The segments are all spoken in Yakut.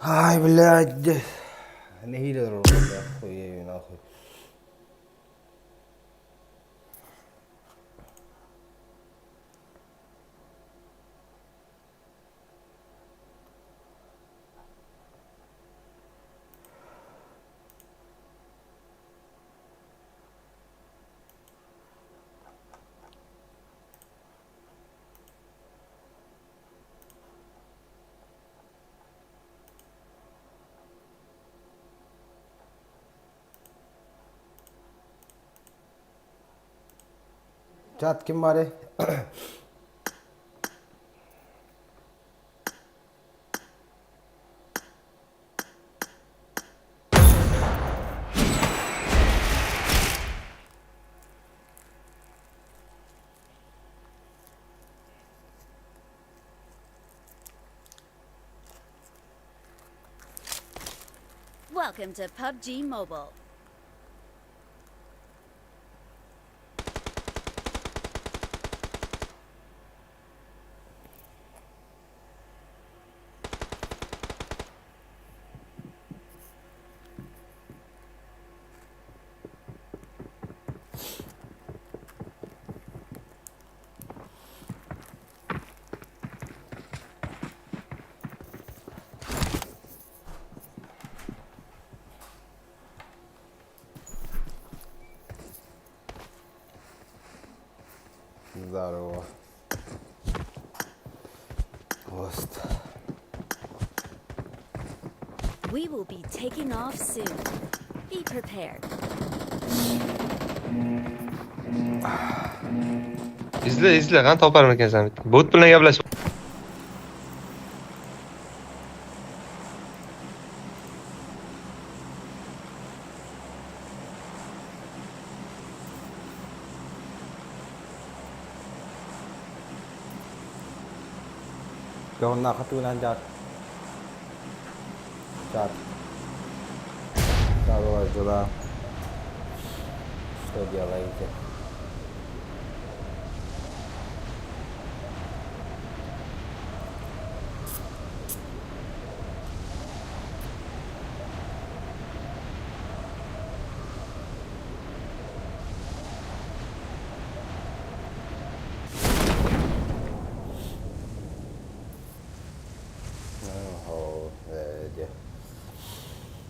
Ай, блядь. Нэһиилэ олорор хуй нахуй. Чат ким баарый? Welcome to PUBG Mobile. Здорово. Гост. We will be taking off soon. Be prepared. Izla izla qani toparmikansan bitta. Bot bilan gaplash. Дьоһуннаахха тугунан дьаат Чат. Как у вас дела? Что делаете?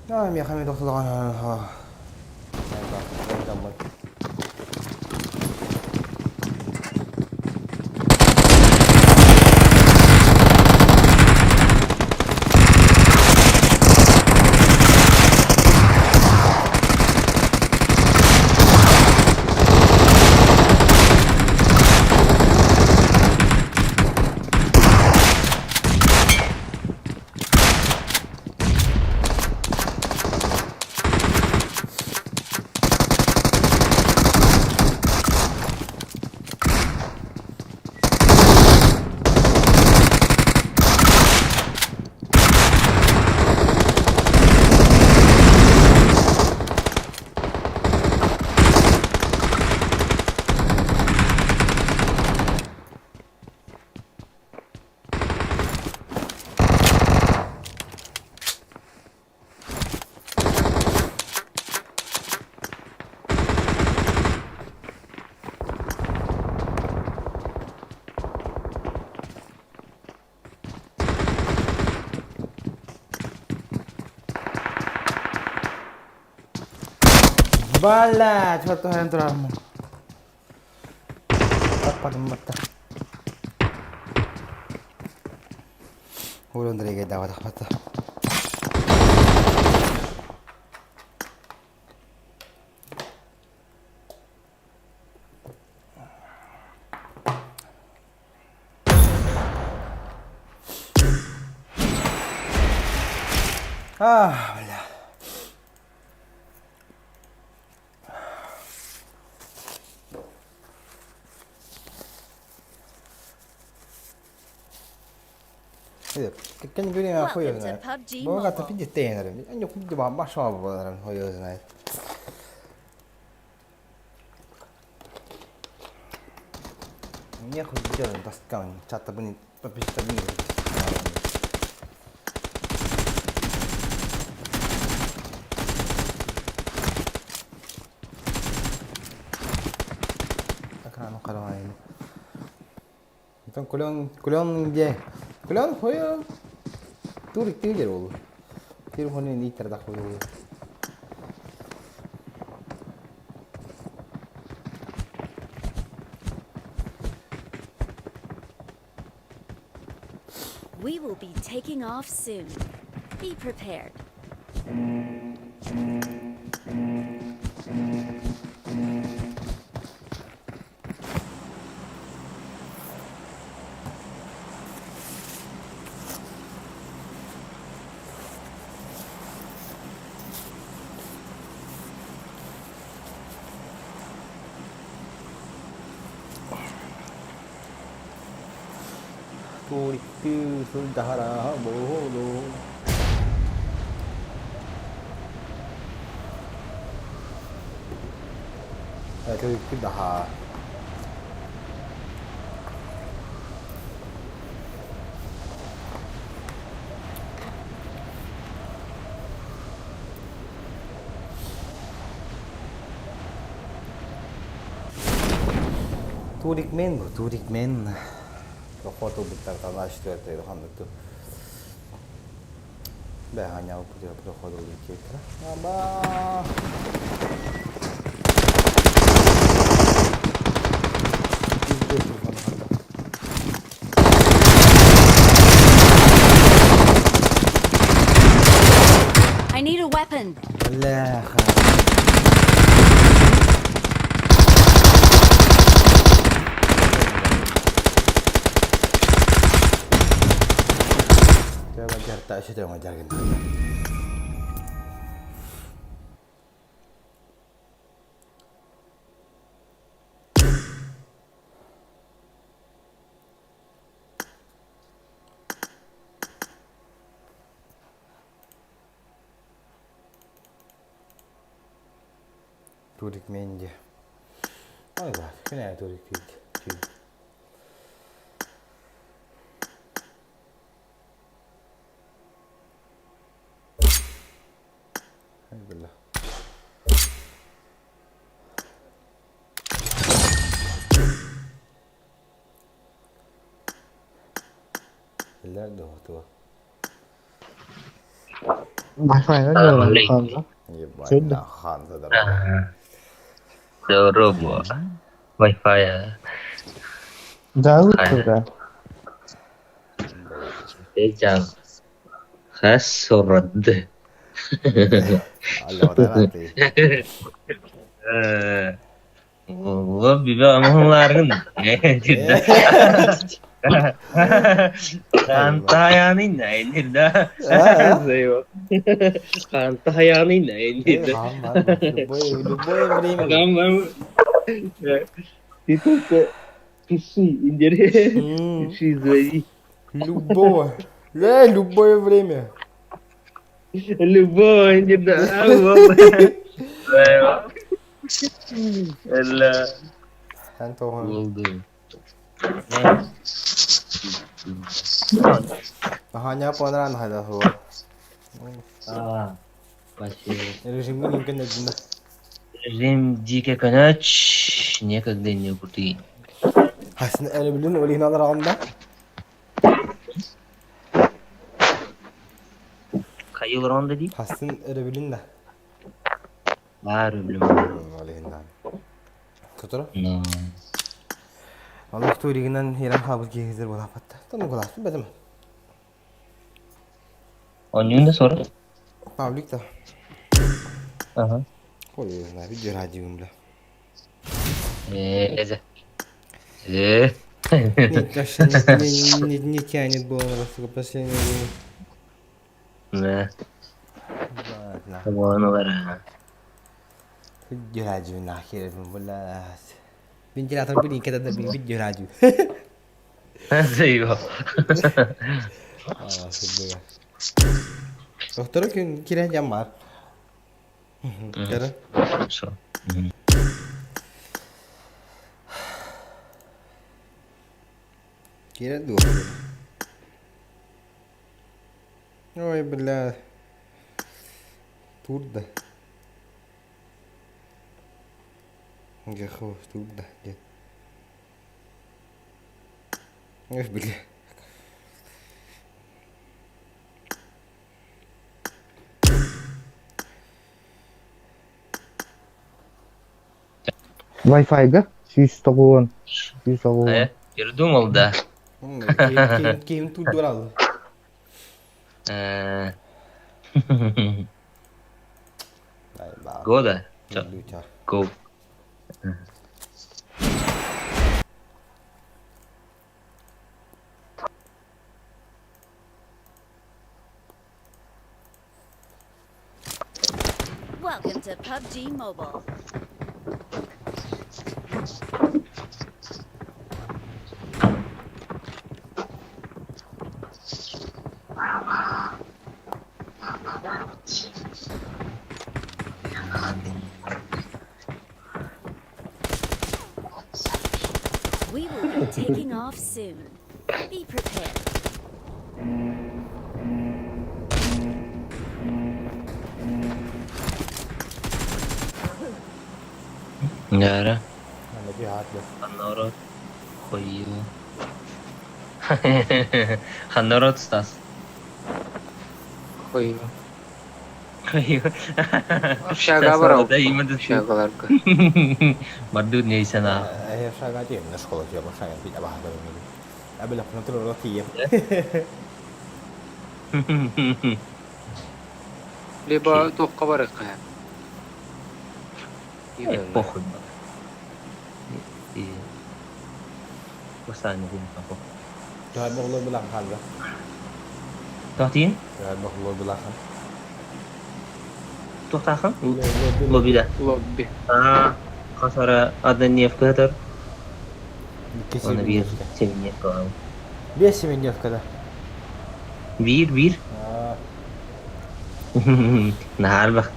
Миэхэ эмиэ Бля, чё-то турармын. Таппатым батта. Уурун даҕатахпата. А, бля. Can you Welcome хуй to знает. PUBG Богато Mobile. пиди тейнером. Они хуй башма буоларын хуй знает. Нехуй делаем, таскаем. Чата блин, пописать. Хараҕайын. Оттон Кулен, Кулен где? Кулен хуя турик тигер ол. Телефоны не тарда хуя. We will be taking off soon. Be prepared. Туриктыы сылдьаһара буолуо. Туриктыы даһаа. Турикмен бу, Турикмен. Проход ылбыттар четвертый ханнык Бэҕэһээ проход ылбыт Аба! I need a weapon. Бляха. Турик Менди. Ой, күнэ Турик дейді. Бля. Биллэр дуо Ебать, хан задорого. Дорого. Wi-Fi Хас сурад. Любое время. Ты только пиши, Пиши, звони. Любого. Ля, любое время. Любого, не да. Антон. Аганя понран хайда хуа. А, спасибо. Режим не Режим дикий канач некогда не кутый. Хасн әлі білін өлейін алырағында. Хайыл ронда ди? Хасн әлі білін да. Бар білім. Өлейін да. Тутура? Но. Аллах туригинен иран хабыз кегизер бола патта. Тону голастын бедим. Онюн да сора? Павлик та. Ага. Ой, знаю, видео радио, бля. Э, э. Нет, вообще не, не, не тянет было на сука, последнее время. Да. Ладно. Вон вара. Видео радио нахер, блядь. Вентилятор блин, когда добил видео радио. Заебал. А, было. Доктор, киря ямар. Кара. Хорошо. Киря дух. Ой, бля. Турда. Гехо, турда. Где? Били. Wi-Fi-га 190, 190. Э, передумал, да. Ким туйдурал. Года? Go. Welcome to PUBG Mobile. We will be taking off soon. Be prepared. Gara. Ханна Хуё. Ханна Стас. Хуё. Хуё. Общага барау. Общагаларга. Мардут не сана. Общага тием, на школу тием, общага пить абахата. Абила контроль тием. Либо туохха барыахха. Похуй. Тохтин? Тохтахан? Лоббида. Лобби. А, хасара однодневка это. Оны биир семидневка. Биэс семидневка да. Биир, биир. Наһаар бах.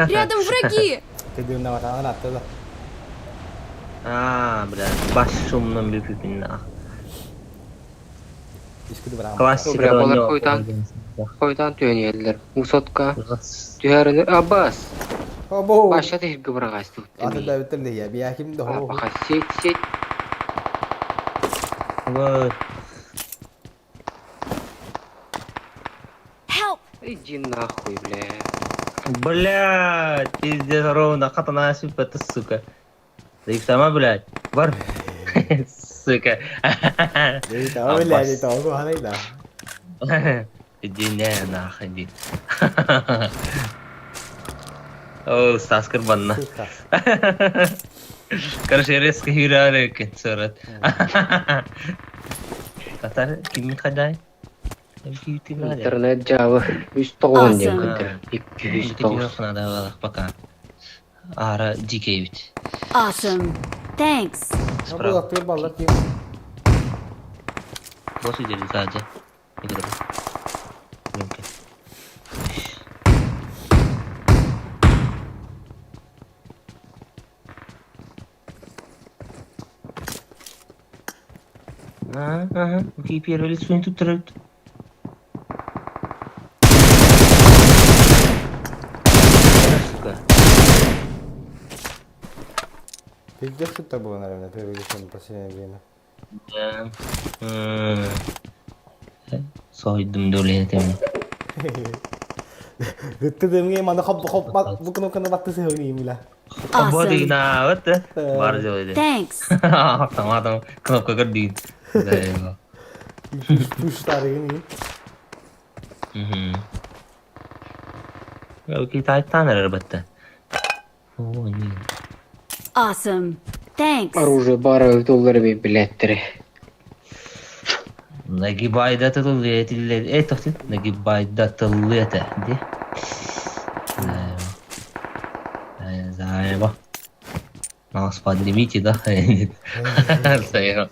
Рядом враги! А, бля, бас шумным бүпүпүн. Классика. Бля, балар хойтан. Хойтан түөнүөллэр. Высотка. Түһәрини Аббас. Баша тиһиргэ быраҕаастыбыт. Сеть, сеть. Вот. Help! Иди нахуй, бля. Блядь, пиздец, ровно, хатана это, сука. Да их сама, блядь. Бар. Сука. Иди не нахуй, иди. О, Стас Карбанна. Короче, резко хирары кенсорат. Татар, ким хадай? Интернет жабы. Үс тоҕун диэн көрдөрөр. Икки үс тоҕус. Надо пока. Ара дикий ведь. Awesome. Thanks. Справа. Вот сидели сзади. Ага, ага. Окей, первое лицо не тут трут. Сука. Пиздец это было, наверное, первое лицо на последнее время. Да. Сойдум долетем. Ты мне мана хоп хоп бу кнопканы батты сehuni Awesome. на вот бар делали. Thanks. Автоматом кнопка гордин. Да, Туштары Угу. Окей, тайтан работа. О, нет. Awesome. Thanks. Оружие бары доллар билеттери. Нагибайда тыллет, э, тохтит, нагибайда тыллета, де? Заеба. Нас поднимите, да? Заеба.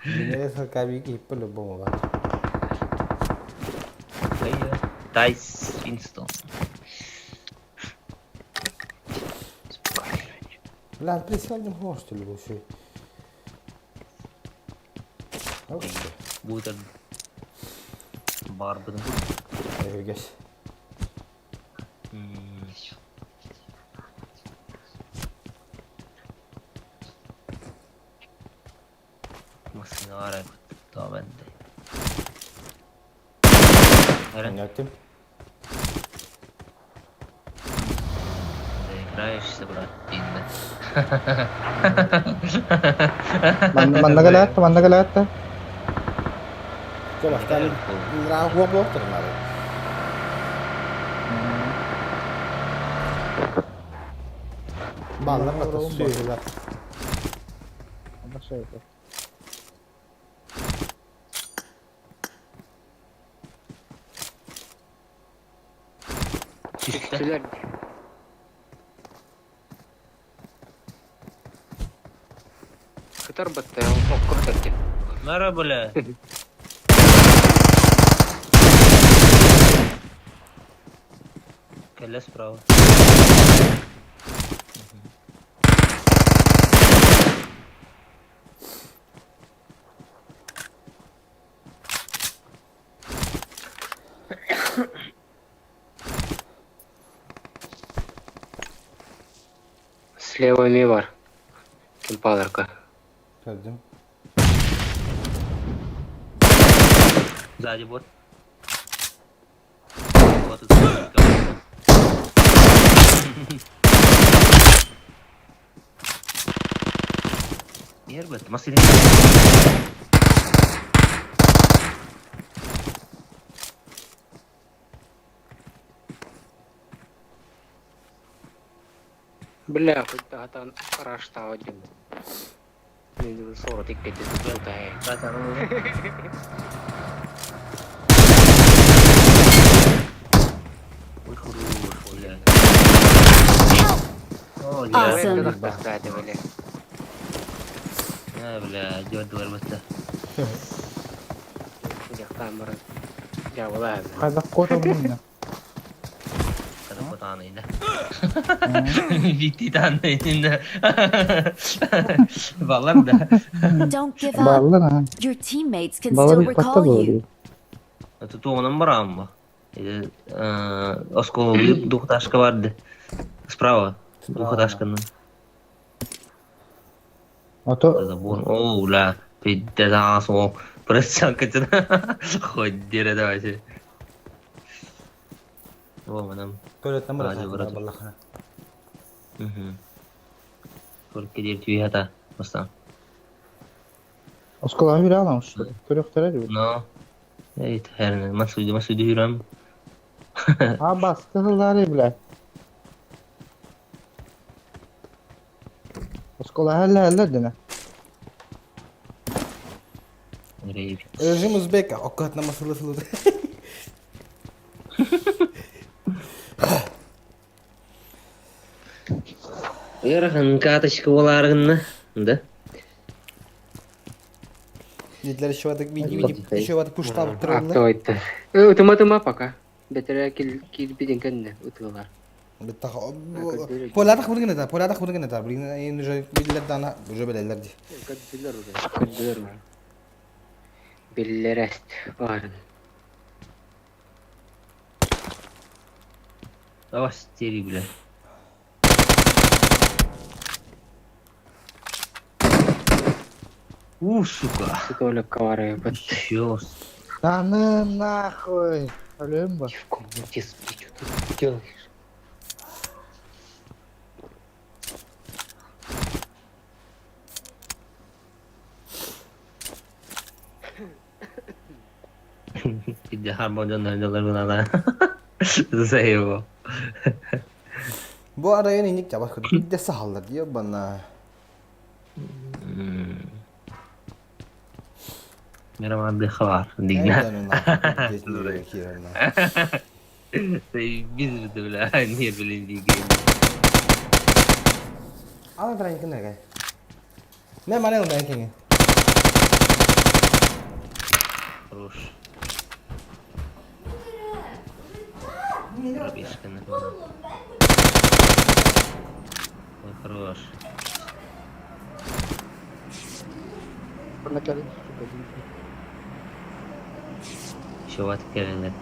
Меня по-любому. Тайс Винстон. Бля, присел не можешь, что ли, вообще? Будет бар будем. Эргес. Массыына баар тоҕо бэрдэй. Понятно. Доиграешься, брат, дииллэр. Манна кэлээт, манна кэлээт. Чэ, бастаан ыраах уох турмаары. Баллар бата сүөһүлэр. Түстүлэр. Кытар батта, окко кытар Нара, бля. Кэллэ справа. Слева эмиэ бар. Кимпаларга. Көрдүм. Сзади бот. Вот тут. Ербет, массыына. Бля, хоть таһатан араштаава диэн. Мен сорот иккити тутаа. Ой, хорош, бля. Help! О, бля. Awesome. Бля. А, бля, дёрдулар батта. Камера. Дьявола. Хайдах куотабын Катапотааны Виттитааны Баллар да. Don't give up. Баллар ha. Your teammates can Баллар still иппатта recall you. буолуо. Тутуонан бараамма. Осколы двухэтажка барды. Справа. Двухэтажканы. Ото Забор. О, бля. Пиздец, о. Просянка Хоть дере давайте. О, манам. Туалеттан Аадьа, бара брат. баллахана. Только дер түйе Бастан. осколаны биле аламыш. Көрөктөрө диби. Но. Эй, херне. Масуди, масуди юрам. Ha baskı hılları bile. Оскола хәллә хәллә динә. Режим узбека. Оккатна масылы сылы. Ыарахан каточка боларгынна. Да? Дитлер еще ватык види види еще ватык пуштап тураллар. Актовайтты. Ытыма-тыма пока. Бетере килбидин кэннэ ытыылар. Полятах бургин это, полятах бургин это, блин, им уже виделер дана, уже билелер ди. Көрдүлөр уже. Көрдүлөр уже. Биллерест барын. Давай стери, бля. У, сука. Только бары бат. Чё? Аны нахуй. Өлөм ба. В комнате спи, что ты делаешь? Иди харбодан надо. За его. Бу арайын иник жабас көтүп бидде сахаллар диye бана. Мираманды хабар. Дигна. Biz бля, не билин диген. Ана трайын кенерге. Мен мана ондан кеңе. Хорош. Пробежка на Ой, хорош. Еще вот келелер.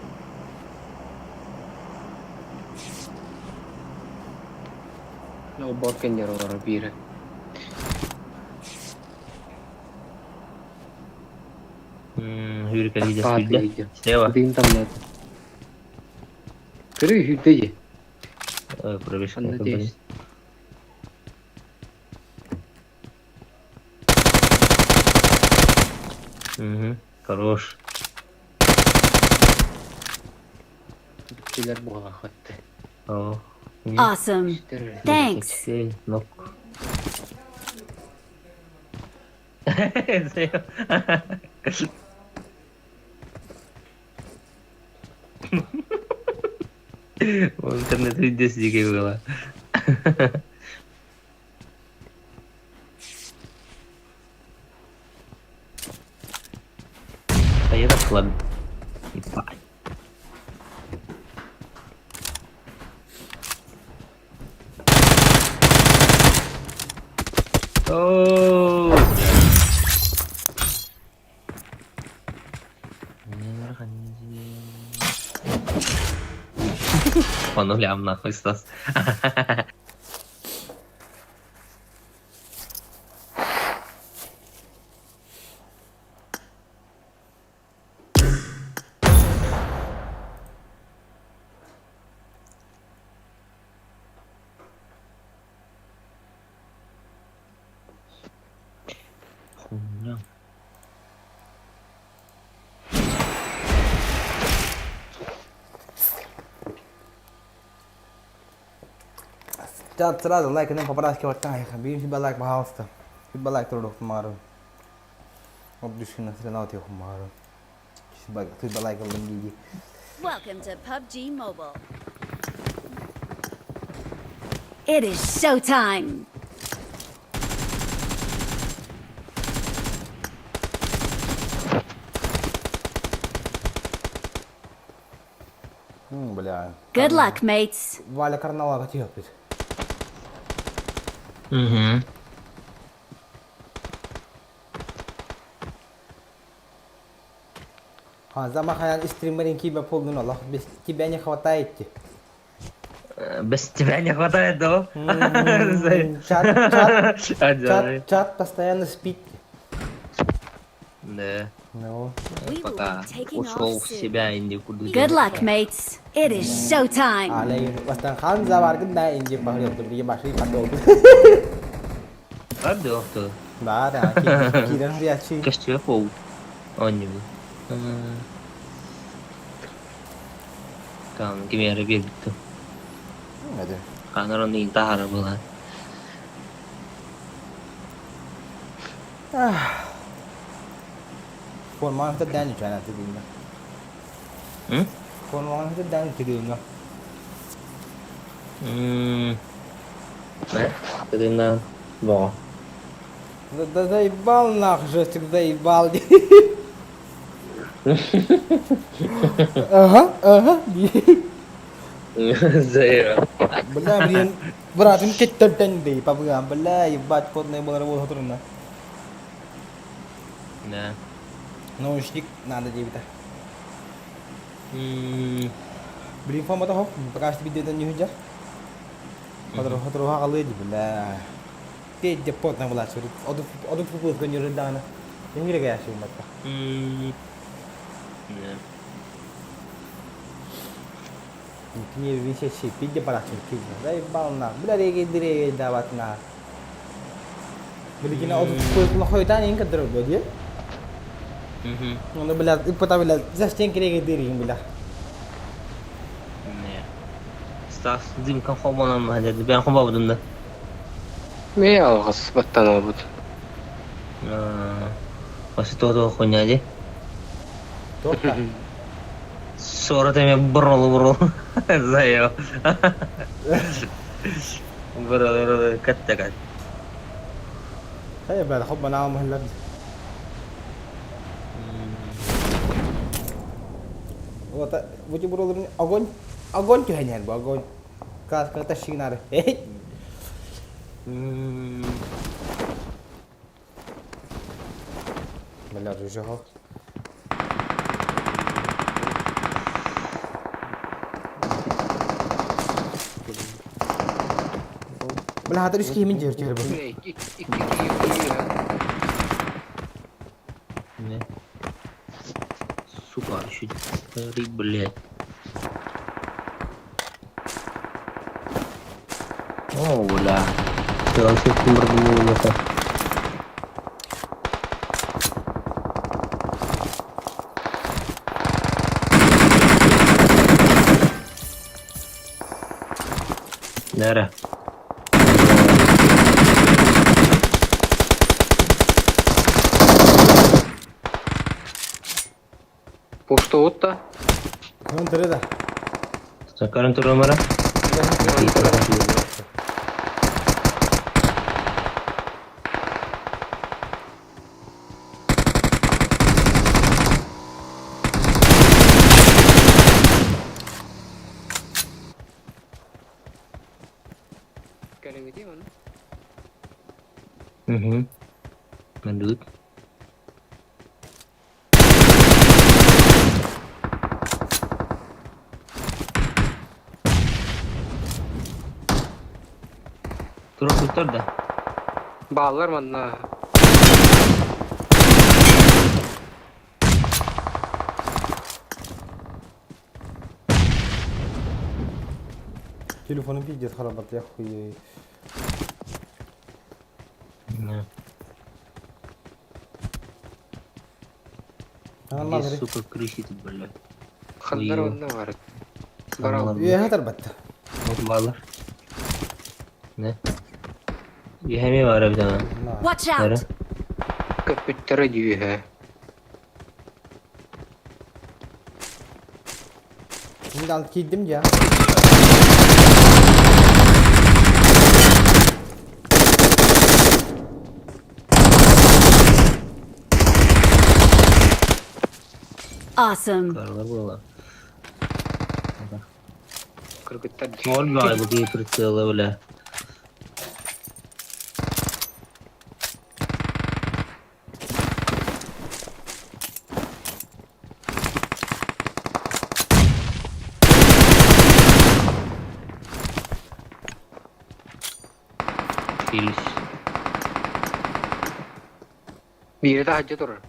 Ну, бокенер олар бире. Hürrikeli Баар сүүрдэ. видео. Слева. Дыым тамнат. Көрү сүүрдэ дии. Пробежка. Анда дии. Угу. Хорош. Бүттүлэр буолаахатты. О. Awesome. Thanks. Нок. Интернет видео дикий было. А я так ладно. Ебать. Оо. По нулям нахуй, Стас. Хуйня. Чат сразу лайк нам по-братски вот так. Бим себя лайк, пожалуйста. Себя лайк трудов мару. От души на сренаут я хумару. Себя ты лайк лангиди. Welcome to PUBG Mobile. It is showtime. Бля. Good luck, mates. Валя Карнала терпит. Угу. А, замахаян стримерин кибе полный Аллах, без тебя не хватает. Без тебя не хватает, да? Чат, чат, Чат, чат, чат постоянно спит. Да. Ну. We will Пока be taking ушел off в soon. себя и никуда. Good luck, mates. It is showtime. Алей, бастан хан заваргын да инде бахрел турги башри потол. Правда, кто? Да, да, кирен хрячи. Костюм пол. Он не был. Там кемере бербитті. Hadi. Канар оны тахара была. Форман хта дән чана тидинга. М? Форман хта дән тидинга. М. Не, тидинга. Бо. Да, да заебал нах, жестик заебал. Ага, ага. Заебал. Бля, блин, брат, им кеттен дей, папа, бля, ебать, потная была работа трудно. Да. Наушник надо девять. М. Блин, фома того, пока что видео не уйдешь. Хотро халыди, бля. Ты где потная была, что оду оду футбол не рыдана. Я не регаю, что матка. М. Да. Не висячи, пиде парачын кизна. Заебал на. Бля, реги дреги дават на. Блин, оду футбол хуйтан инка друг, где? Мгм. Ну, бля, и потом, бля, зачем реги дреги, бля. Не. Стас, дим кан хобонам хадеді. Бен хобабдым да. Мэ алғас баттан албыт. Осы то хуйня ди. Тоқта. Сора теме бролу бролу. Заебал. Бролу бролу катта кат. Хай, бля, хоп, на махалла. Вот, вот бролу огонь, огонь тюхенер, огонь. Кас, ката шинар. Эй. Бля, жужжал. Бля, хатыр үш киімін жер жер бұл. Икки икки Не. Сука, еще блядь. О, бля. Велосипед это. Нere? Пуштуут да? Көнтөрө да. Сакарын турумара? Кэлиҥҥитий ону? Угу. Мандут. Тура туттар да. Бааллар манна. Телефоным пиздец харабат, я хуею. Где, сука, крысит, блядь? Ханнар онно бар. Барал. Үөһэ тарбатта. Балар. Не? Иһэми бар эбит ана. Watch out! Көппүттэрэ дьүүһэ. Мин да киирдим дьэ. Awesome. Карлар буолла. Кыргыттар Ноль баҕай бу киһи прицелы, бля. Килис. Биири таһырдьа турар.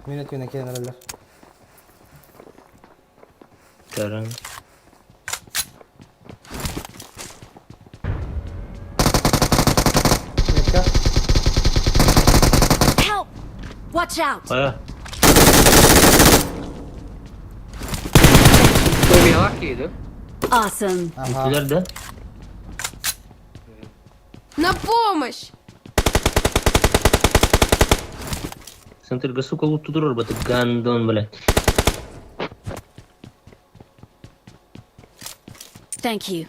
Мин өтүнэ киирэн эрэллэр. Көрөн. Метка. Help! Watch out! Хайа. Туомиялаах киһи да? Awesome. Ага. Бүттүлэр да? На помощь! Центрга, сука, лут турар бу гандон, бля. Thank you.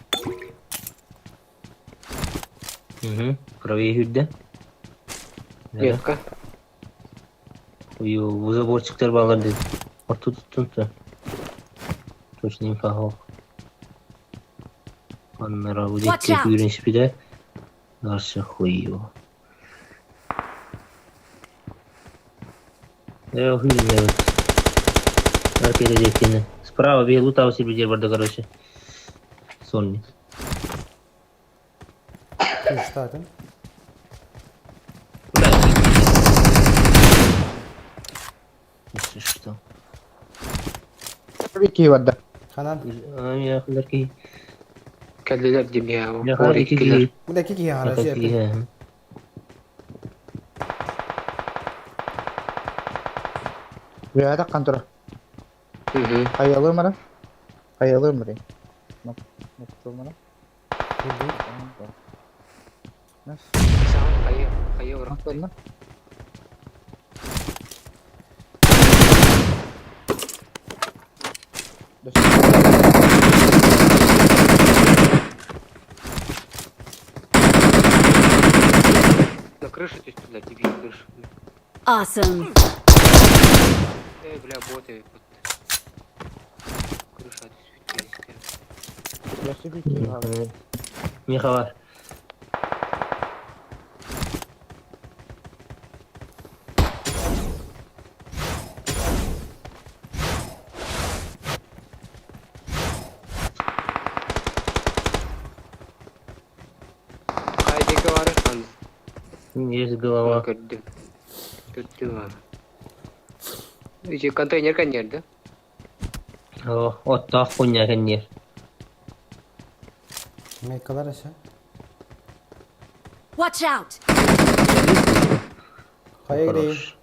Угу. Правее хүрдэ. Метка. Ую, бу заборчиктар баалар диэн. Орто туттун то. Точно инфа суох. Аннара бу Watch диэки out. күүрэн испитэ. Дальше хуй его. Э, хуй знает. Ракета диэкини. Справа бие лутау себе дер барда, короче. Сонник. Күүстаатын. Бля, Если что. Киһи барда. Ханан. А, я хуларки. Кэллилэр димиэ. Я хуларки. Бу да кики хара Хуларки. Үөһэ таххан турар. Хайалыы мара. Хайалыы мары. Мара. Хайа, хайа урахтай. На крышу то есть туда, тебе крышу. Awesome. Эй, бля, боты. Крыша түсүттэ. Миэхэ бар. Хайдеке бар хан. Есть голова. Көрдүм. Бүттүм. Ити контейнер кэнниэр да? О, оттоох хуйня кэнниэр. Мейкалар эше. Watch out! Хайа гирейин? Хорош.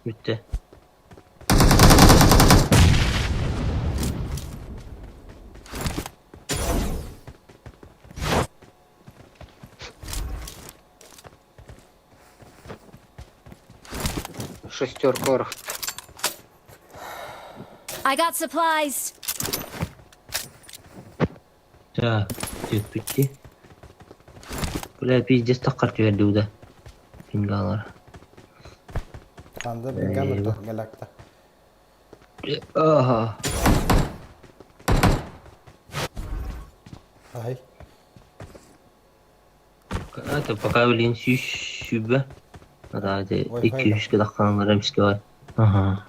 Бүттэ. Шестерка орох. I got supplies. Так, бүттэ. Бля, пиздец таххар түһэрдэ да. Пингалар. Ханды пингамы галакта. Ага. Ай. Это пока блин сүүс сүүрбэ. Ради Wi-Fi икки үскэ тахханалар эмискэ бар. Ага.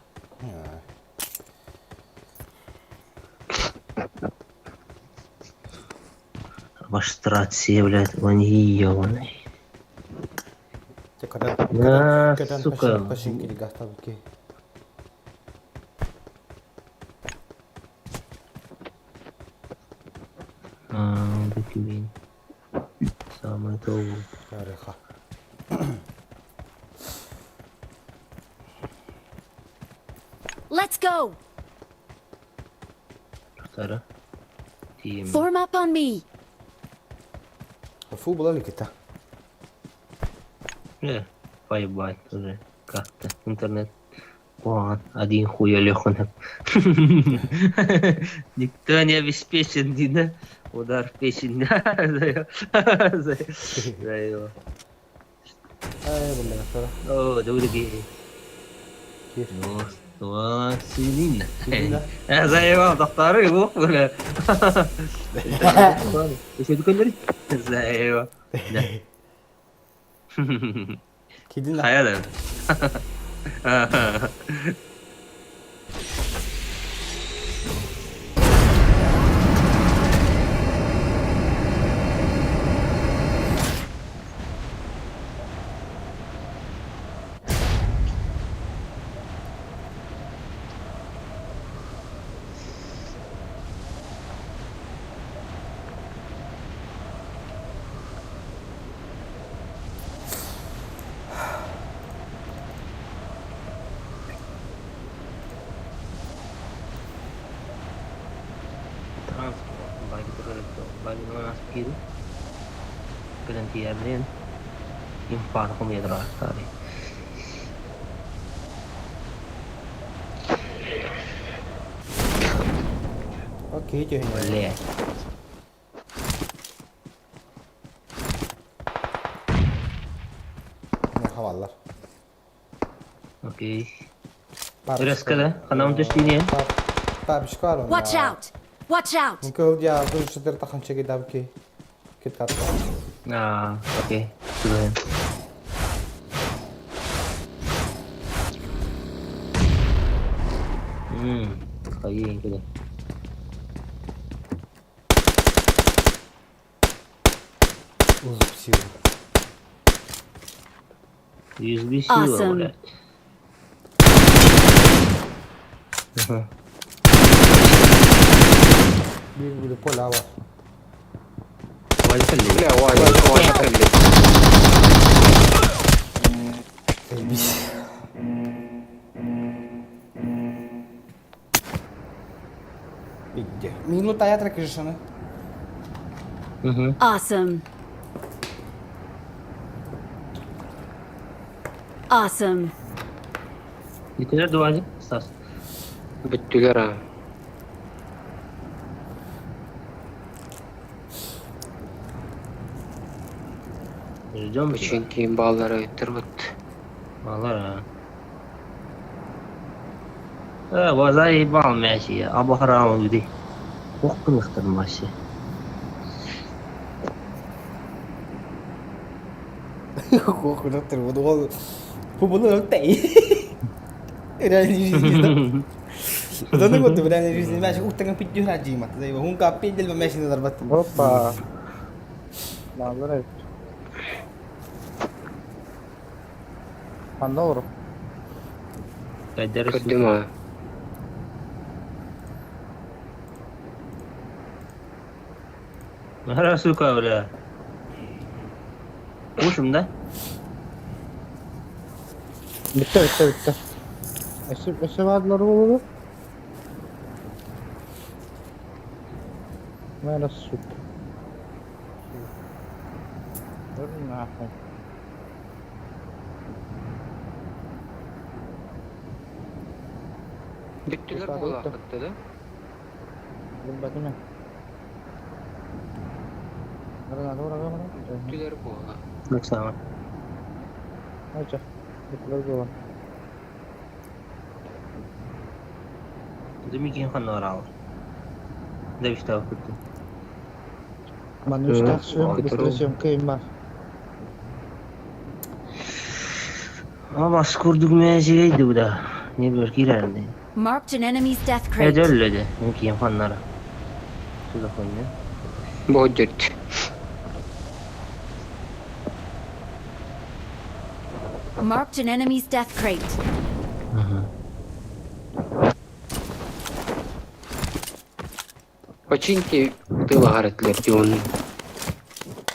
Ваштрация, блядь, вон ебаный. Да, сука. Пашинки гаставки. А, документ. Самое то. Тариха. Let's go. Вторая. Тим. Form up on me. Фу была ли кита? Поебать уже. Как-то. Интернет. О, один хуй Алеху. Никто не обеспечен, Дина. Удар в печень. За его. Ай, бля, вторая. О, да вы Кир. Синина. Синина. Заебал, докторы, бох, бля. Еще такой Заебал. Да. Кидина. Хайа да. Транспорт, баги Гарантия, Инфаркт ядра. Окей, тихо. Блять. Ну, хаваллар. Окей. Резко, да? Ханам түстине. Бабушка бар. Watch out! Watch out! Мүмкін я бұл шыдыр тақын чеге дабки. Кет катта. А, окей. Сюда. Хайын куда. Узып сила. USB сила, Awesome. блядь. Ага. Bir bir поля бар. Валька ли? Бля, Ваня, Ваня, блядь. Заебись. Иди. Минута я тракишаны. Угу. Awesome. Awesome. Бүтүлэр дуази, Стас. Бүттүлэр а. Ждем тебя. Очень кийин баллары өттөр вот. Алар, а. Э, заебал мяч я. Обохрал люди. Ох, вообще. Кохуна ол футболы тей. Реальной жизни, да? Dónde كنت في реальной жизни ماشي قلت كان في الجهة جيمة زي ما هم كابين دل ماشي ضربت Опа. Баллар эбит. Ханна олорор? Кайдары Көрдүм сука. аа. Ара, сука, бля. Пушим, да? Бүттэ, бүттэ, бүттэ. Өссө, өссө баардылар буолуо. Мэра сука. Өр нахуй. Бүттүлэр Саатылык да. буолаахпыт да? Билбэтим ээ. Граната быраҕыам эрэ. Бүттүлэр буола. Оксана. Айча, бүттүлэр буолан. Дымикин ханна бараалар? Да үстээбиппит. Манна үстээх сүөм, Көтөрү. быстра съемка им бар. Абас курдук мээсигэй да. Не бер киирэрди. Marked an enemy's death Э crate. дьөллөдө. Киин ханнара. Сюда хуйня. Будет. Marked an enemy's death crate. Починки тыла этилэр дион.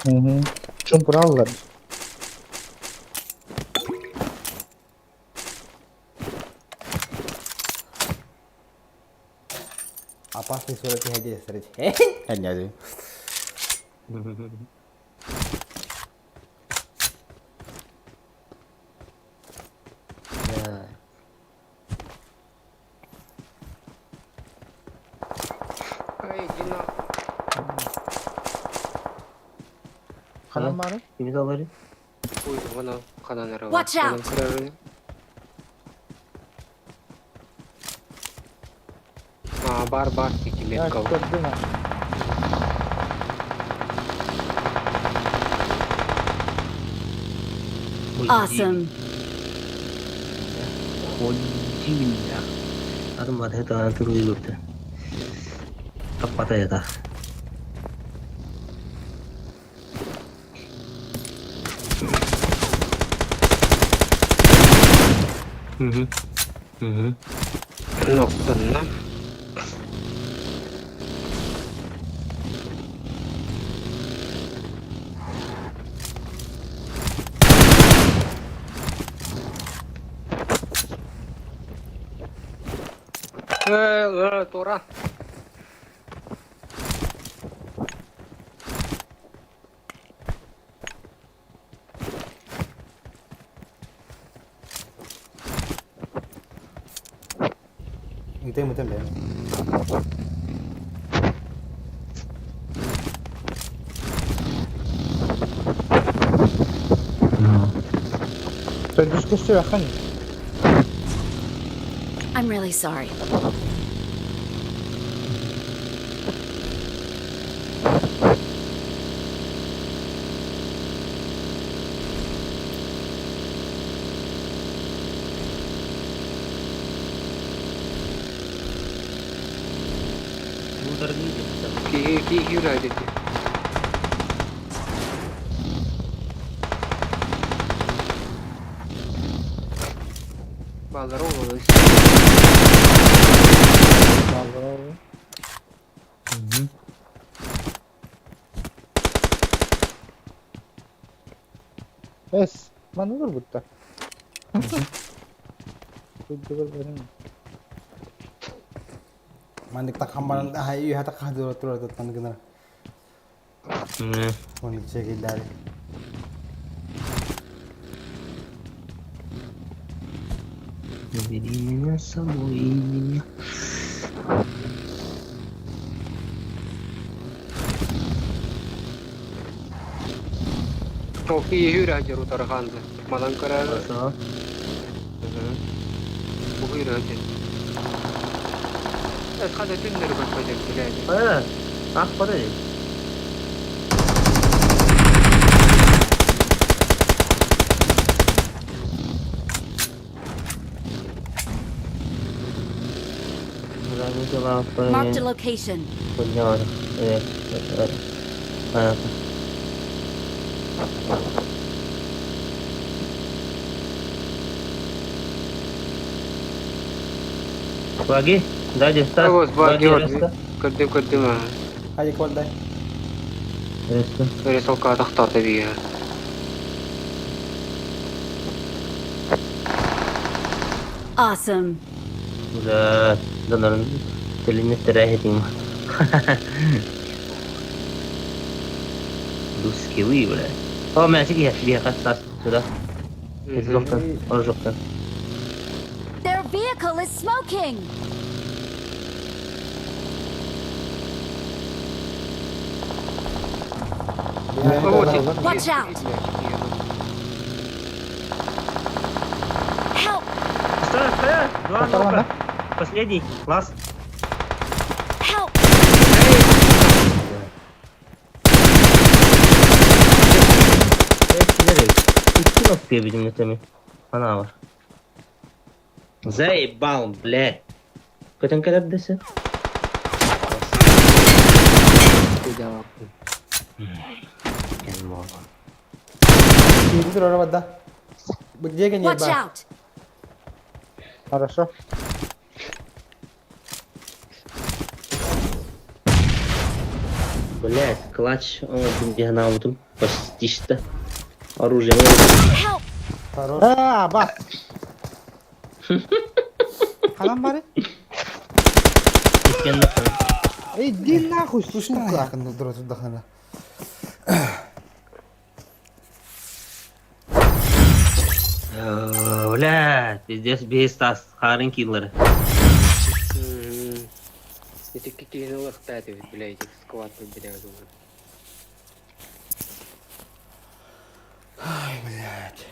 Мгм. Чумпураллар. Опасный сурати хәдә сәрәч. Хәнәде. Ай, Дина. Ханан бары? Кими алары? Ой, вона ханан эрэ Watch Ханан out. көрөрүн. Аа, бар бар дии Я метка. көрдүм аа. Awesome. Ходи бля. Адам бат это туруй көптө. Таппата ята. Мгм. Мгм. Ноктонна. Э, Тора. Үтем үтем бәм. Төрдүс көстүү бахан. I'm really sorry. Удар дейді. Киһи киһи үрәдити. Балар олы. Баллар. Мгм. Эс, манна турбутта. Күйдүгөр берин. Мандык такхан баран хай үй хата хадыр тура таттан гына. Мм. Оны чегилдәре. Забери меня с собой, меня. Ол киһи үрәдир утарханды. Манан көрөр. Хорошо. Мгм. Бу үрәдир. Эс хада түннер көтпөдүм биледи. Э, ах, подожди. Marked a location. Подняла. Э, э, понятно. Баги, сзади, Стас. Вот, Баги, баги, вот. резко. Көрдүм, көрдүм. а. Хайа куордай. Резко. Рисовка тохтоото биир. Awesome. Да, донорун телинне тэрээһитиҥ. Дускилы, бля. О, мээчик иһэр, биһиэхэ, Стас, сюда. Жоқтан, ол жоқтан. Their vehicle is smoking. Watch out. Help! Стой, стой! Два Повторно, нока. Последний, класс. Help! Икки ног видим на Она var. Заебал, блядь. Көтөн кэлэр дэсэ? Киирди турар бадда. Где геней Watch бар? out! Хорошо. Блядь, клатч, он почти что. Оружие. Help! Хорош. А, бас. Ханан бары? Иди нахуй, сука. Сука. Блядь, пиздец, бей Стас, харын киллеры. Ити киһини ылыахтаа этибит, блядь, сквад билээ думаю. Ай, блядь.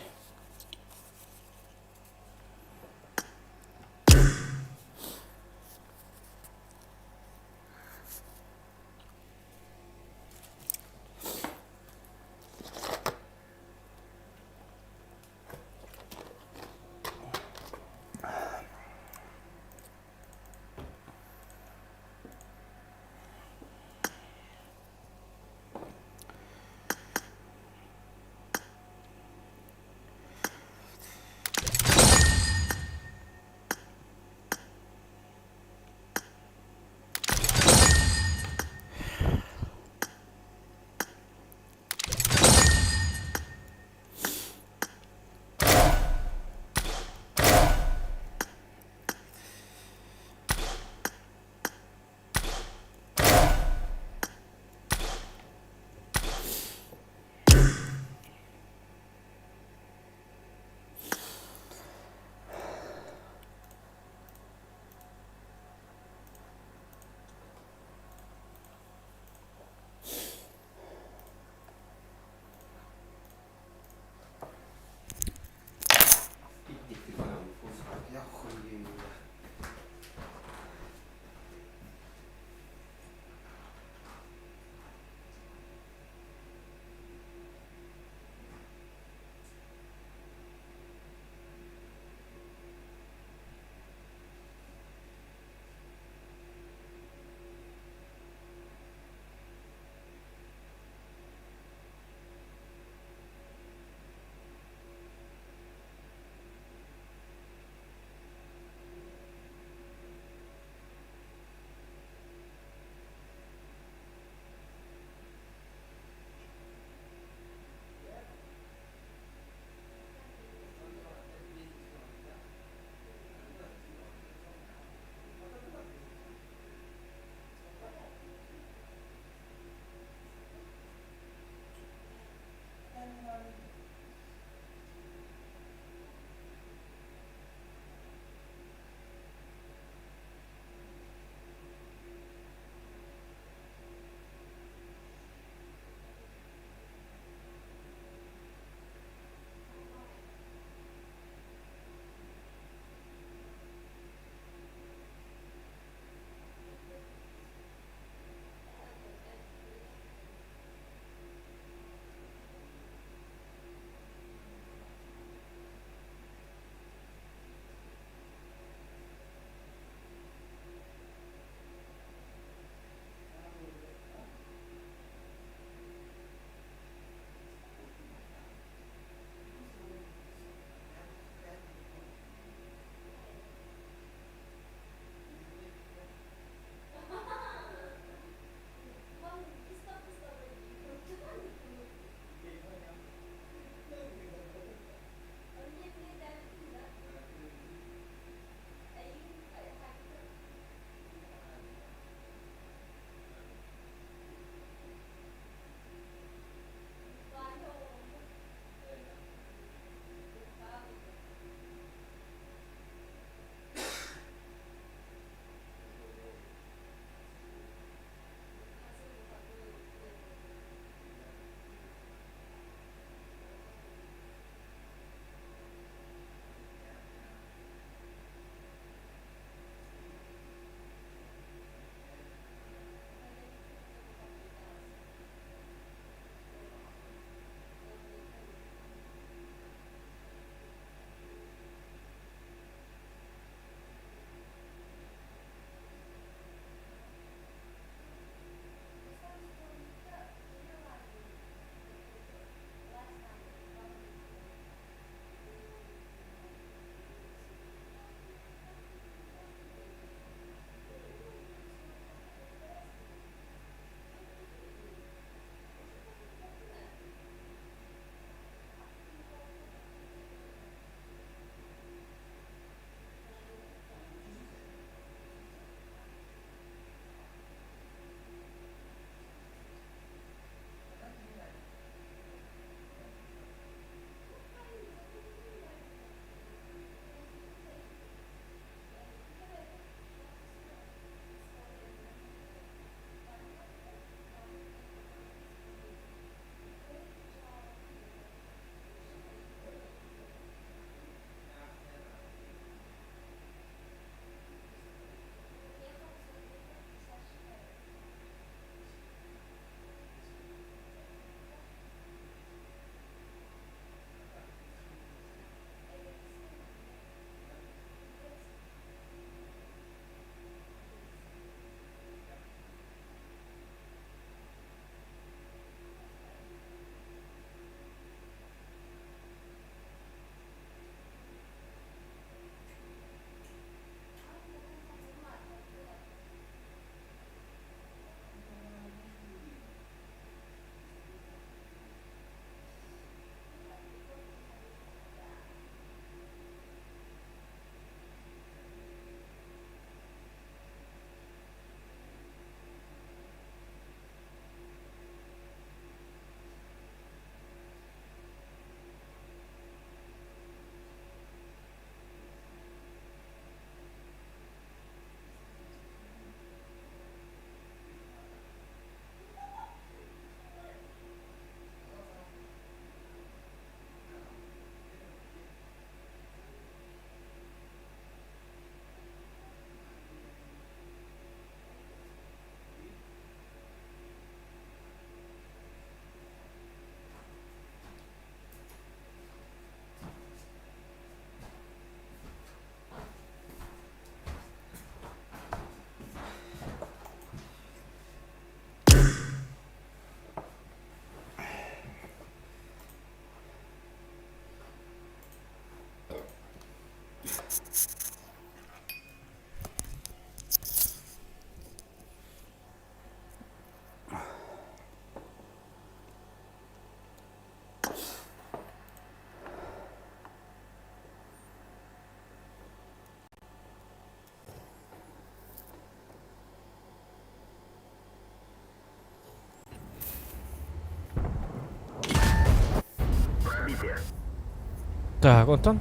Так, онтон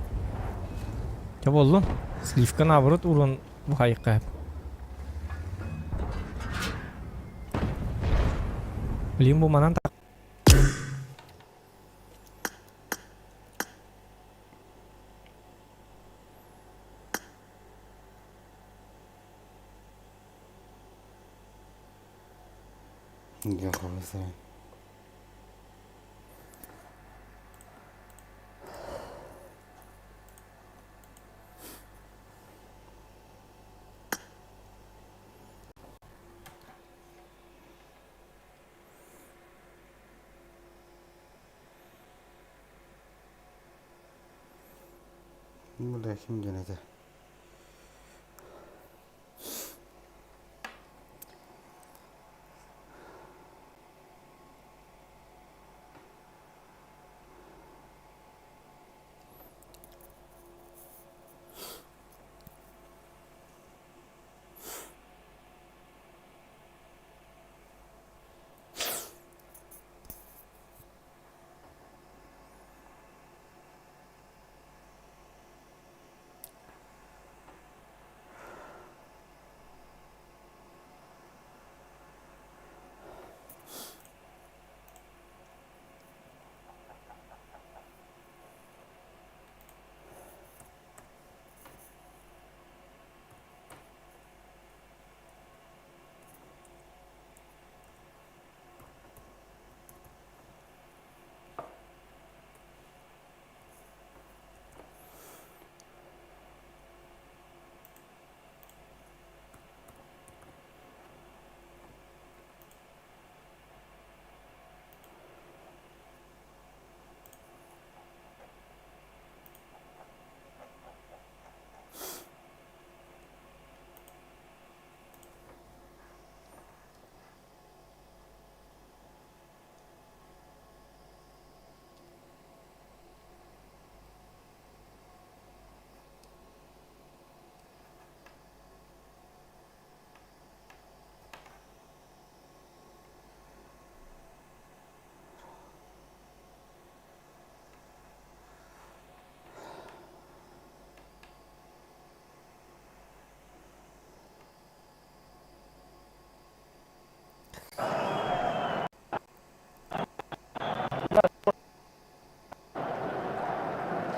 Чэ буоллун. Сливка наоборот урун бухайыкка. Блин, бу манан так. Бля, ким диэн этэ?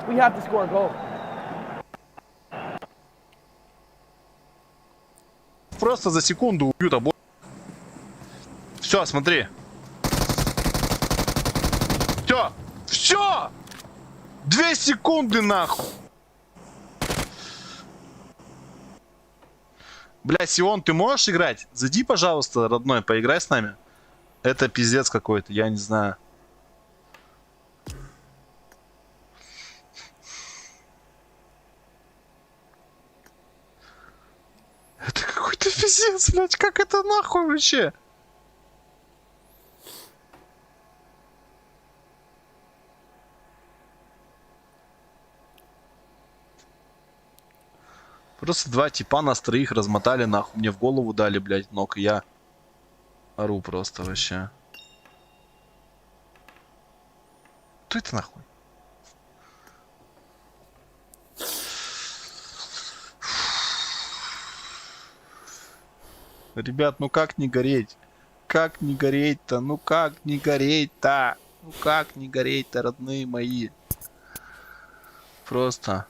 We have to score a goal. Просто за секунду убьют обоих. Все, смотри. Все! Все! 2 секунды нахуй! Бля, Сион, ты можешь играть? Зайди, пожалуйста, родной, поиграй с нами. Это пиздец какой-то, я не знаю. Это какой-то пиздец, блядь, как это нахуй вообще? Просто два типа нас троих размотали нахуй. Мне в голову дали, блядь, нок, и я ору просто вообще. Кто это нахуй? Ребят, ну как не гореть? Как не гореть-то? Ну как не гореть-то? Ну как не гореть-то, родные мои? Просто.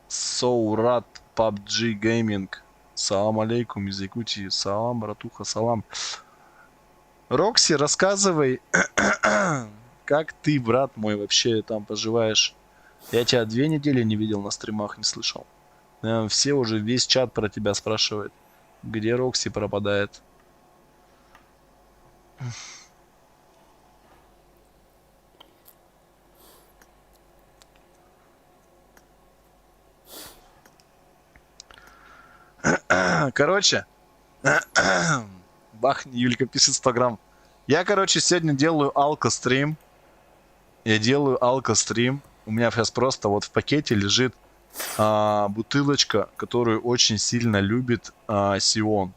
Соурат PUBG Gaming. Салам алейкум из Якутии. Салам, братуха, салам. Рокси, рассказывай, как ты, брат мой, вообще там поживаешь? Я тебя 2 недели не видел на стримах, не слышал. Наверное, все уже, весь чат про тебя спрашивает. Где Рокси пропадает? Короче, бахни, Юлька пишет 100 грамм. Я, короче, сегодня делаю алко-стрим. Я делаю алко-стрим. У меня сейчас просто вот в пакете лежит бутылочка, которую очень сильно любит Сион.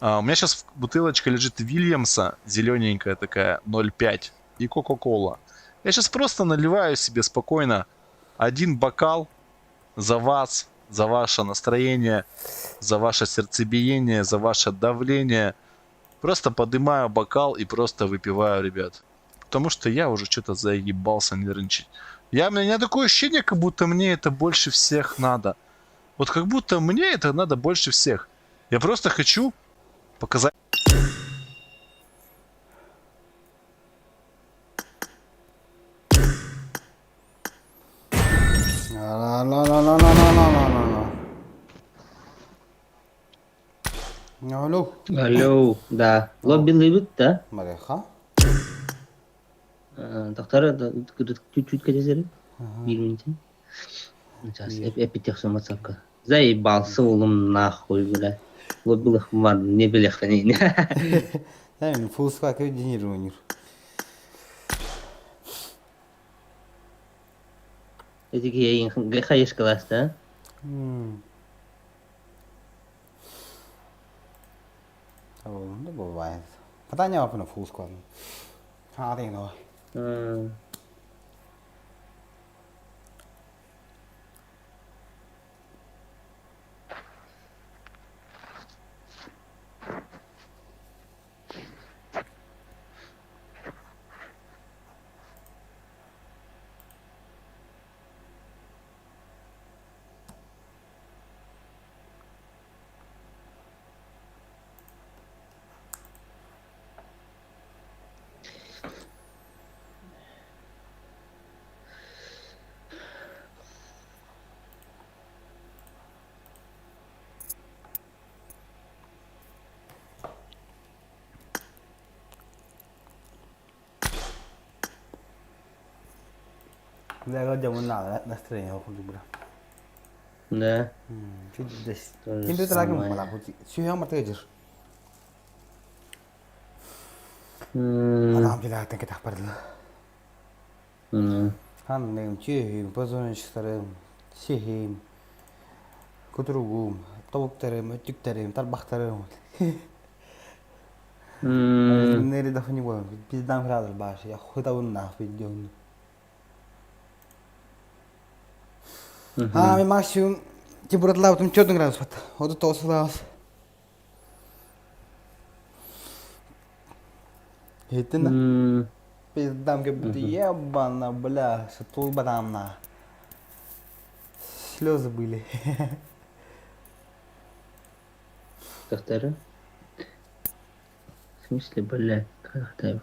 А, у меня сейчас бутылочка лежит Вильямса, зелененькая такая, 0,5, и Кока-Кола. Я сейчас просто наливаю себе спокойно один бокал за вас, за ваше настроение, за ваше сердцебиение, за ваше давление. Просто поднимаю бокал и просто выпиваю, ребят. Потому что я уже что-то заебался нервничать. Я, у меня такое ощущение, как будто мне это больше всех надо. Вот как будто мне это надо больше всех. Я просто хочу показать... La la la la la la la la la. Алло. Алло, да. Лобби да? Мареха. Доктор, чуть-чуть кәтесері. Бір минут. Сейчас, эпитех WhatsApp-ка. Заебался улым нахуй, бля. Лоббилых бар, не билех не. Мен full squad генерирую. Эти хаеш класс, да? Ну, бывает. Потом я на full squad. А, ты ну. Да, дьоммун настроение курдук бра. Да. Компьютер Сүһүөх мартыга Адам билааттан кэтэх бардылар. Ханныгым, чүһүм, позвоночниктарым, сиһим, кутуругум, тобуктарым, өттүктэрим, тарбахтарым. Нери да хуни буолан, пиздам храдыр баш, я хуйтабын нах видеону. А, мен максимум температура 4 градус бат. 39 градус. Иһиттин да? Пиздам кэббит ебана, бля, тулбатамна. Слезы были. Доктор? В смысле, блядь, как это?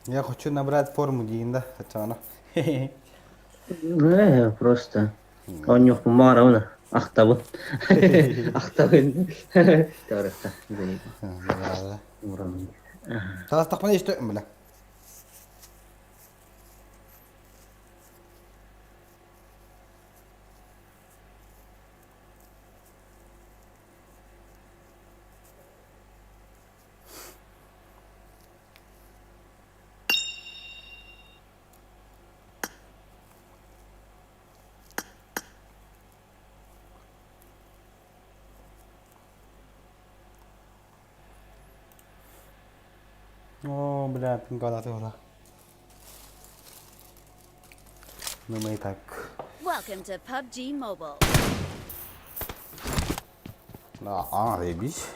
Я хочу набрать форму диин да, сачаана. Просто. Оонньуохпун баҕарабын ахтабын. Ахтабын. Тарыхта. Таастахпына истөм бля. О, бля, пингалаты Ну мы и так. Welcome to PUBG Mobile. А, заебись.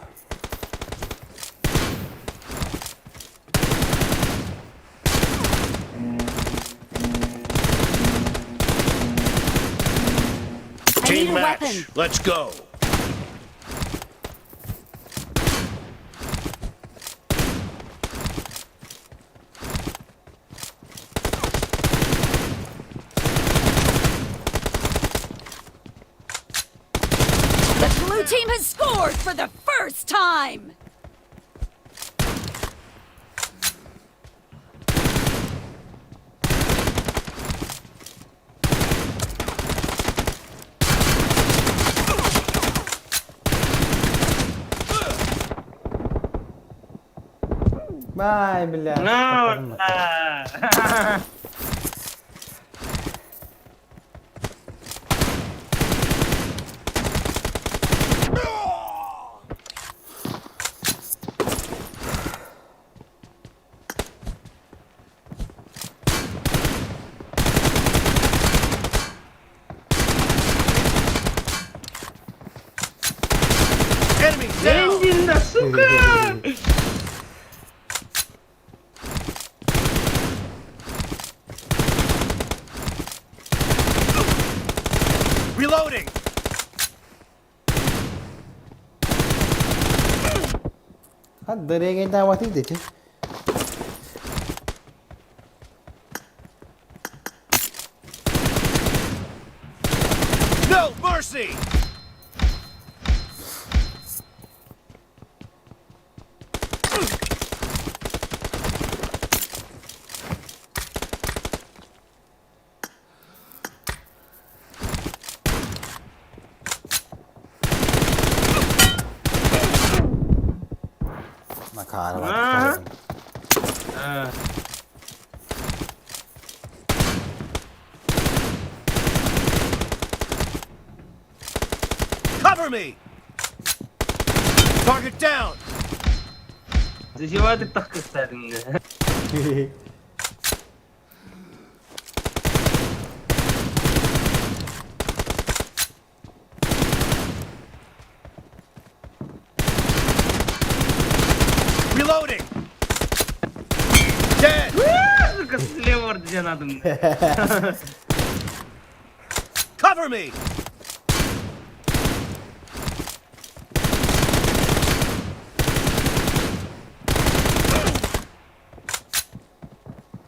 I need a weapon. Let's go. The blue team has scored for the first time. Бай, бля. На, Enemy down! Эндинда, сука! Reloading! Дорогой давай идите. No mercy! Макарова. Cover me! Target down! Заживадык тахкыстадың. Reloading! Dead! Сука, слева орденадым. Cover me!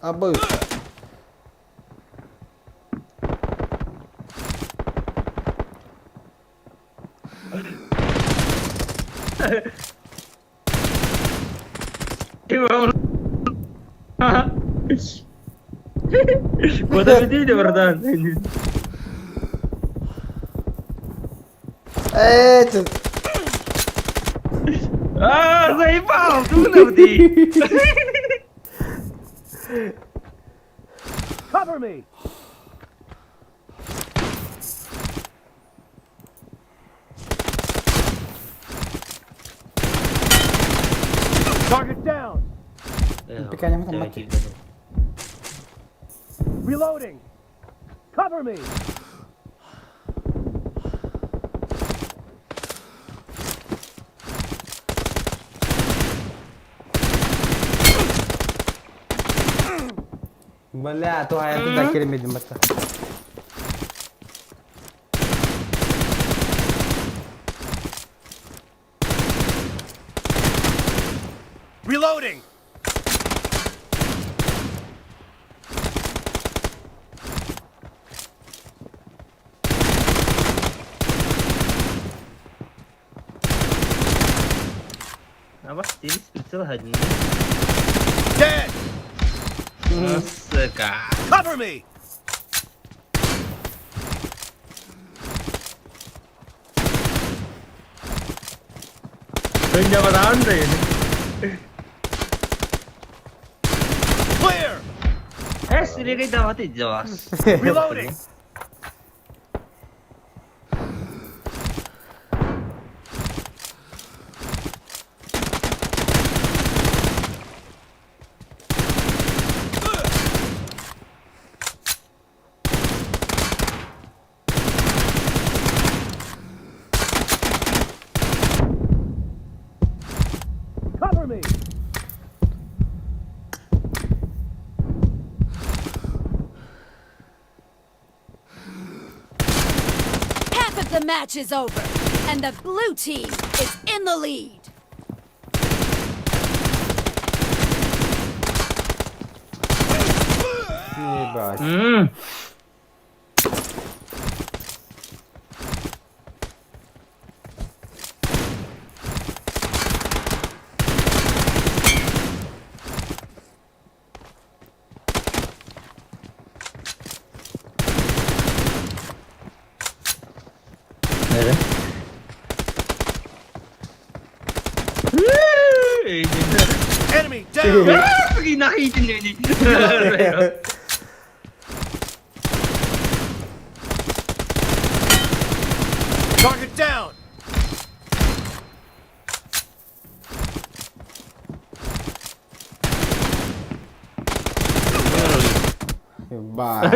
Абы. Куда видели, братан? Э, А, заебал, дунов ты! Cover me! Target down! Пиканем там мати. Reloading! Cover me! Бля, то я туда кермедим это. Reloading! А вас здесь прицел один. Dead! Сука. Cover me! Clear! Reloading! Cover me! Half of the match is over, and the blue team is in the lead. Ебать. Nere? Enemy down! down! Target down! Баас.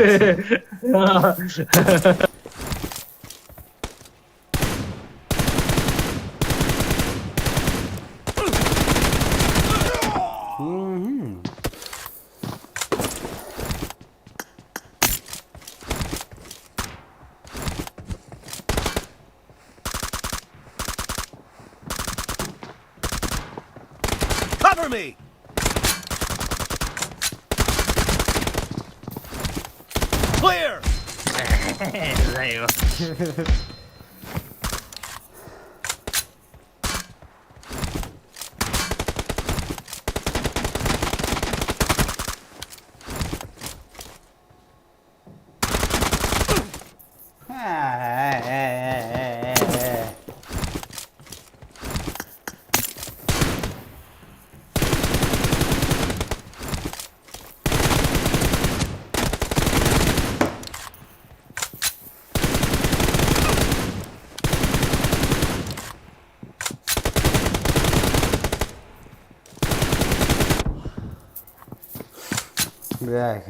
Cover me! Clear! Бля,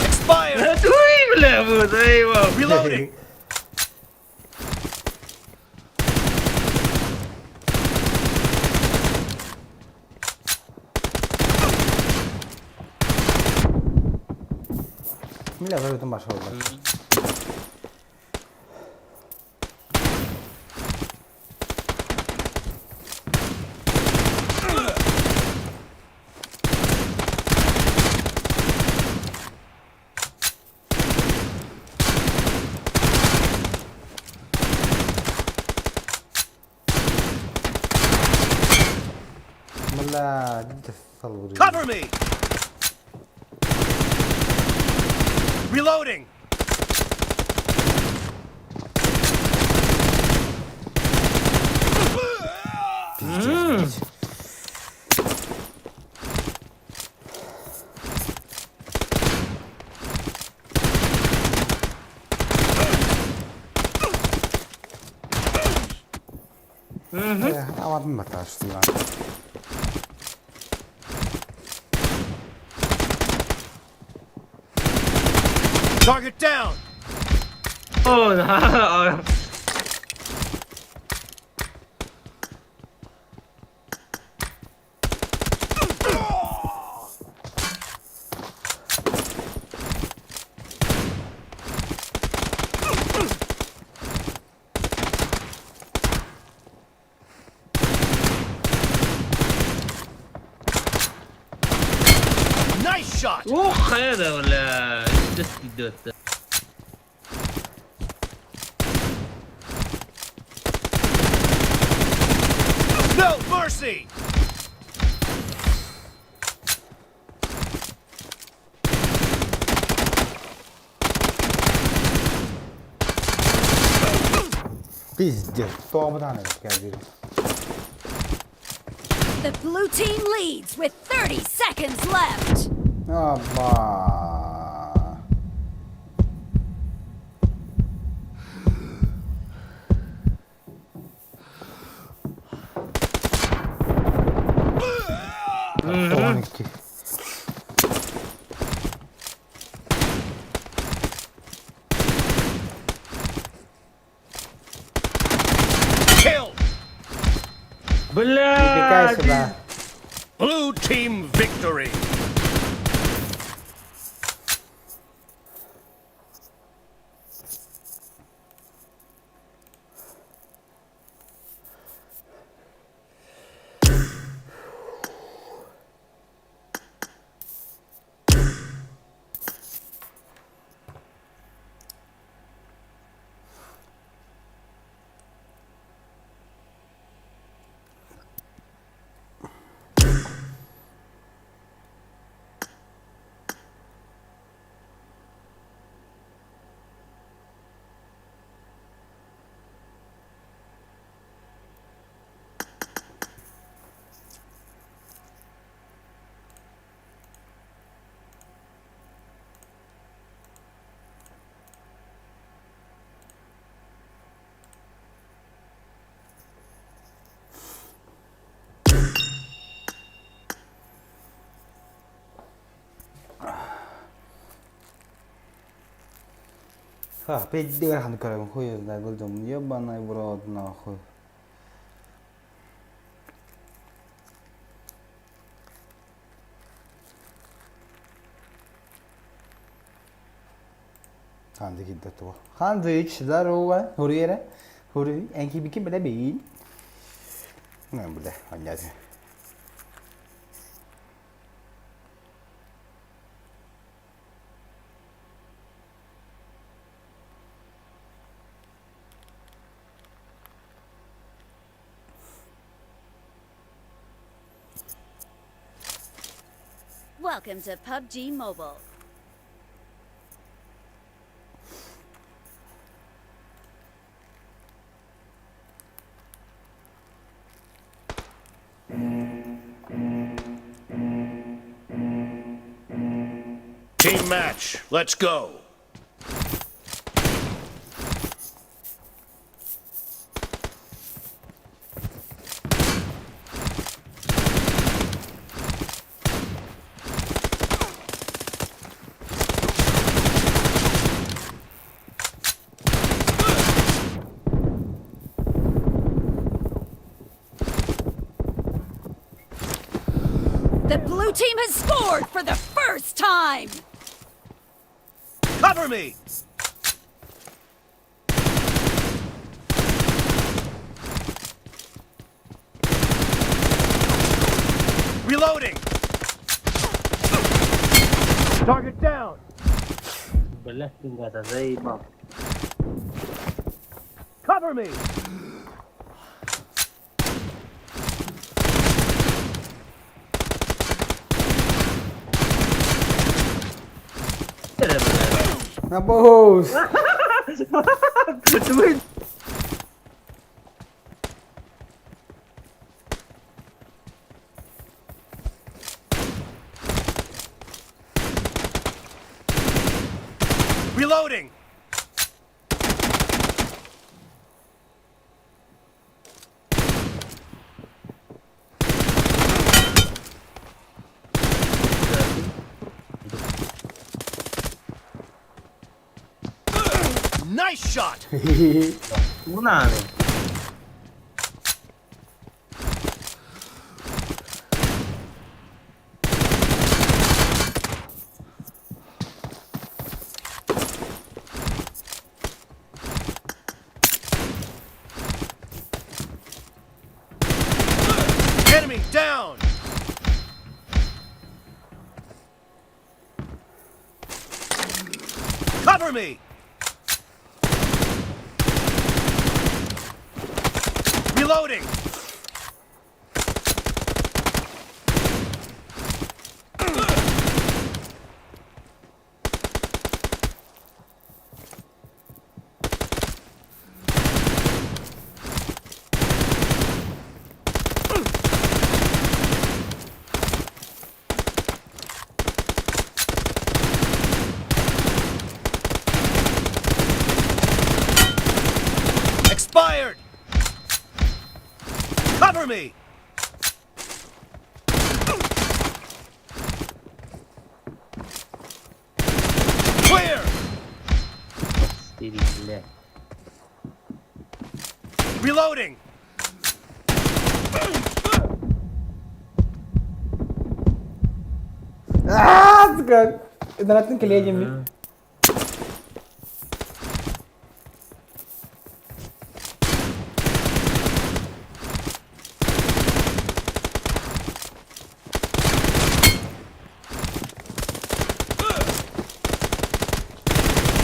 Expired! Reloading! Бля, вырву пошел. Бля, Cover me! Reloading! Аваад батаашсан. Target down! Nice shot! Ох, это, бля, идет. No mercy! Пиздец, тоҕо кэлбит. The blue team leads with 30 seconds left. Аба. Тонкий. Kill! Припекай сюда. Blue team victory! Пиздец, ханнык көрөбүн, хуй знает, был ебаный в рот, нахуй. Ханды кидде туга. Хандыч, здорово. Хурьера. Хури, энки бики бля бейин. Ну, бля, аньязи. Welcome to PUBG Mobile. Team match. Let's go. The blue team has scored for the first time! Cover me. Reloading. Target down. Блядь, ребята, заебал. Cover me. Набоус! Reloading. Nice shot. Bu ne abi? Enemy down. Cover me. Reloading. Expired. Cover me. Clear. Стыдно, блядь. Reloading. Аа, сука! Наратын кэлиэдиммин.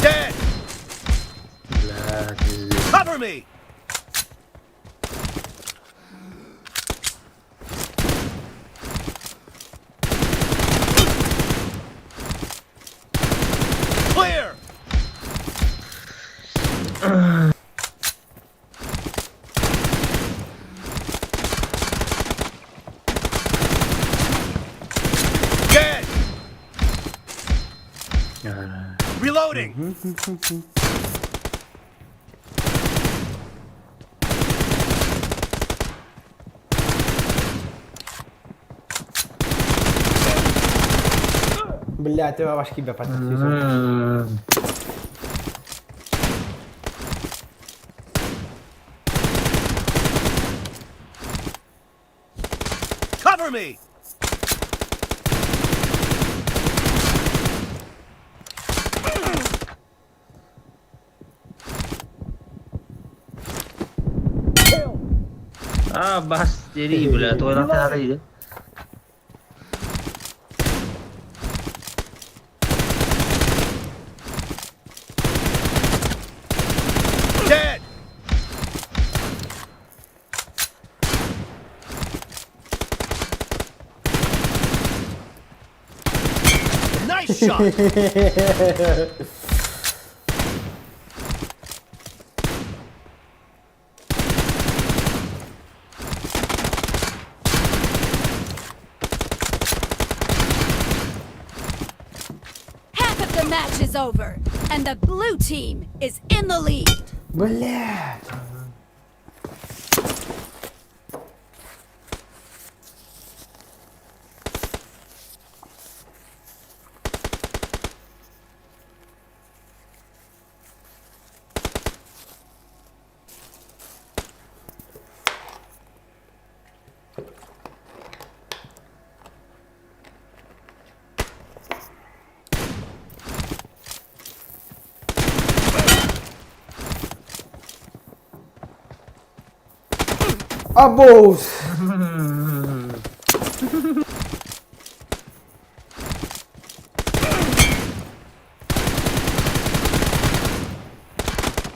Dead. Блядь, пиздец. Cover me. Clear. Dead. Reloading. Блядь, ты башки бля М. Cover me! А, бас, дери, бля, той латары. Dead! Nice shot! Half of the match is over, and the blue team is in the lead. Блядь! Абоус!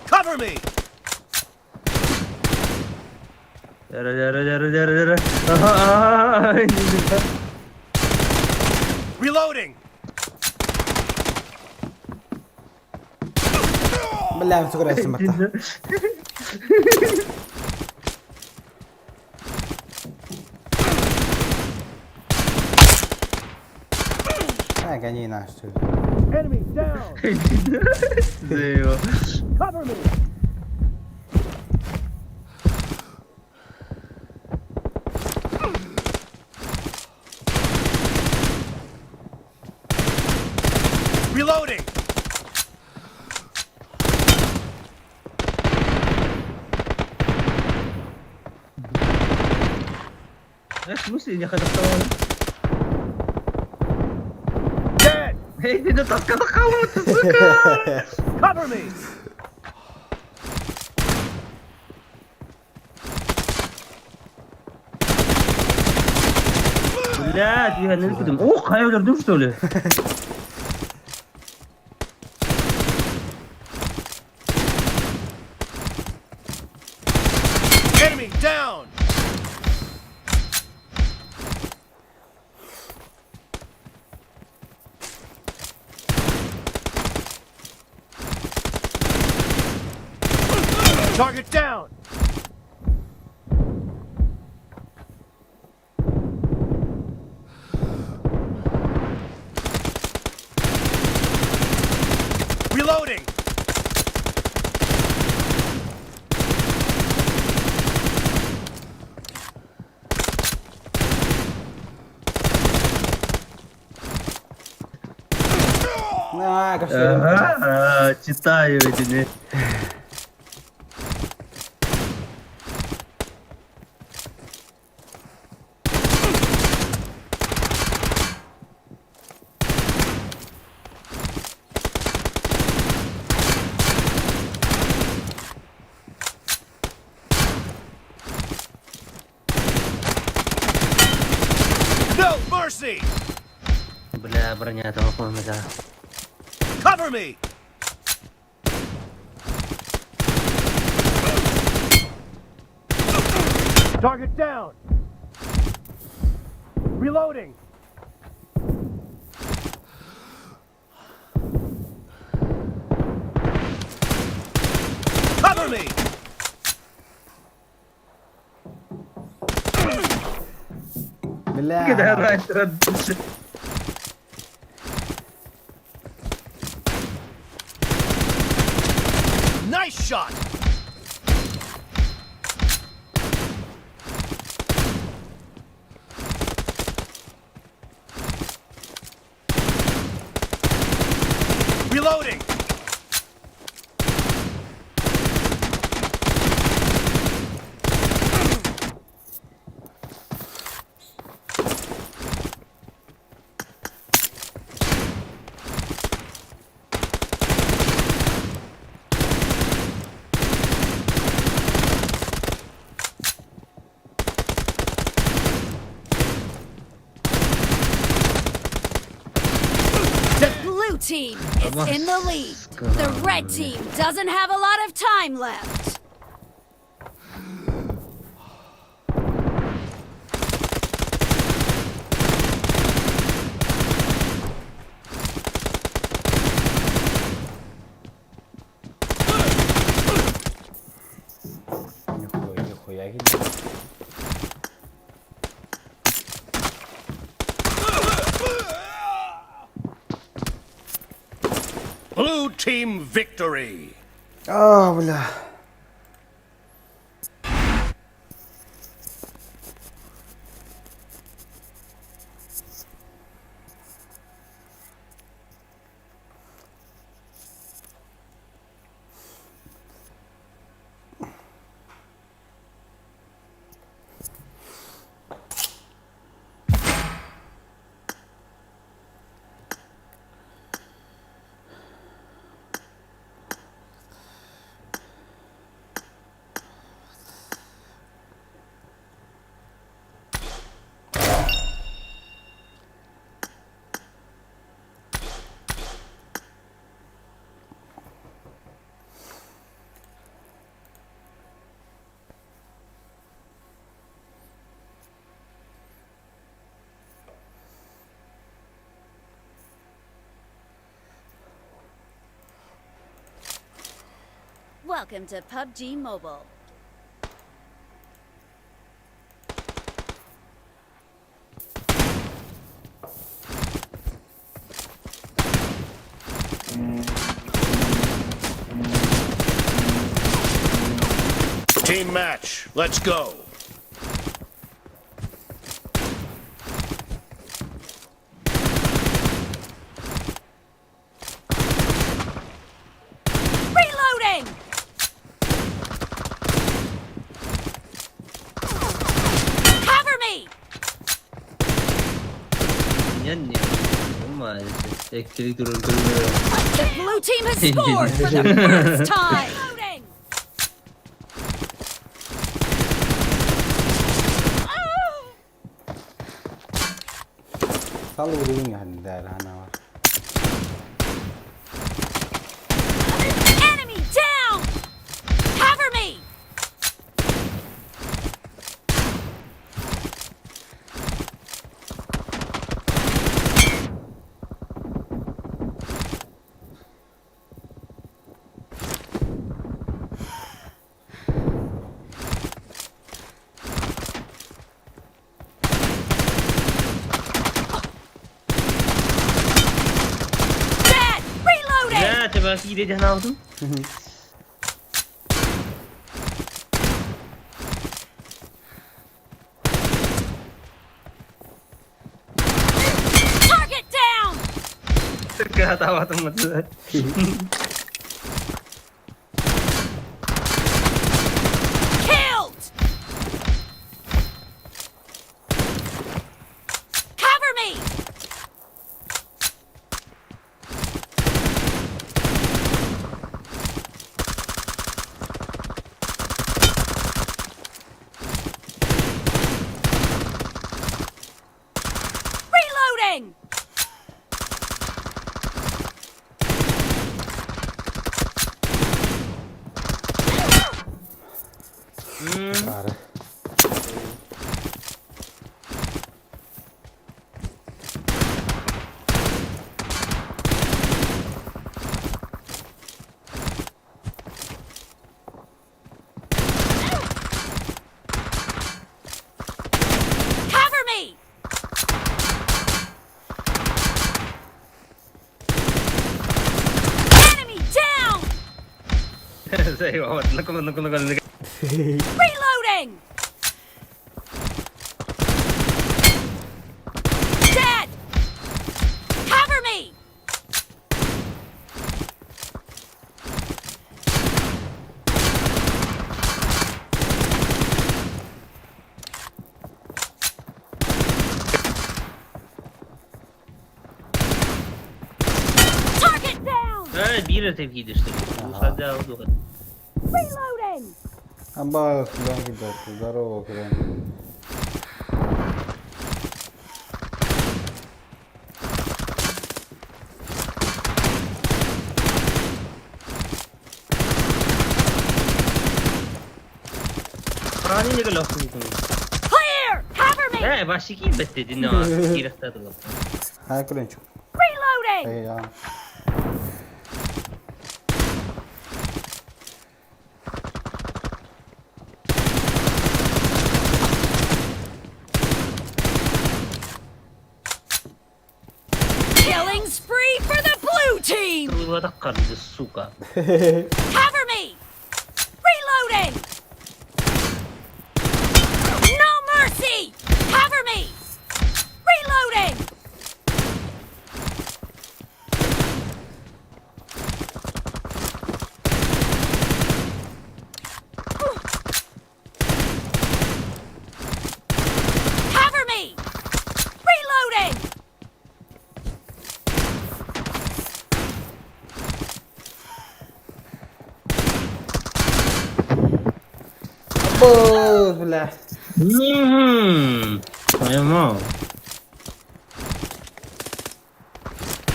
Cover me! Reloading! Бля, сука, А, гони наш, что ли. Enemy down! Cover me! Reloading! В смысле, не хотел? Dead! Эй, ты таскала сука! Cover me! Блядь, я не выпадем. Ох, а я өлөрдүм, что ли? Enemy down! Target down! Reloading! На, кошелек. Ага, читаю эти. No mercy! Бля, броня этого да. Cover me! Target down! Reloading! Cover me! Бля. Nice shot! Reloading! in the lead. The red team doesn't have a lot of time left. Нихуя, нихуя себе. Blue team victory! А, бля. Welcome to PUBG Mobile. Team match, let's go. Reloading! Cover me! The blue team has scored for the first time! Reloading! Enemy down! Cover me! Dead! Reloading! Бля, ты вообще aldın? Target down! Атабатым. Killed! Cover me! Reloading! Cover me! Enemy down! Reloading! Dead! Cover me! Target down! Reloading! Аббас, здорово, Крем. Clear! Cover me! Ээ, вообще киирбэт дии, киирэхтээ Хаа көрөнчүк. Reloading! Эй, аа. Killing spree for the blue team! Тыллатах сука. Cover me! Reloading! No mercy! Cover me! Reloading! Cover me! Reloading! Бос, бля. Мм. Поймал.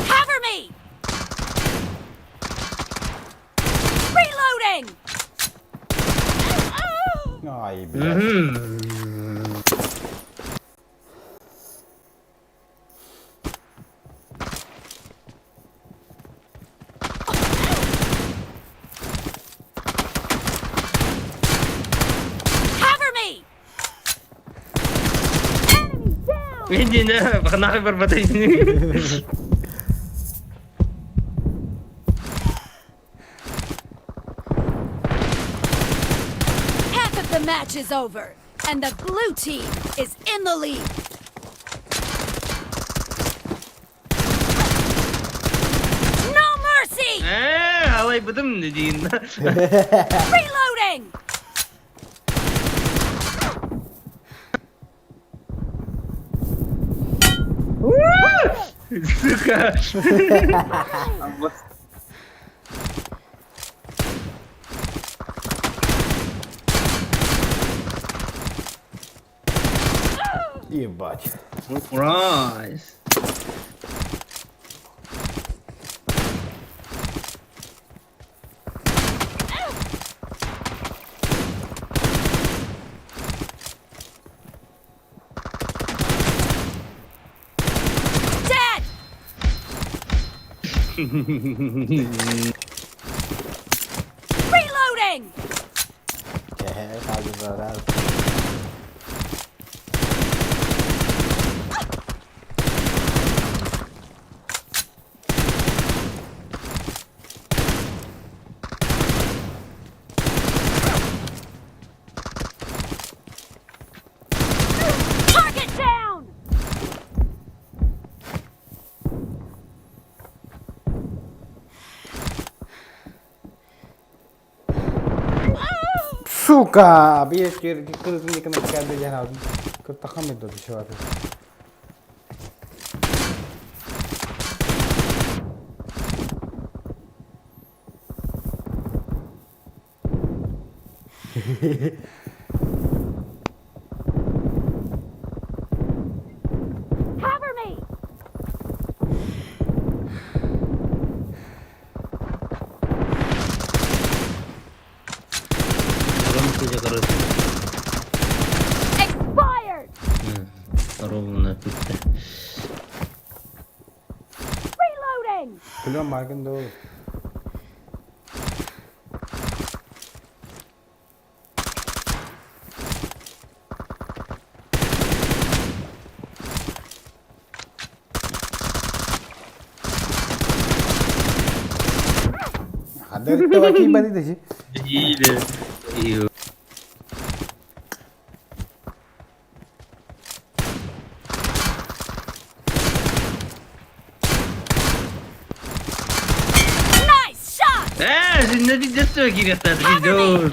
Cover me! Reloading! Ай, бля. Мм. Cover me! Enemy down! Hindi na, baka nakibarbatay niyo. Half of the match is over, and the blue team is in the lead. No mercy! Ээ, алайбытым диин. Reloading! Сука. Ебать. Surprise. Dead! Reloading! Э, раз. Target down! Сука! Биир кырсын дикін кәді жанадым. Кыртақам еді шываты. Cover me! Короче. Expired! Ровно bitti. Reloading! Biliyorum markın doğru. Hadi bakayım ben de. İyi de. İyi. Nice shot! Ээ, не видите, кириэхтэй видео.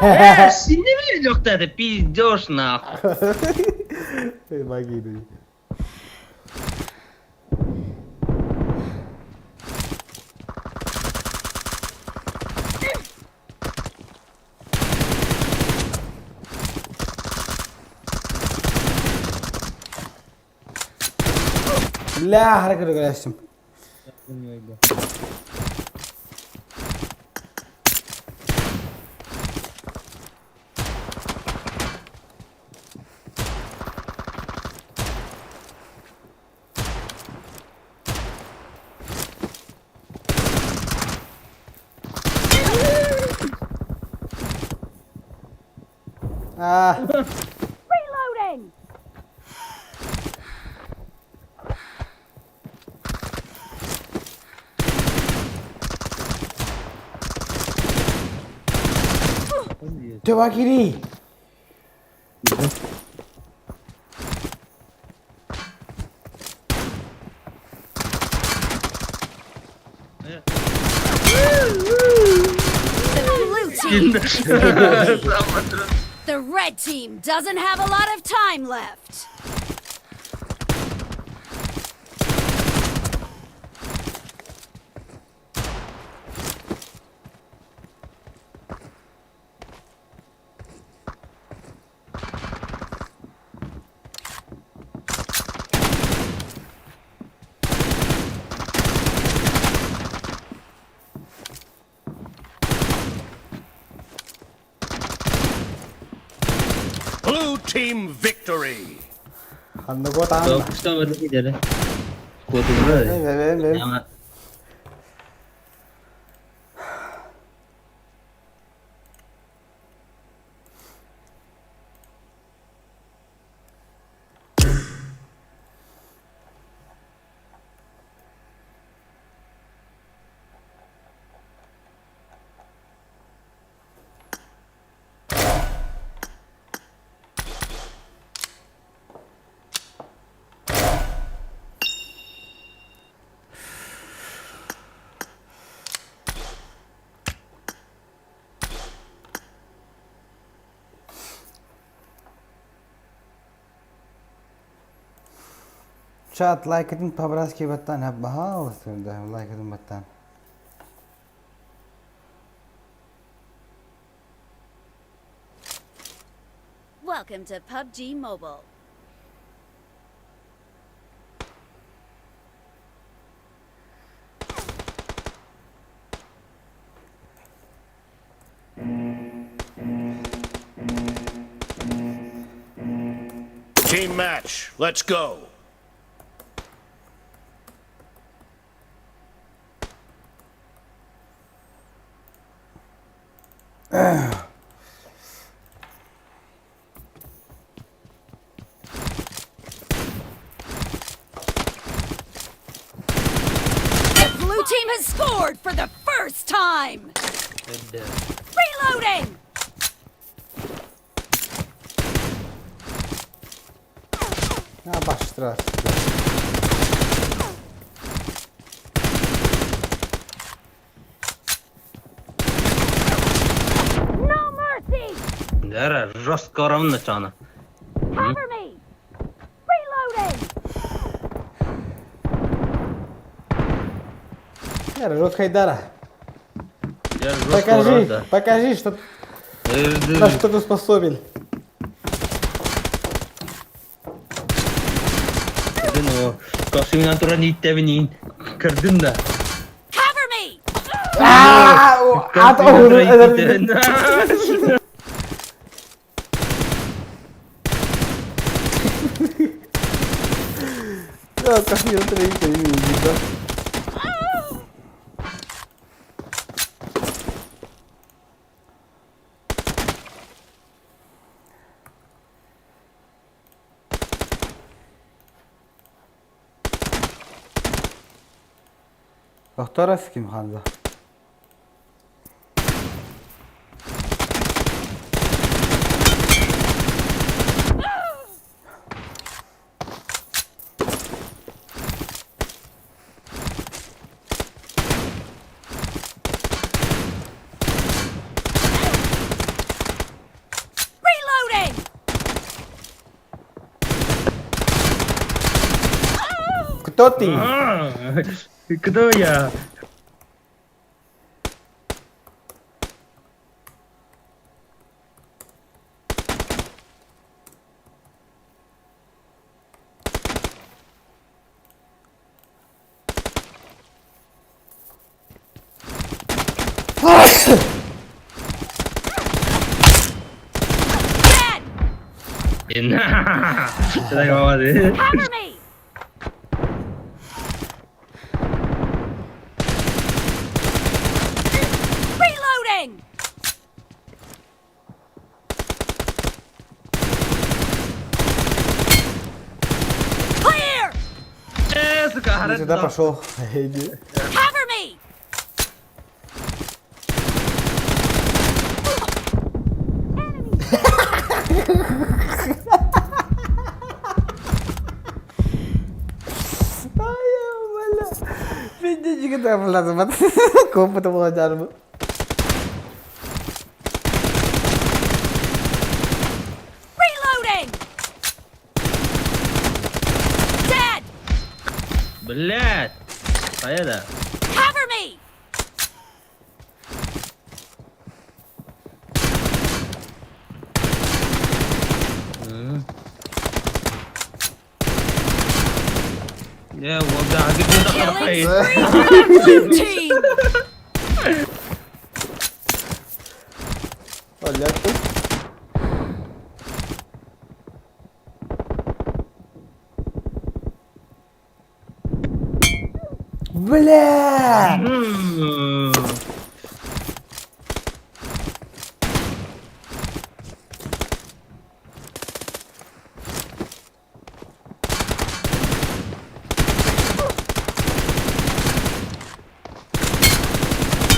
Э, синемир это пиздешь нахуй. Помоги. Бля, харакыр көрөстүм. Ah. Reloading! Чуваки! The blue team is in the lead. The red team doesn't have a lot of time left. Blue team victory. Ханна Что вы видели? Кот убрали. Чат лайкатын по-братски баттан хаббаха лайкатын баттан. Welcome to PUBG Mobile. Team match. Let's go. The blue team has scored for the first time. Reloading! А, баш No mercy! Дара, жестко ровно чана. Cover me! Reloading! Хайдара. Покажи, покажи, что, на что ты способен. Кашымнан туран иттебинин. Кырдым да. Cover me! Ат Кашымнан туран иттебинин. Доктора ким ханза? Кто ты? Кто я? Cover me! Reloading! Clear! Ты сюда пошел. Иди. Cover me! Копыта было дярбы. Reloading! Dead! Блядь! Поеда. Cover me! Killing spree for the blue team! Понятно. Бля!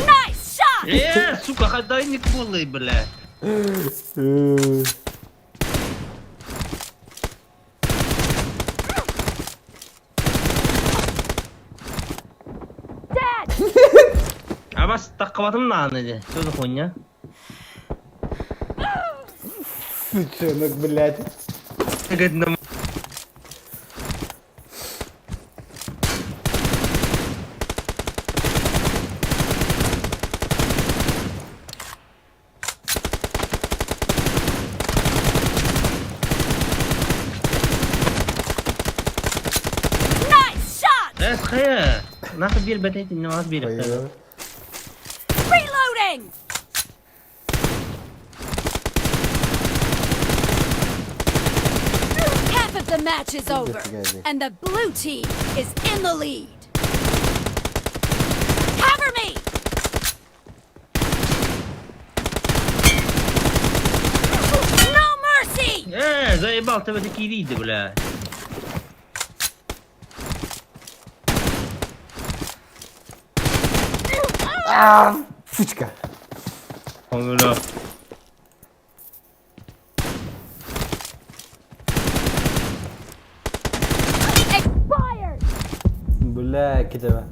Nice shot! Сука, ходайник полный, бля. Dead! А вас так хватом на ноги. Что за хуйня? Сучонок, блядь. Говорит, на Nice shot! Э, нахуй бир бэтейт, не вас бир. Reloading! Half of the match is over, and the blue team is in the lead. Cover me! No mercy! Э, заебал ты в такие виды, бля. А, сучка. Он, бля. Expired! Бля, кидава.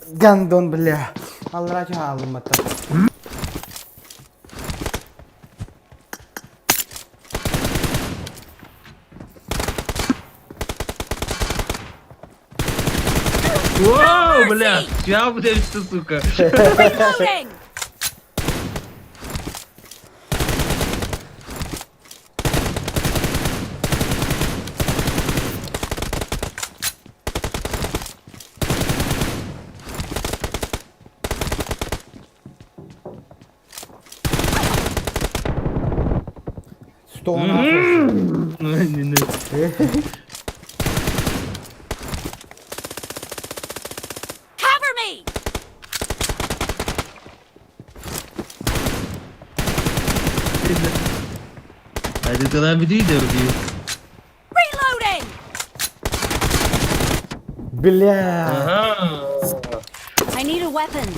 Гандон, бля. Алра чалымата. Воу, бля, я, блядь, что, сука. Reloading! Что нахуй? Cover me! Это ты нам видео, Reloading! Бля. Ага. I need a weapon.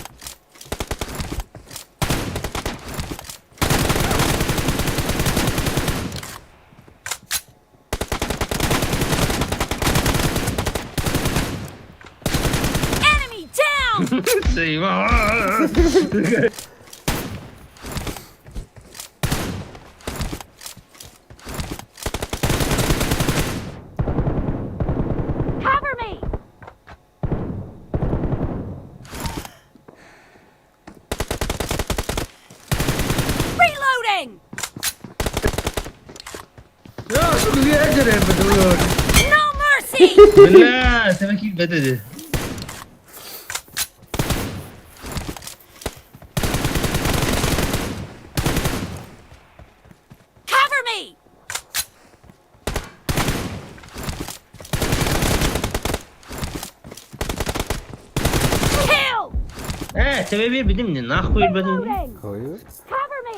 Заебал. Cover me! Reloading! No mercy! Бля, сэмэки бэтэди. Cover me! Kill! Э, тебе билим не нахуй бэтэди. Reloading! Кою? Cover me!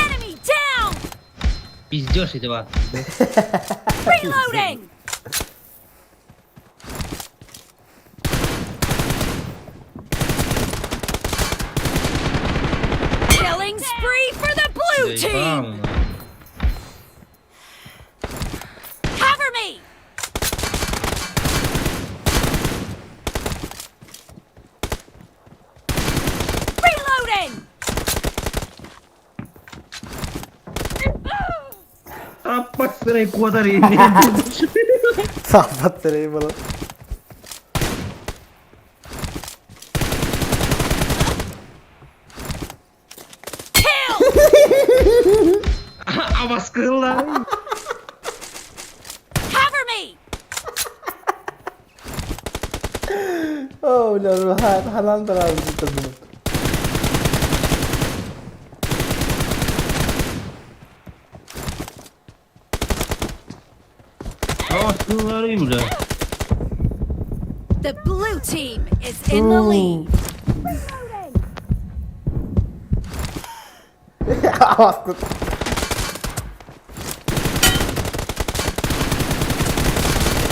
Enemy down! Пиздешь этого. Reloading! Killing spree for the blue team! Cover me! Reloading! Аппасырай куотар Сааппаттар буолан. Kill! Абаскылла. Cover me! Оо, бля, халан тарабын. Абаскылларым, бля. The blue team is in the lead. Абаскыт.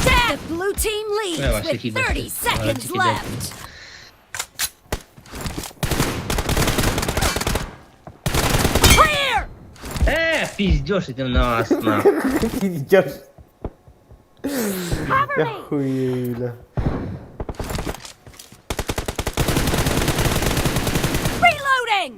The blue team leads Yeah, with 30 seconds left. Clear! Э, пиздешь этим на вас, нахуй. Пиздешь. Cover me! Охуею, бля. Reloading!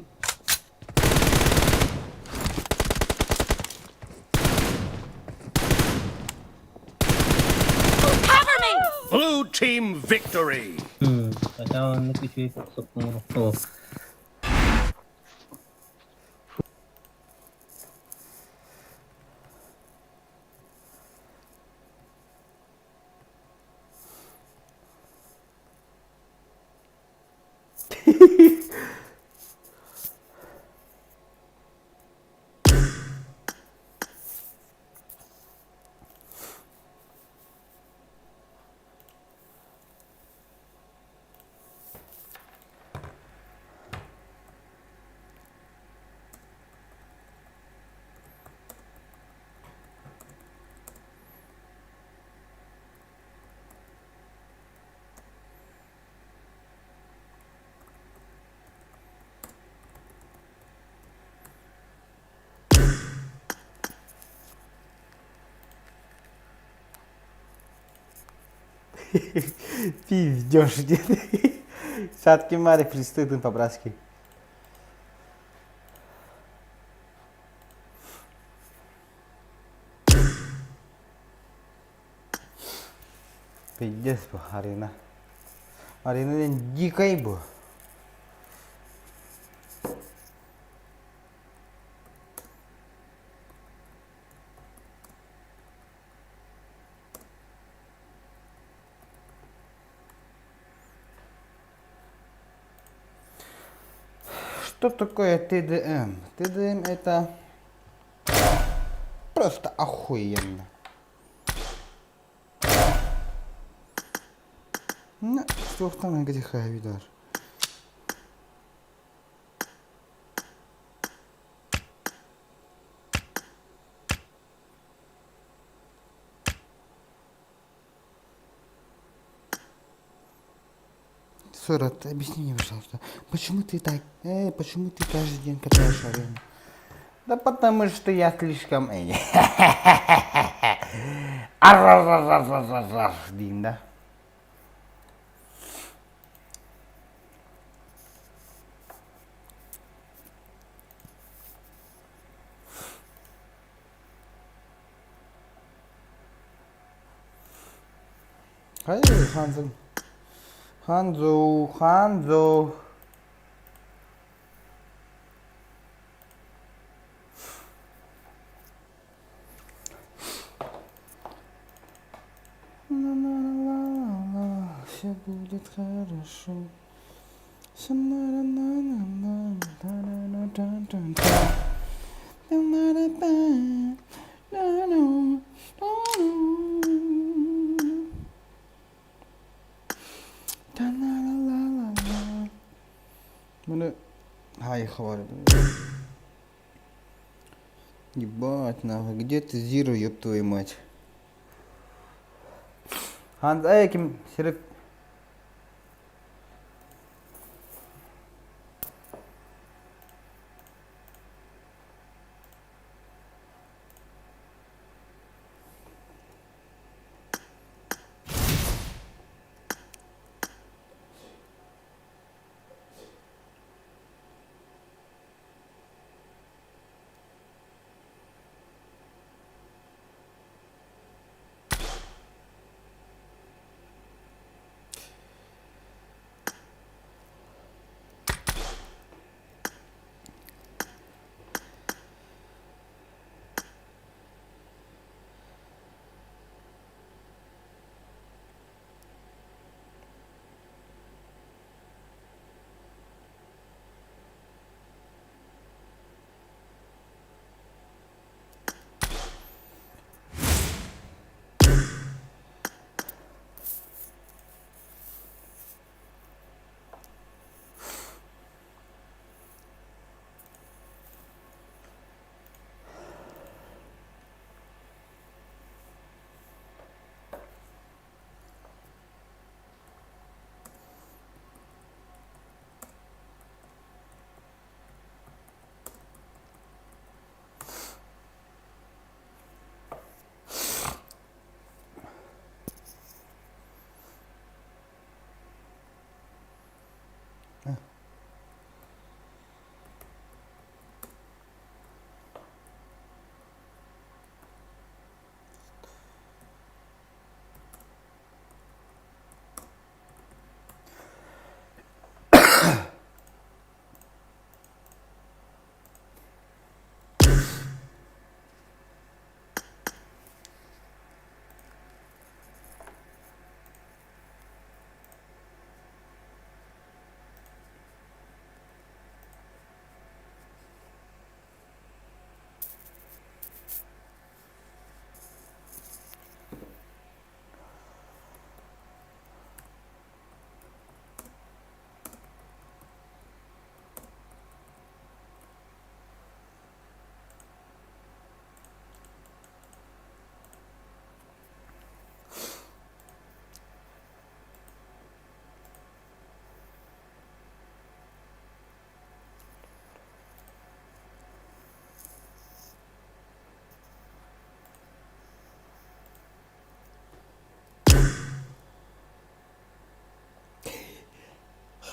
Cover me! Blue team victory. Хотя он үчүгэй соппуҥ. Пиздешь, дед. Садки Мари пристыдын по-братски. Пиздец бу, Арина. Арина диэн дикай бу. Что такое ТДМ? ТДМ это просто охуенно. Ну, что там где видар. Сурат, объясни мне, пожалуйста, почему ты так, почему ты каждый день катаешь арену? Да потому что я слишком Ар-ар-ар-ар-ар-ар диин да. Hayır, Hanzo. Hanzo, Hanzo. Ла-ла-ла-ла, все будет хорошо. Маны Ай, хватит. Ебать, нахуй, где ты, Зиро, ёб твою мать? Ханз, эй, ким, Серег.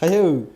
Хайа.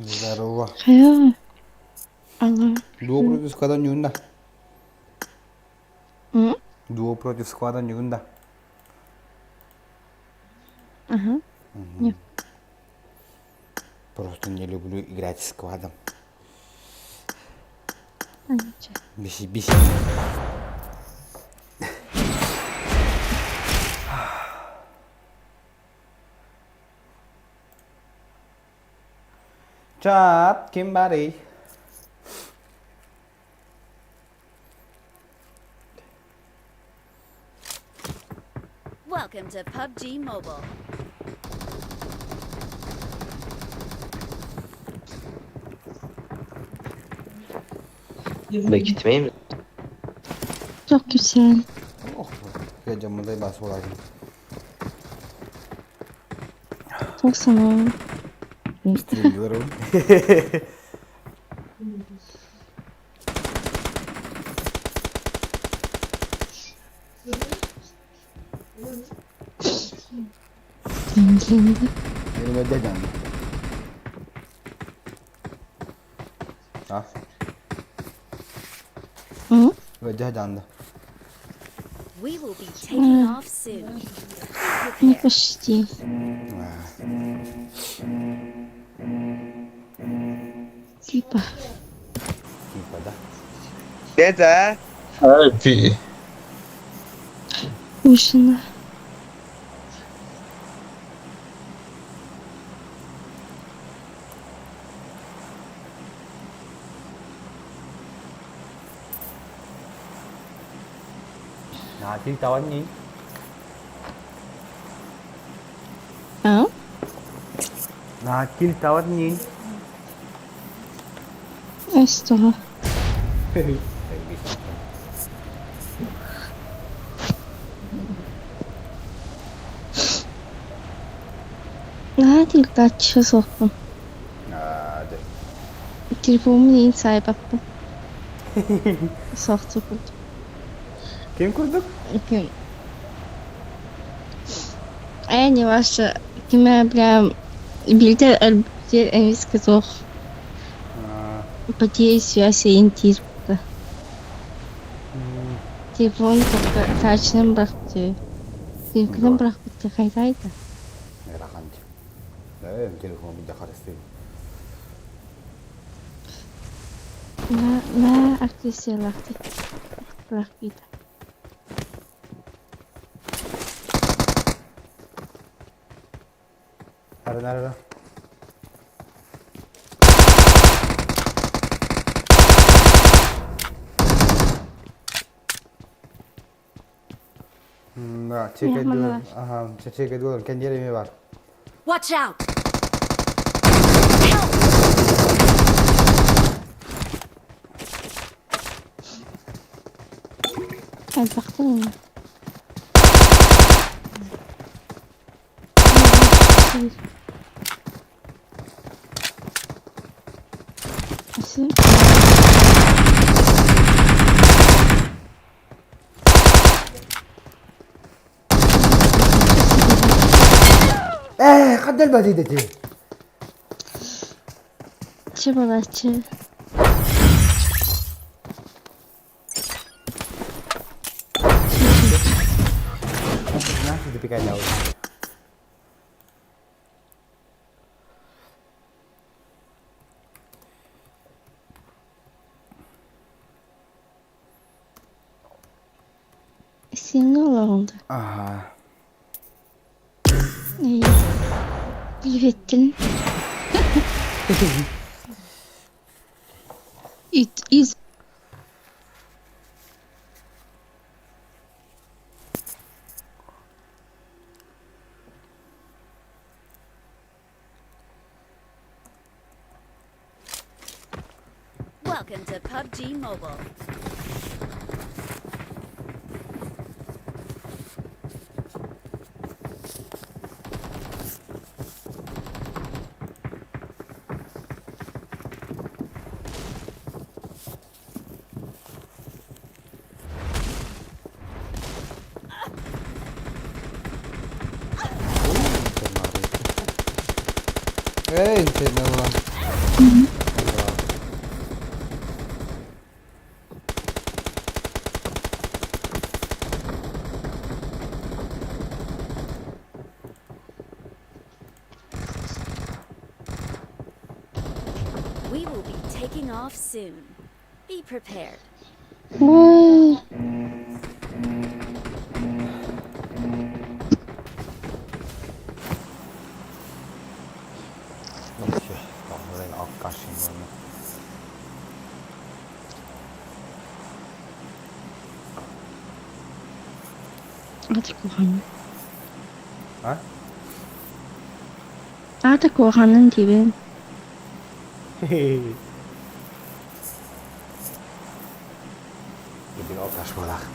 Здорово. Хайа, ага. Дуо против склада ньугунда. М? Дуо против склада ньугунда. Ага. Нет. Просто не люблю играть с складом. А ничего. Биси, биси. Чат, ким барый? Welcome to PUBG Mobile. Бэкитимэйм. Çok güzel. Ох, я дьоммудай бас буолаатын. Çok sağ ol. Стримдером. Şimdi. Benim А? М? Дядя We will be taking off soon. Ну почти. Типа. Типа, да? Dede. Abi. Ужина. Наһаа таван нии. А? Наһаа кил таван нии. А что? Наһаа тилтааччы суохпун. Аа, дэ. Телефоммун иин саайбаппын. Суох курдук. Ким курдук? Ким Ээ, не ваша кимэ бля билдер өлбүтүгэр эмискэ суох потеря связи иин тиийбитэ. Телефон только таачынан бырахпыт Телефонун бырахпытка хайдаайда? Ыарахан дии. Ээ, телефон билдэ харыстыыр. На на агрессиялаахтык бырахпыта. Ары нары. Да, чек Мана. Ага, чек ediyorum. Kendi yerimi var. Watch out! Элбэхтэн Өссө Ээ, хаддал базидати. Чи болааччы. Nasıl tipikal Сиҥҥэ олоҕуҥ да? Ага. Ээ, Приветин. It is Welcome to PUBG Mobile. Эй, sen lan. We will be taking off soon. Be prepared. Ой. Вообще, блин, алкаш ебаный. Аата куһаҕан. А? Аата куһаҕанын диибин. Иди алкаш буолаах.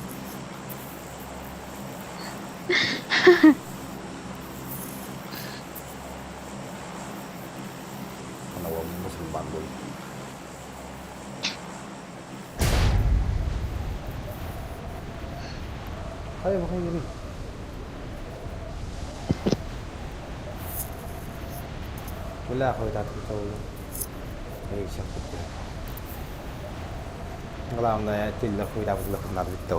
Ана ол мусульман был. Хайа бу хайа Бля, хуй так Главное, тиллер хуйтаабыт надо бүттэ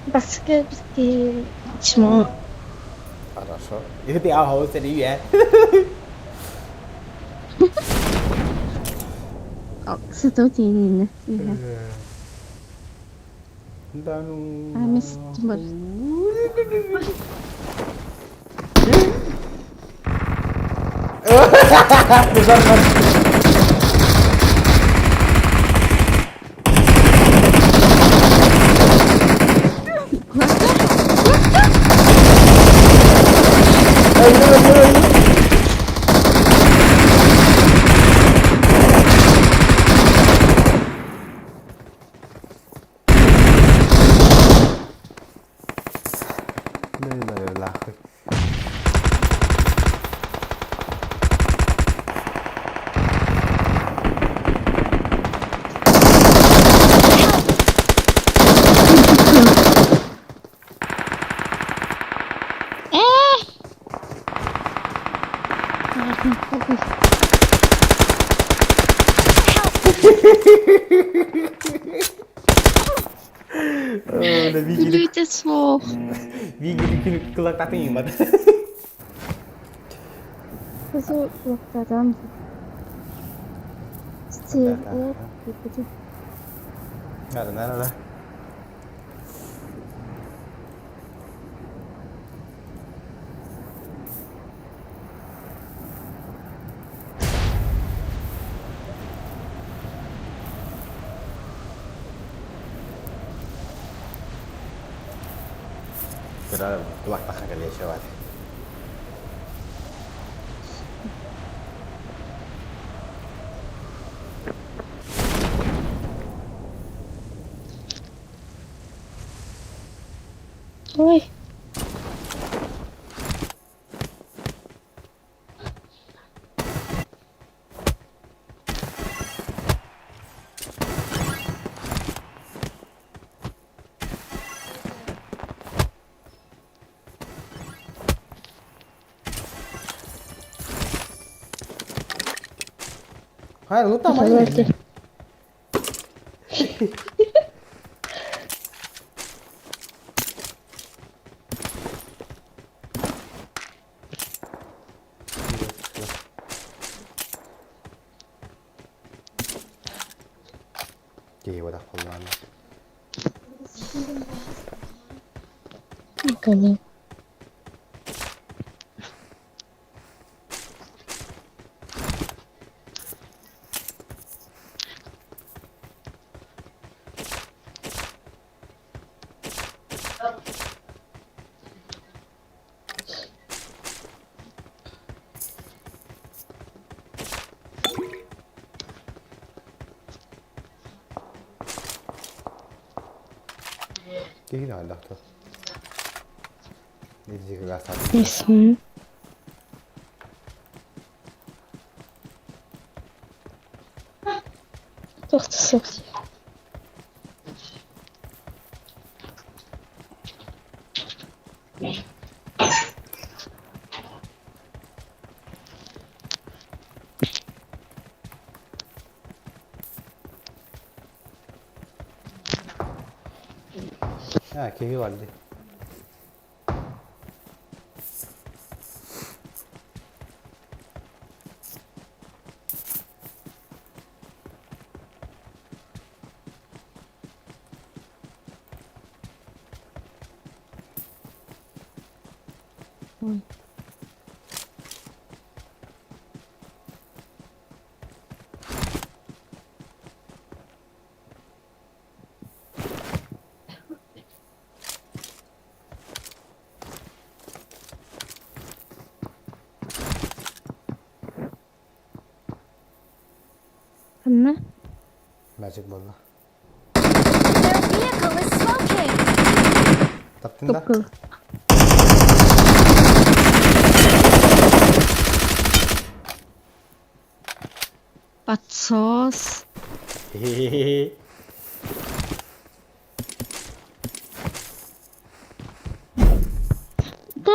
Баска бити чмо. Хорошо. 你比较好这里远。哦，是周杰伦的，厉害。啊，没事，怎么？ Нахуй. Бүлүүтэ суох. Видели кулактатын юм бат. Кызыл кулактардан. Стив о Nada, nada. Кулак тахан кэлиэ Ой. Hayır, лутамай. Киһи бодах боллаана. Кэлин. Киһи да Nessun. Туох да суох. А, киһи бар дии. Ой. Ханна? Magic буолла. Their vehicle is smoking! Таптын да? Кып-кыл. Подсос. Да!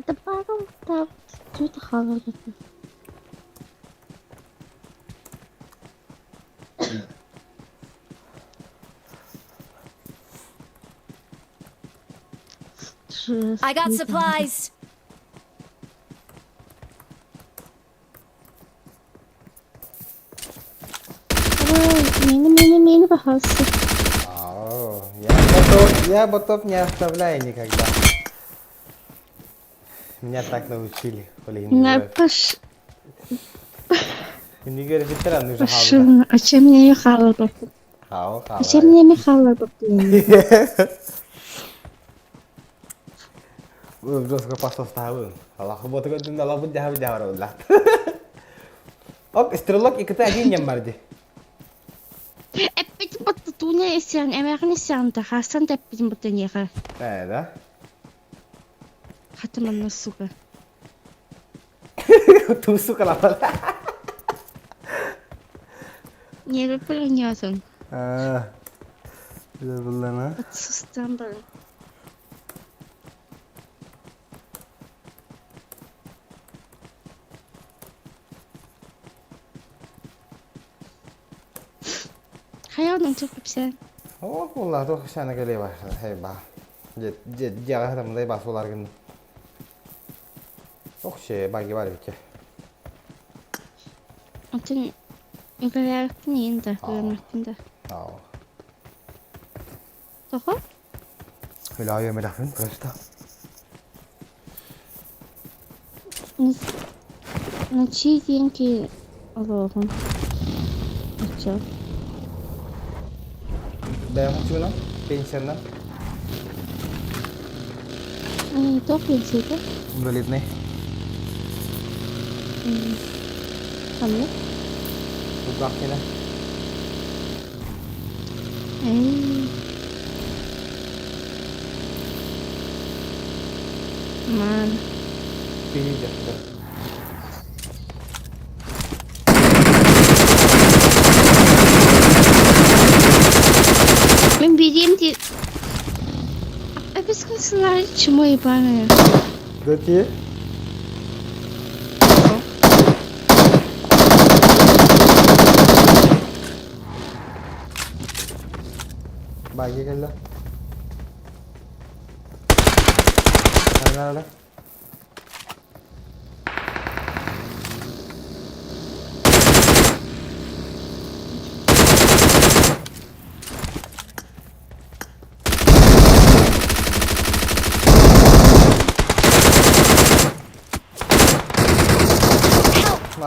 Да потом там что-то холодно. I got supplies! Мени, мени, мени, пожалуйста. Ау, я ботов не оставляю никогда. Меня так научили. На паш... Не говори, ветеран нужно Пошел. А чем мне ее холодно? Хау, А чем мне Михайло Жестко пошел ставын. Аллах боту көтүн Аллах бу жаһы жаһар олла. Ок, стрелок иките один нем бар ди. Эппит бутта туня исян, эмэрни сянта, хасан тэппит бутта неха. Э, да? Хатаманна сука. Ту сука лапал. Не выполнясын. А. Буллана. Подсустан бар. Хайа онон тух кэпсээн? О, булла, тух шана келе бар. Хей ба. Же же жага хатамдай бас болар гын. Ох, ше, баги бар бит. Онтон үлэлээбиппин иин да, үөрэммиппин да. Ау. Тоҕо? Үлэ мелахын просто. Начи диэн ки олоҕун. Оччо. Бэйэм чуна пенсияна Ай, туох пенсията? инвалидный. Ханнык? Угахина. Эй. Ман. Пиздец. Мин бириэм дии Эпискин сылаары чмо ебаная. Да ти? Баги кэллэ. Ана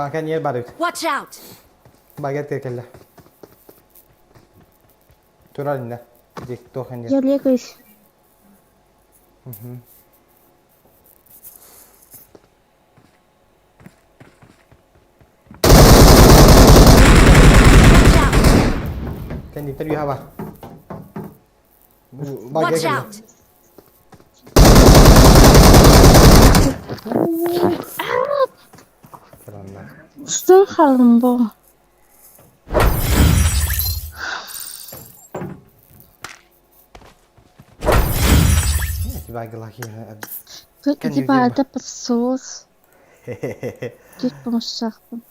Help! Кэнниэр бар эбит. Watch out! Багет кэллэ. Турар инде. Дик тохан Я легаюсь. Watch out! Кэнниттер юха бар. Watch out! Что халым бо? Can Иди you баада подсос. Тут помощахпын.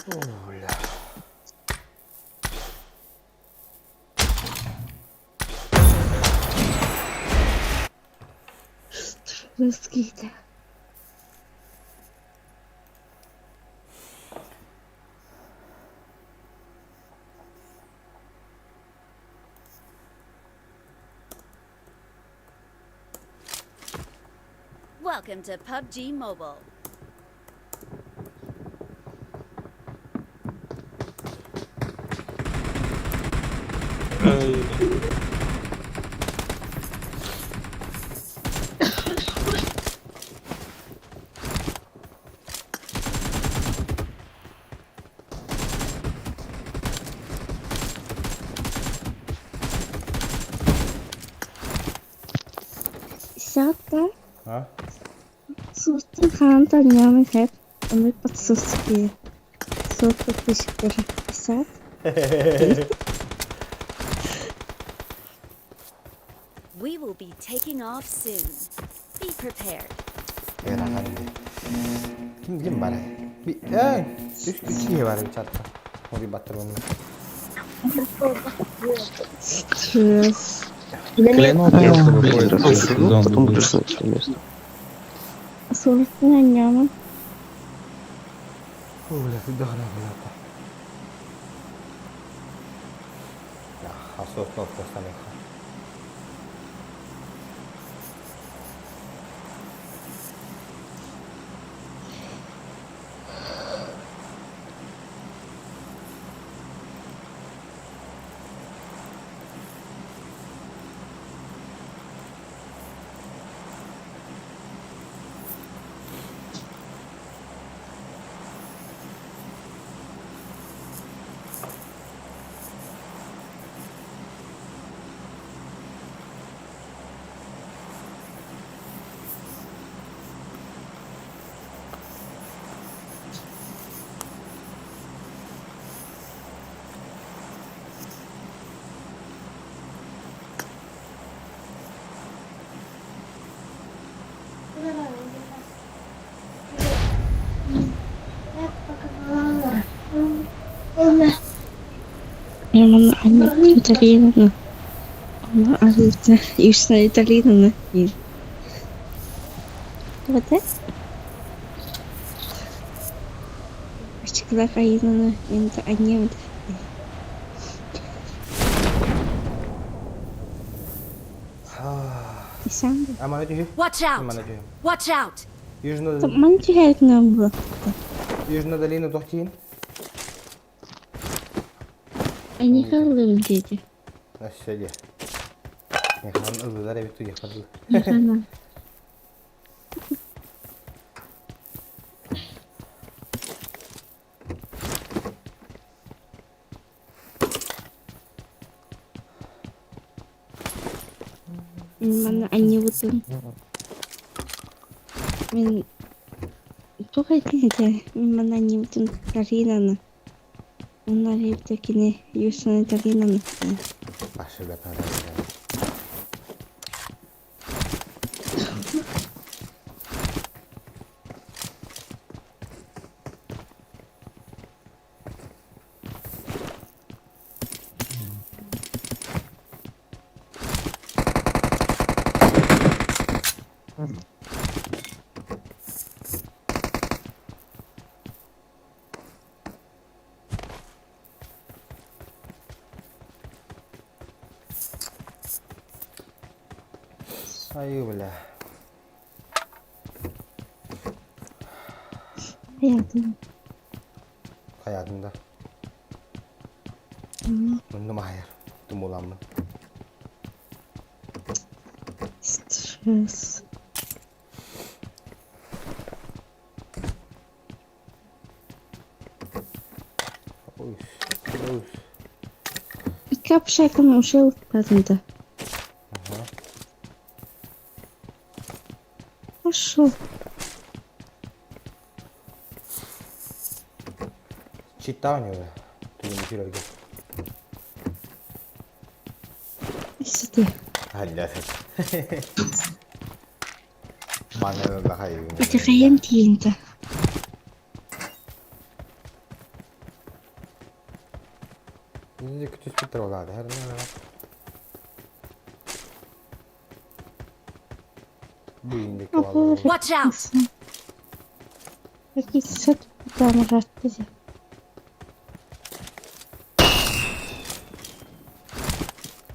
Бля. Русский-то. Welcome to PUBG Mobile. Сята. А? Суттан хаанта нямы хэп. Мы подсуски. Сот подписчиков 50. We will be taking off soon. Be prepared. Ким ким бар? Эй, үс киши бар чатта. Оби баттыр оны. Сейчас. Потом будешь знать свое место. Суттан нямы. Бля, дохна бля. Я, асос кнопка Мама Италина. Мама Алиса. Южная Италина. Вот это? Всегда Аинана. Это одни. Watch out! Watch out! Южно. Южная долина тохтин. Они халым дети. Ассади. Яхан ыллар эбит туя хадыл. Яхана. Мана они вот Мен тух айтын мана не вот Каринана. Онна репте кине юсана Каринана. Ашы бата. Ай, бля. Hayatım. Hayatımda. Мундум айыр. Тумуламмын. Стресс. Ой, ой. Капшаком ушел потом-то. Ага. Пошел. Читал него. Ты не фирорге. Сюда. Алля. Мана бахай. Это хаем тиента. Түспүттэр ол аата. Watch out!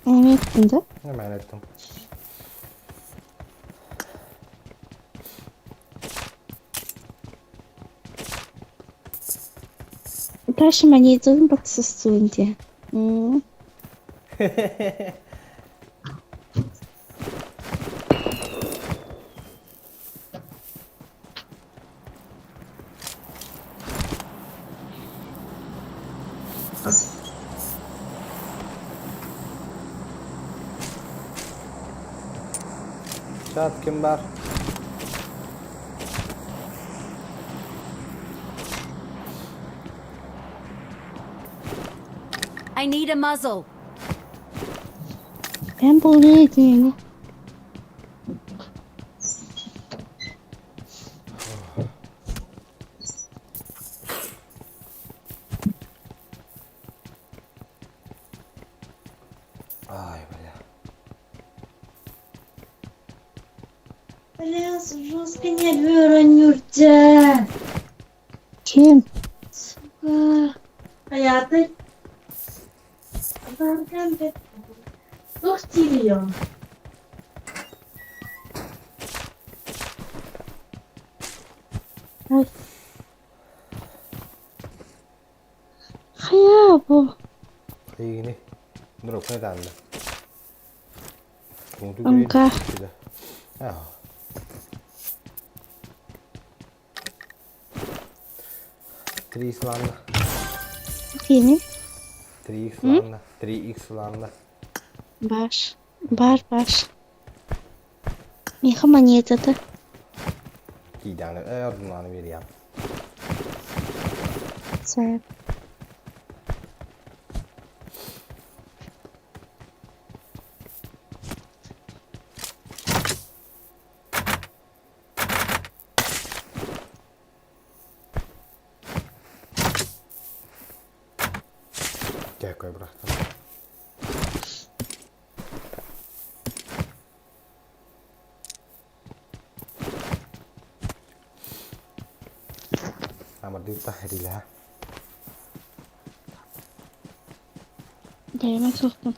Эмиэ да? Hemen ettim. Дальше монетаны подсосуньте. М. Чат ким бар? I need a muzzle. Эн буолуо диэни. Ай, бля. Бля, жестко не вернете. Ким? Сука. Hayatı Barkan be. Çok geliyor. Ой. Хайа бу. Игини. Нурок не танда. Умка. Три исланда. Кини? 3x ланда. 3x ланда. Баш. Бар баш. Миха монетата. Кийданы, ордунаны бериям. Сөп. Дякую, брат. Амардыта херила. Дайма сохтум.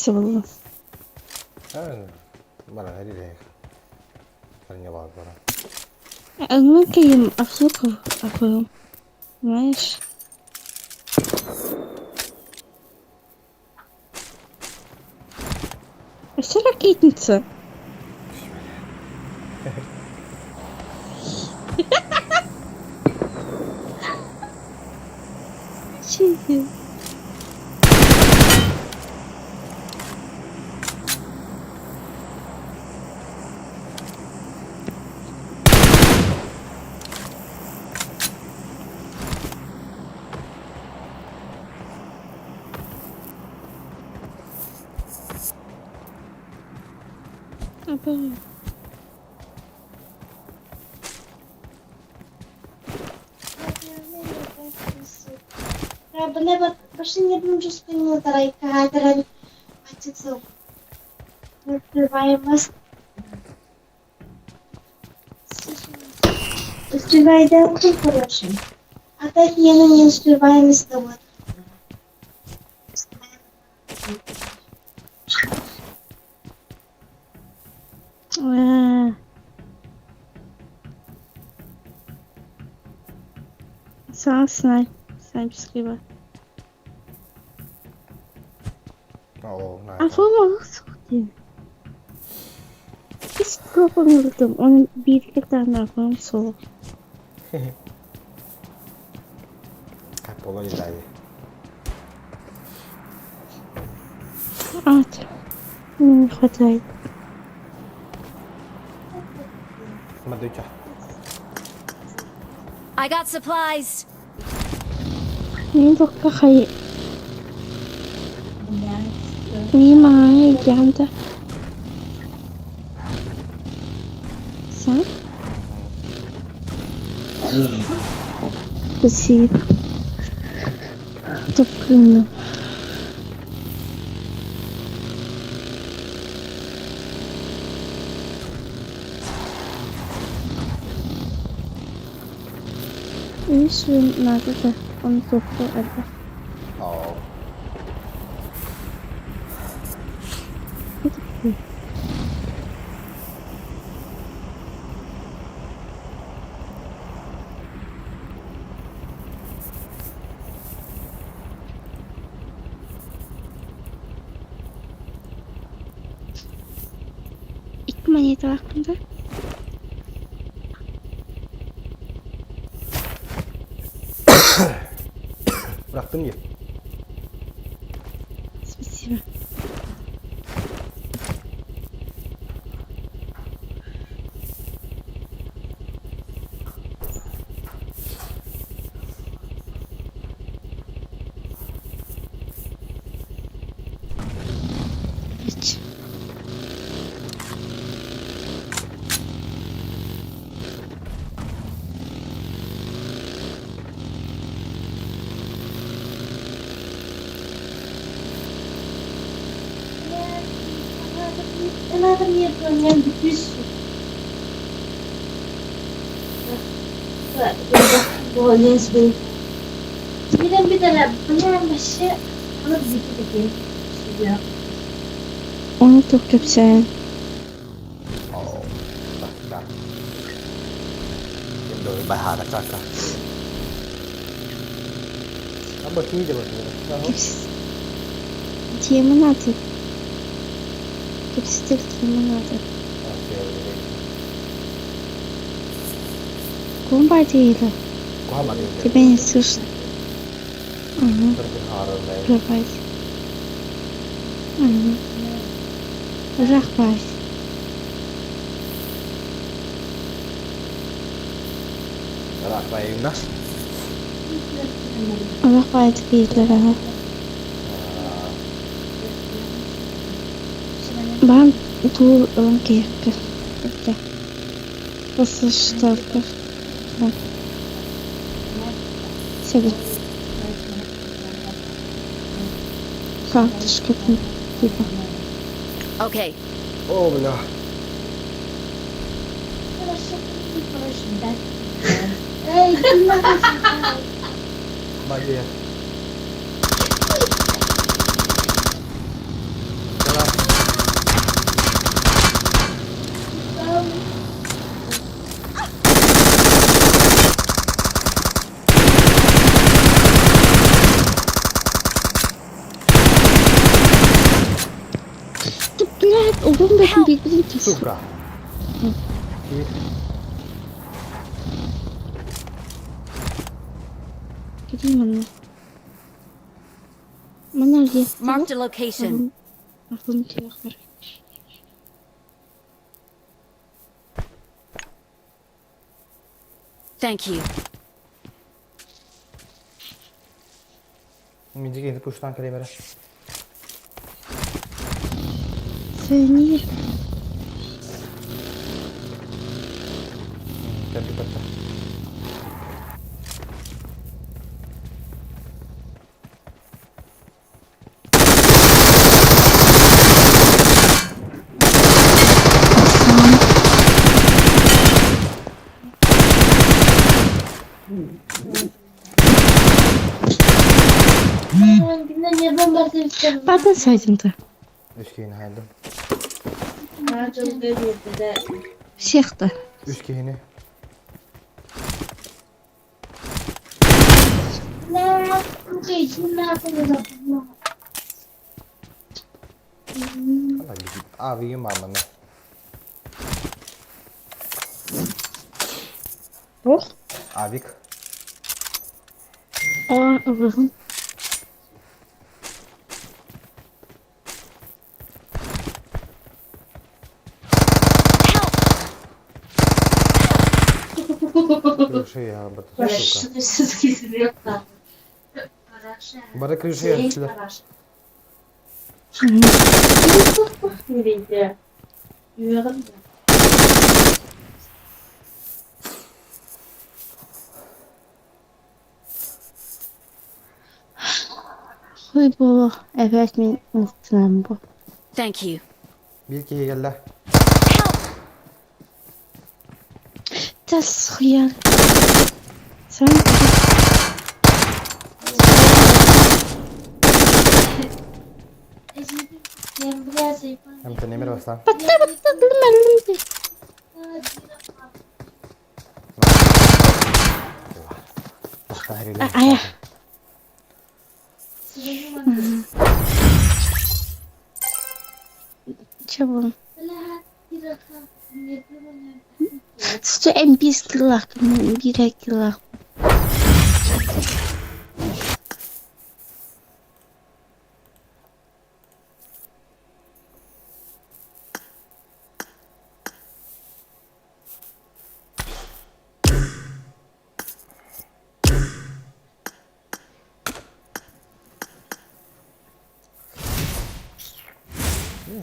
Өссө буолла. Бара херила. Парня бар бара. Ну-ка им афлуков афлум. Знаешь? Өссө ракетница. Чизи. Апа. Успевай, да, очень хороший. А так я не успеваем с тобой. Ээ. Сам снайп. Снайперский бар. О, на. Афлум сух диэн. Ис куопаҥҥытым оны бииргэ таанаарбам суох. Каполо не Ат. Не хватает. Мадуча. I got supplies. Мин бокка хай Внимание, гиганта. Sen? Спасибо. Тупкынна. Үс наадата ону туохха элбэх. Икки монеталаахпын да? Бырахтым дии. Спасибо. Üç. Ону туох кэпсээн Тема надо. Кэпсэтэр тема надо. Кумба диэли. Тебя не слышно. Угу. Давай. Угу. Рахбай. Рахбай нас. Рахбай дииллэр Баан туу ылан киһиэххэ этэ. Послушалка. Себе. Карточкатын типа. Okay. О, бля. Магия. Ты, блядь, угон бэтин биэрбитин кис. Сука. Кэлин манна. Манна алье. Marked a location. Атын тиэхэр. Thank you. Миндиги пуштан кэлимэрэ. Сэнир. Кэлбиппэттэ. Батын сайдынта. Үс киһини хайдым. Всех-то. Үс киһини. Авиым баар манна. Ох. Авик. О, ылыгын. Крыша я, сука. Бары крыша я. Хуй буолуох эбээт мин ыстанан бу. Thank you. Биир киһи кэллэ. Тас хуяр. Сан Эмтэн эмир бастаан. Батта батта билмэлим Айа. Чэ буолун. Сто эмбис килах, биир килах.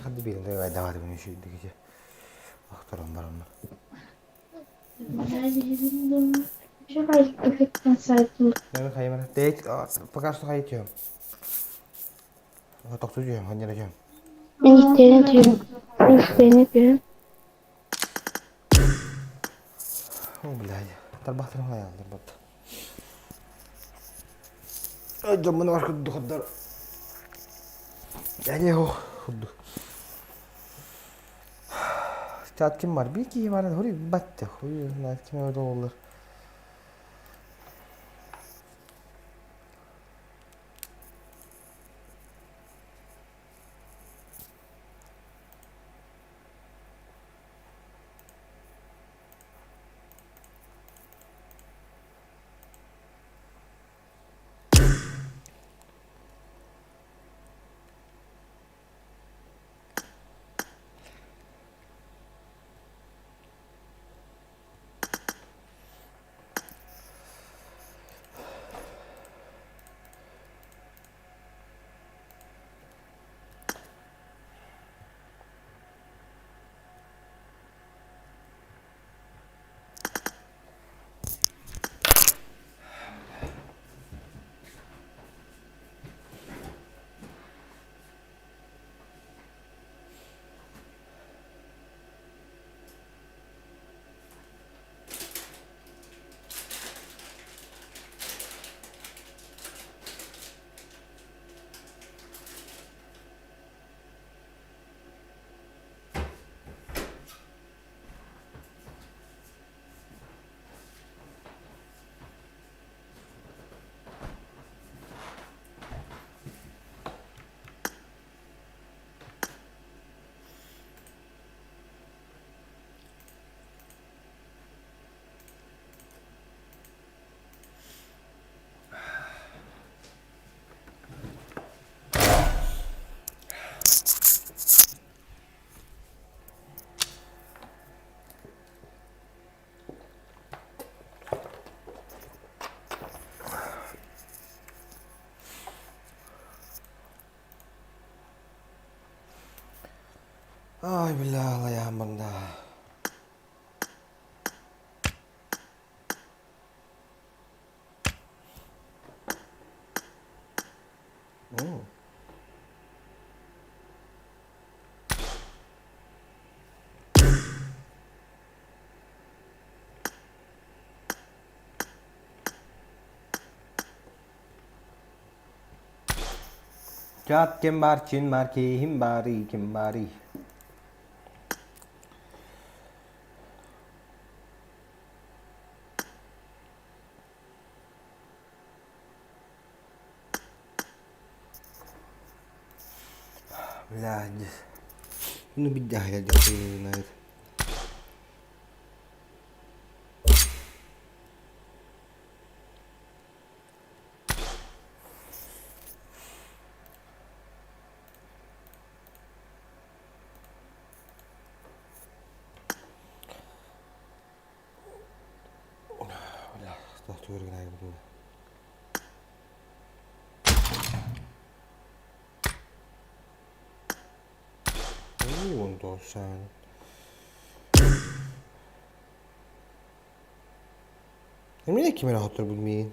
Хадды биирин давай күнү шүйдүгү охторон бараммын. Пока что хайытыам. Тохтуу түһүөм, ханньара түһүөм. Мин истэрин түһүм. Мин истэрин түһүм. О, блядь. Тарбахтарым хайааллар батта. Дьоммун бар курдук хаддар. Я курдук. Чат ким бар? Бир киһи бар. Хури батта. Хуй знает ким öyle olur. Ай, бля, алайааммын да. Чат ким бар, чин бар, киһим бары, ким бары. Блядь. Ну, бедяга, я знает. Түгүргүнэ. Уон тоҕус. Эмиэ ким эрэ хотторбут миигин.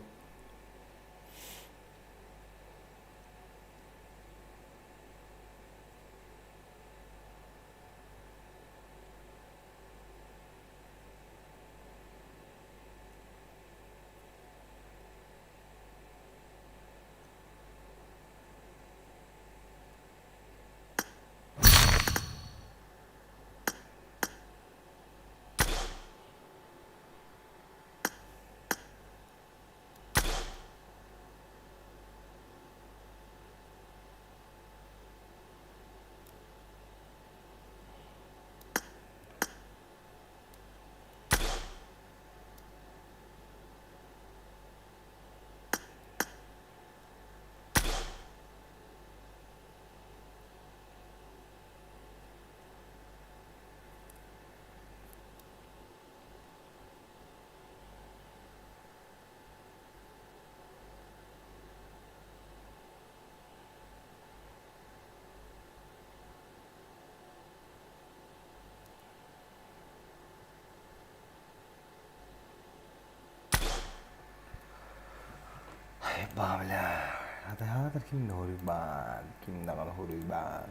Бля, хатыр ким да хоруйбаат, ким даҕаны хоруйбаат.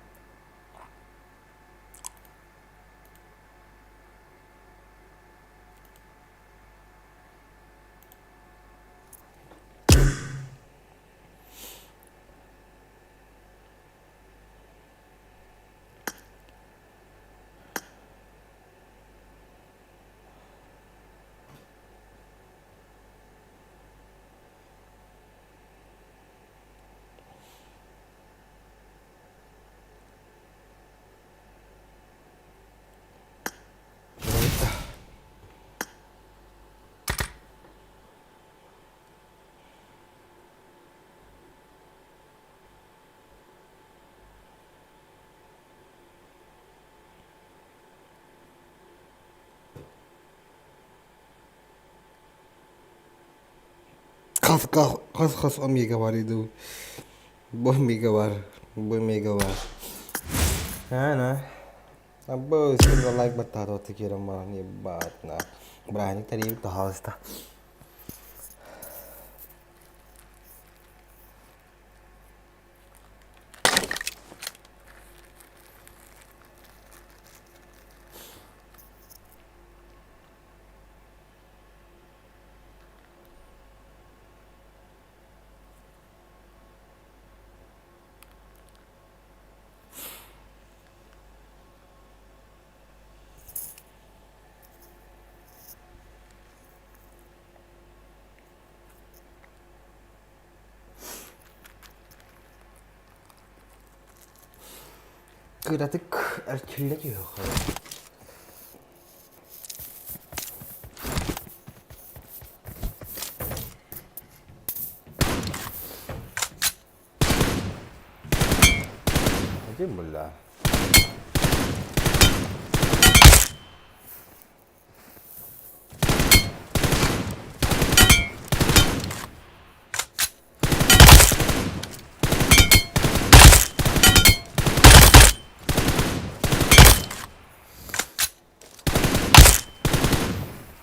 Хас омега бар иду. Бу омега бар. Бу омега бар. Ана. Абы син лайк баттаат кирем бар. Ебать на. Браник тариф пожалуйста. Кыратык эрчиллэ түһүөххэ. Ким булла?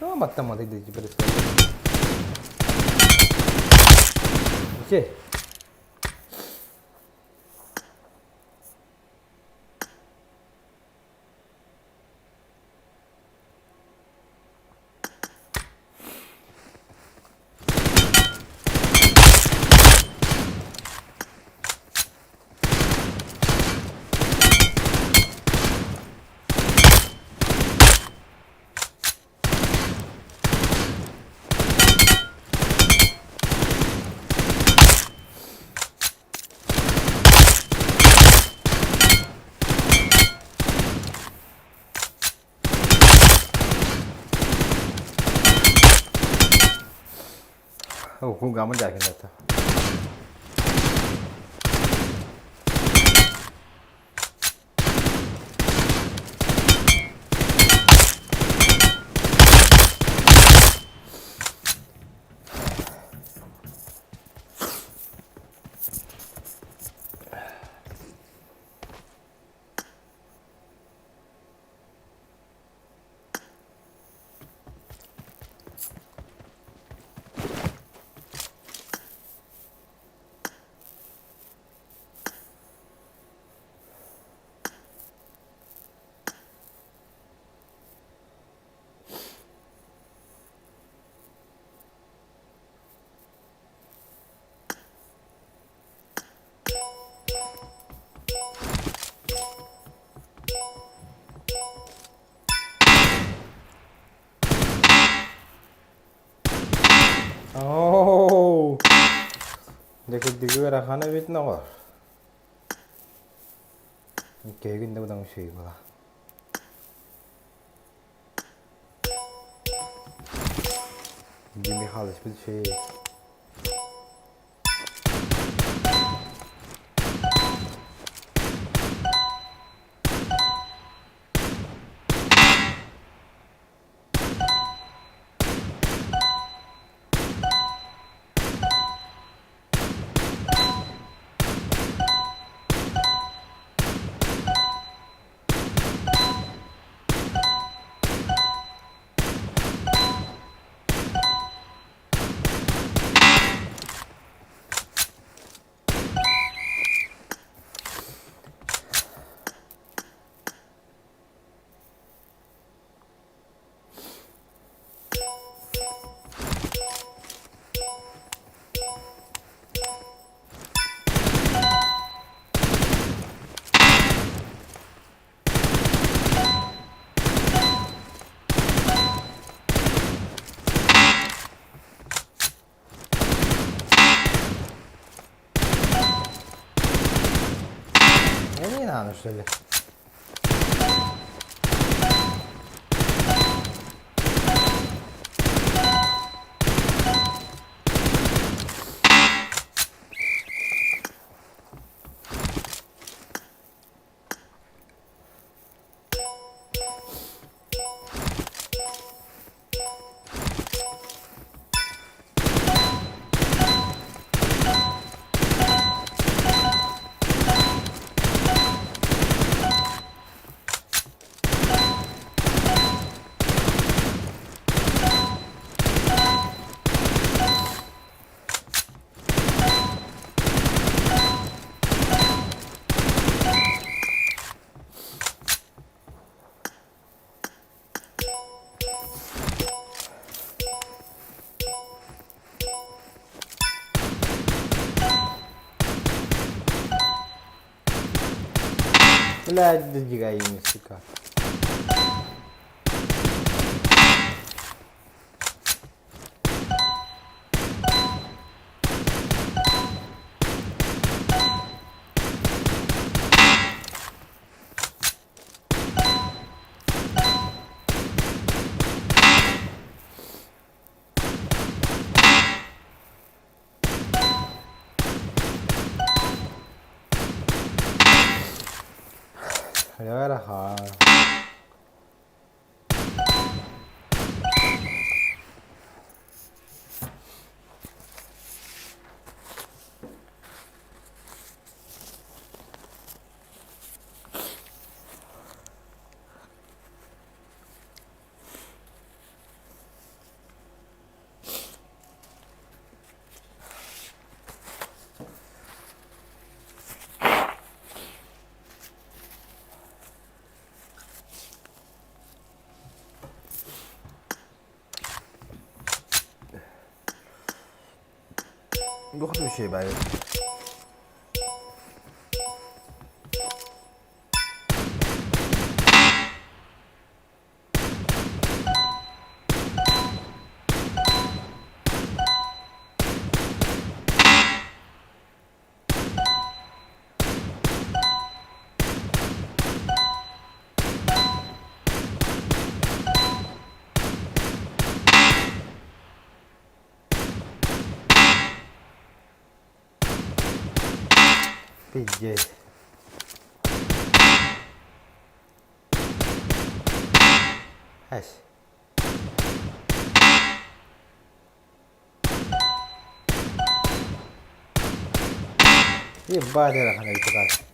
Tamam баттамады диэки происходит. Окей. Гамма дякин. Итирдиги ыарахан эбит ноҕор. Иккиһигин да быдан үчүгэй буолар. Дмитрий Михайлович үчүгэй. Не надо, что ли? Блядь, додвигай ими, сука. Ыарахан. Туох да үчүгэй баайы. Пиздец. Эс. Ебать, ыарахан эбит так.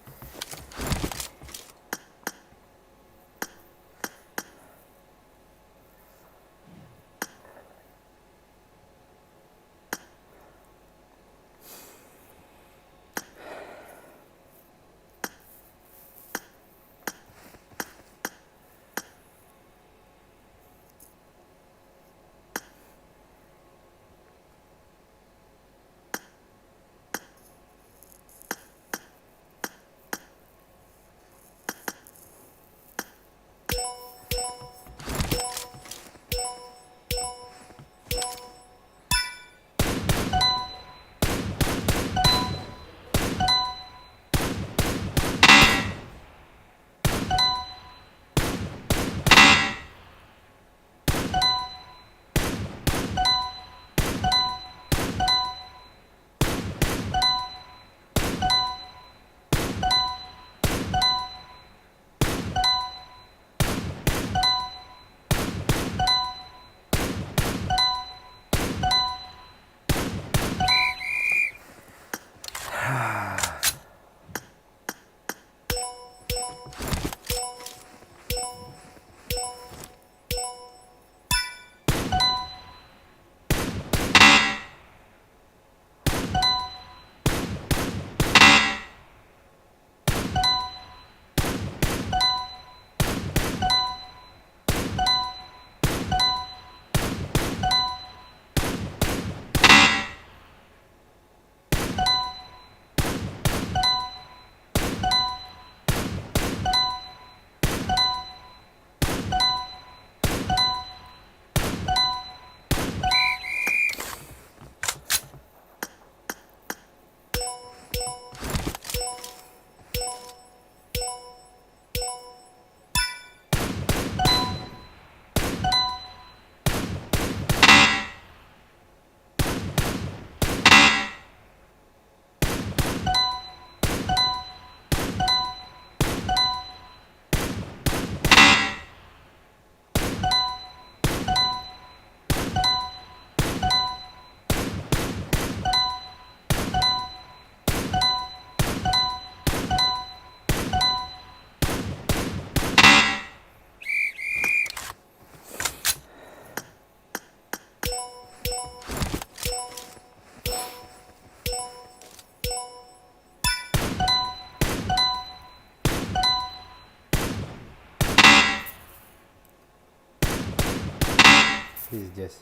Пиздец.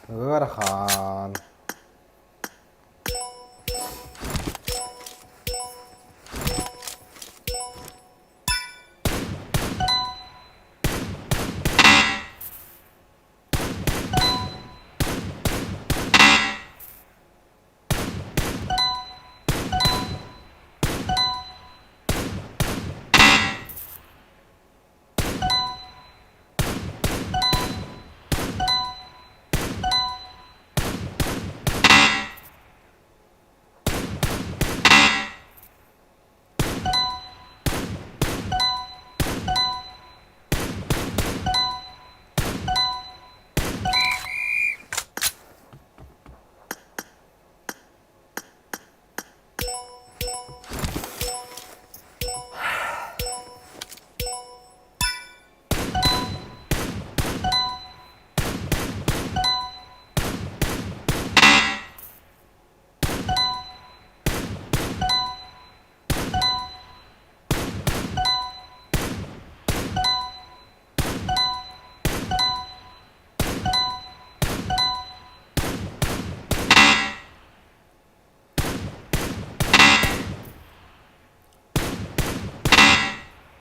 Ыарахан.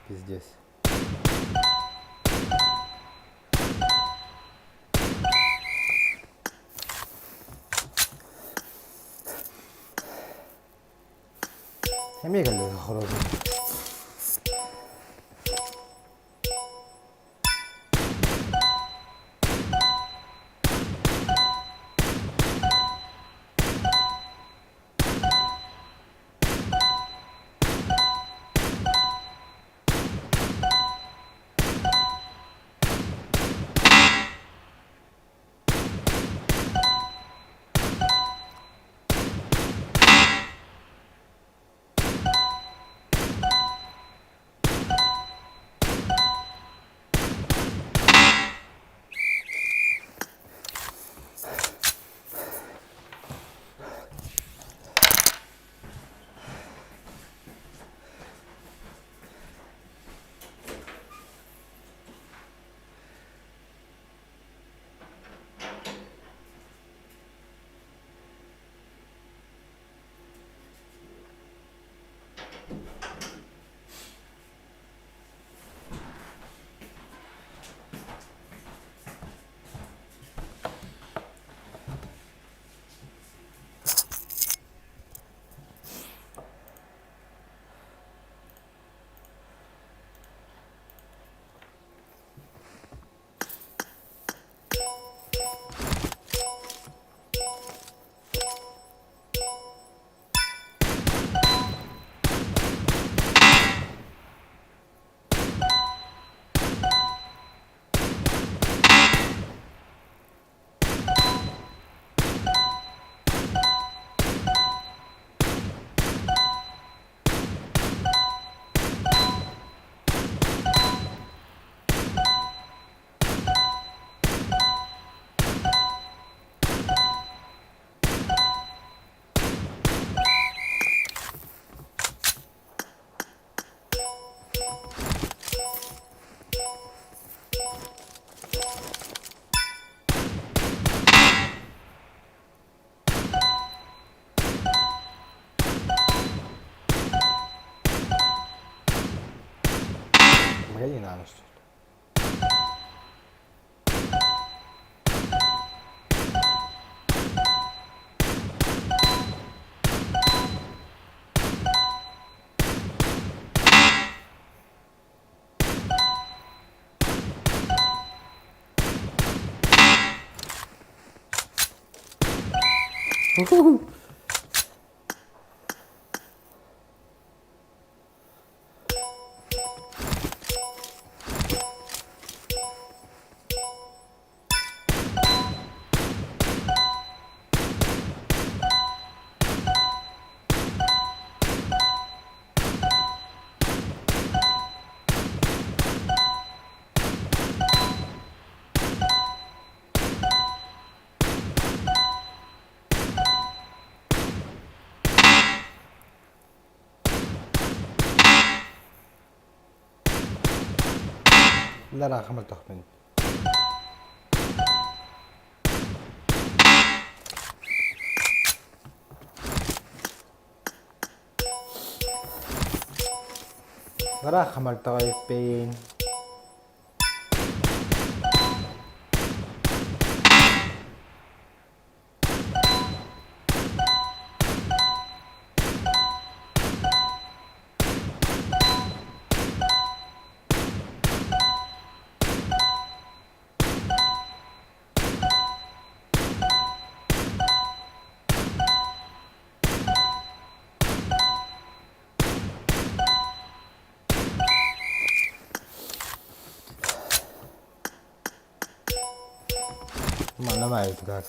Пиздец. Эмиэ кэллэ хорозун. Погоди на ночь. Лара хамартахпын. Лара хамартаҕайппын. Манна баайытыгар.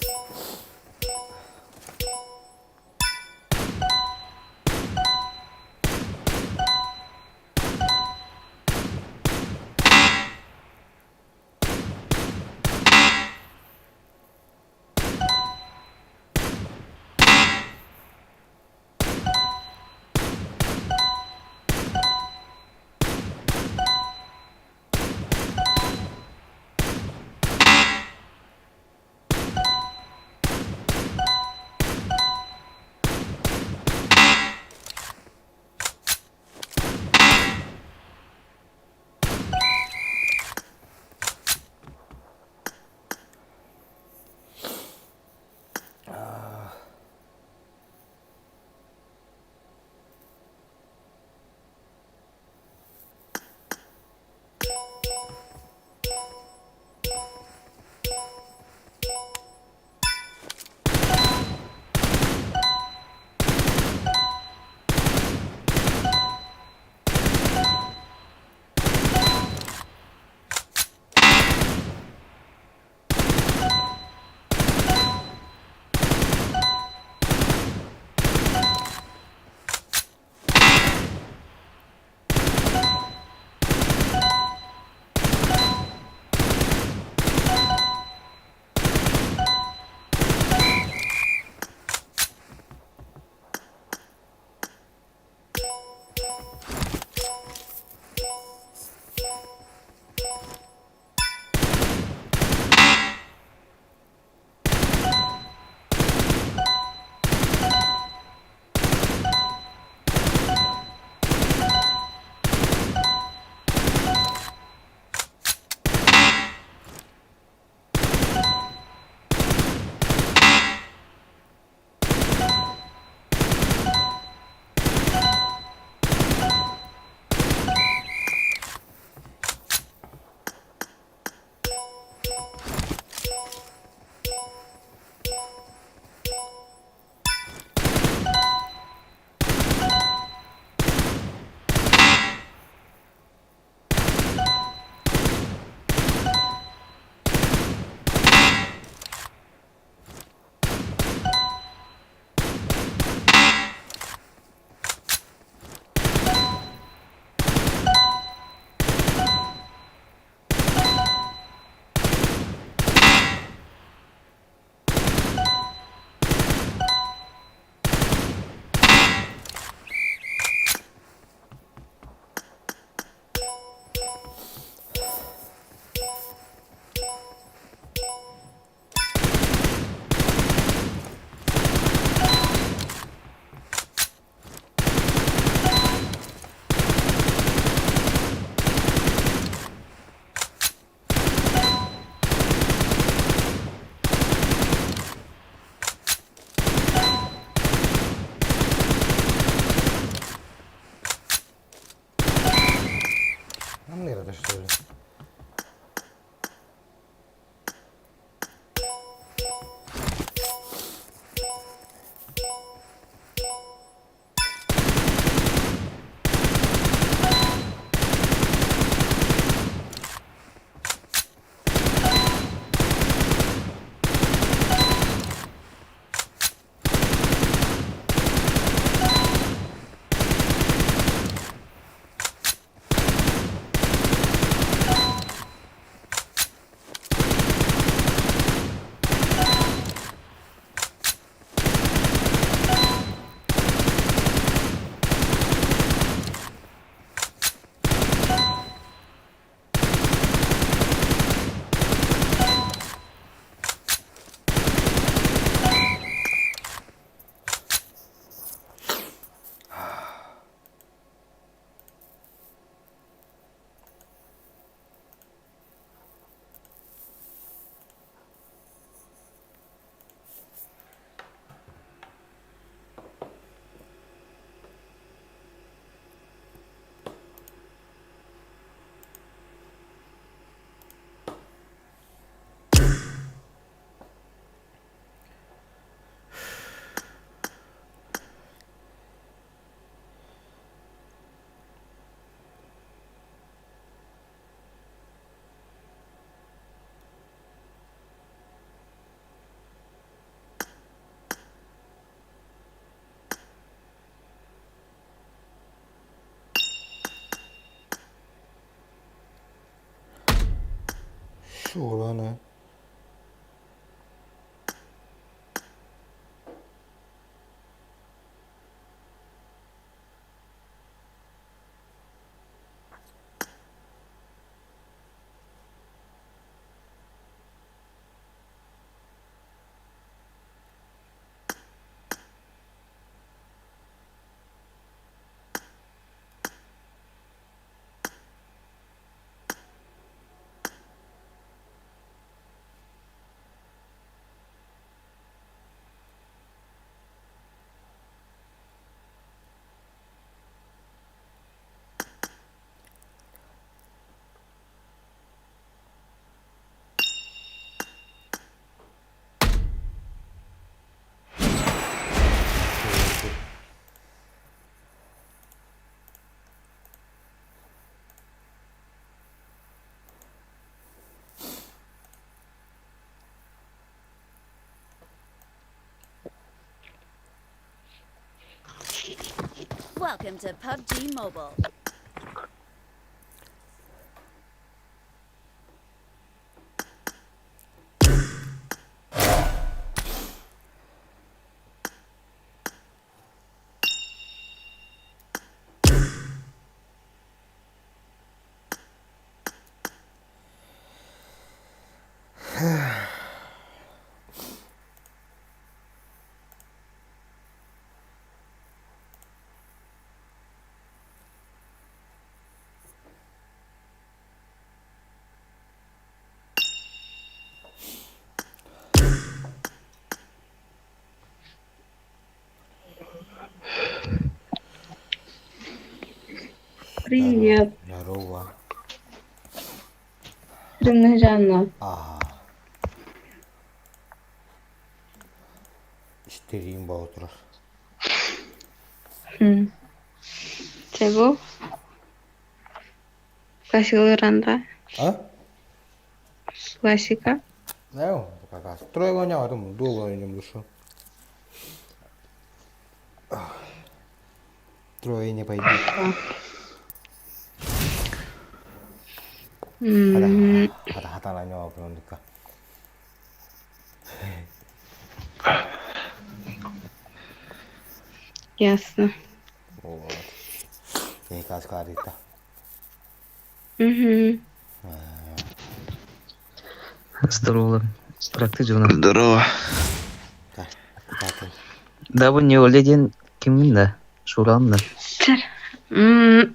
Шурана. Welcome to PUBG Mobile. Привет. Здорово. Жанна. Ага. Истерим боотур. Чего? Классика А? Классика. Ну, как раз. Трое гоня, а там долго не душу. Трое не пойдет. Хата 그러니까. Ясно. Вот. Никас карита. Угу. Здорово. Как ты, Джона? Здорово. Да, бу не Оля диэн киммин да? Шуран да. М.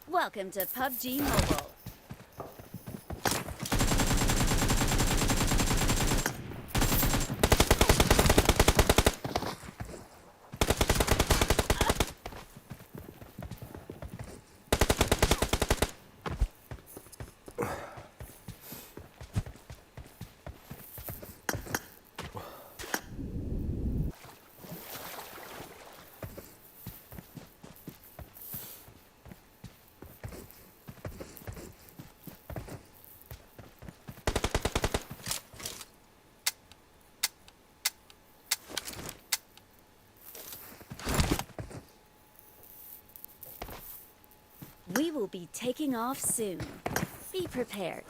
Welcome to PUBG Mobile. We will be taking off soon. Be prepared.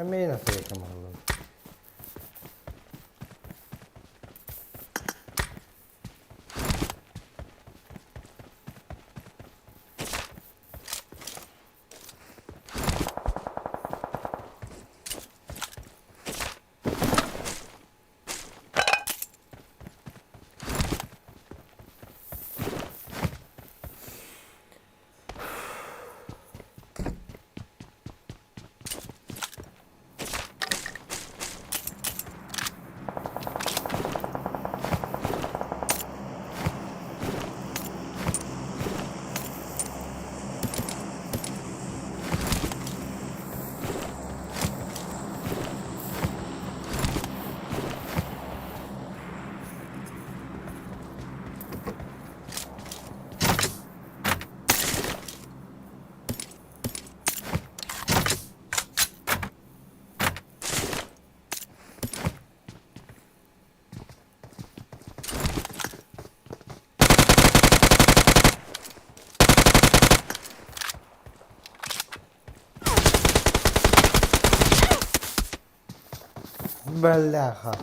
Эмиэ настройка оҥоһуллубут. Бляха.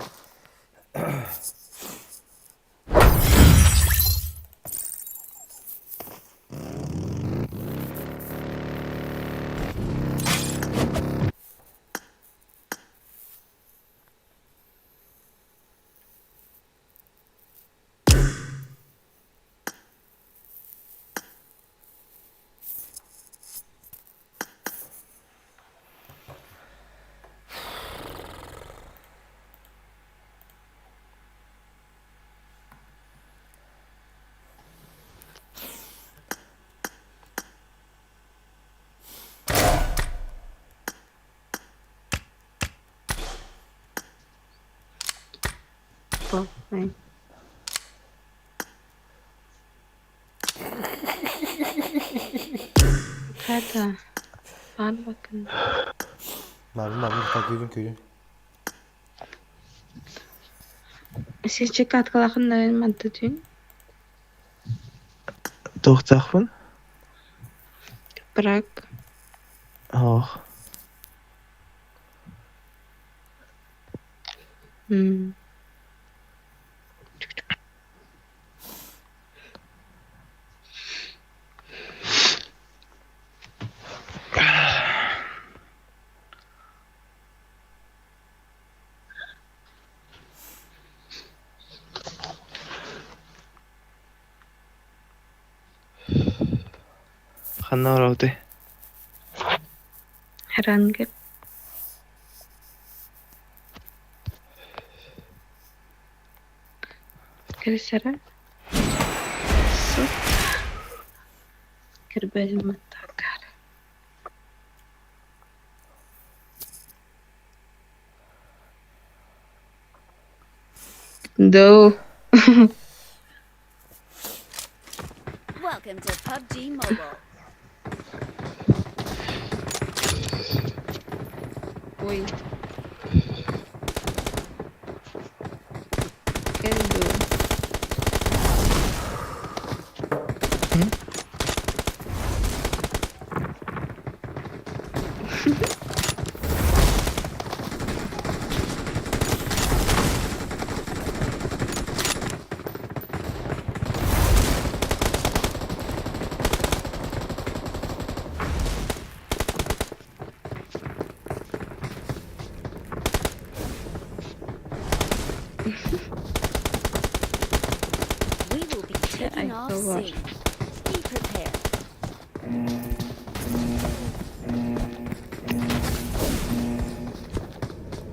Хата. Баар бакын. Бардым бардым так күйдүн күйдүн. Сече каткалахын нарын манта түүн. Туохтаахпын? Брак. Оох. М. Ханна барабытый? Харангыр. Кырсара. Сут. Кырбэл маттакар. Do. Welcome to PUBG Mobile. Ой. Кэлду. We will be taking off I soon. Be prepared.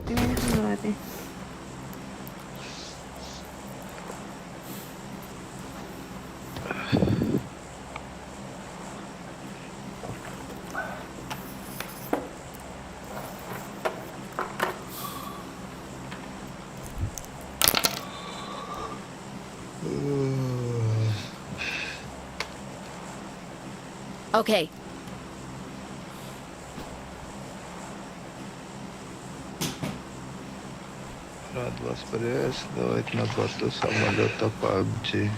Мен Okay. Рад вас приветствовать на борту самолета PUBG.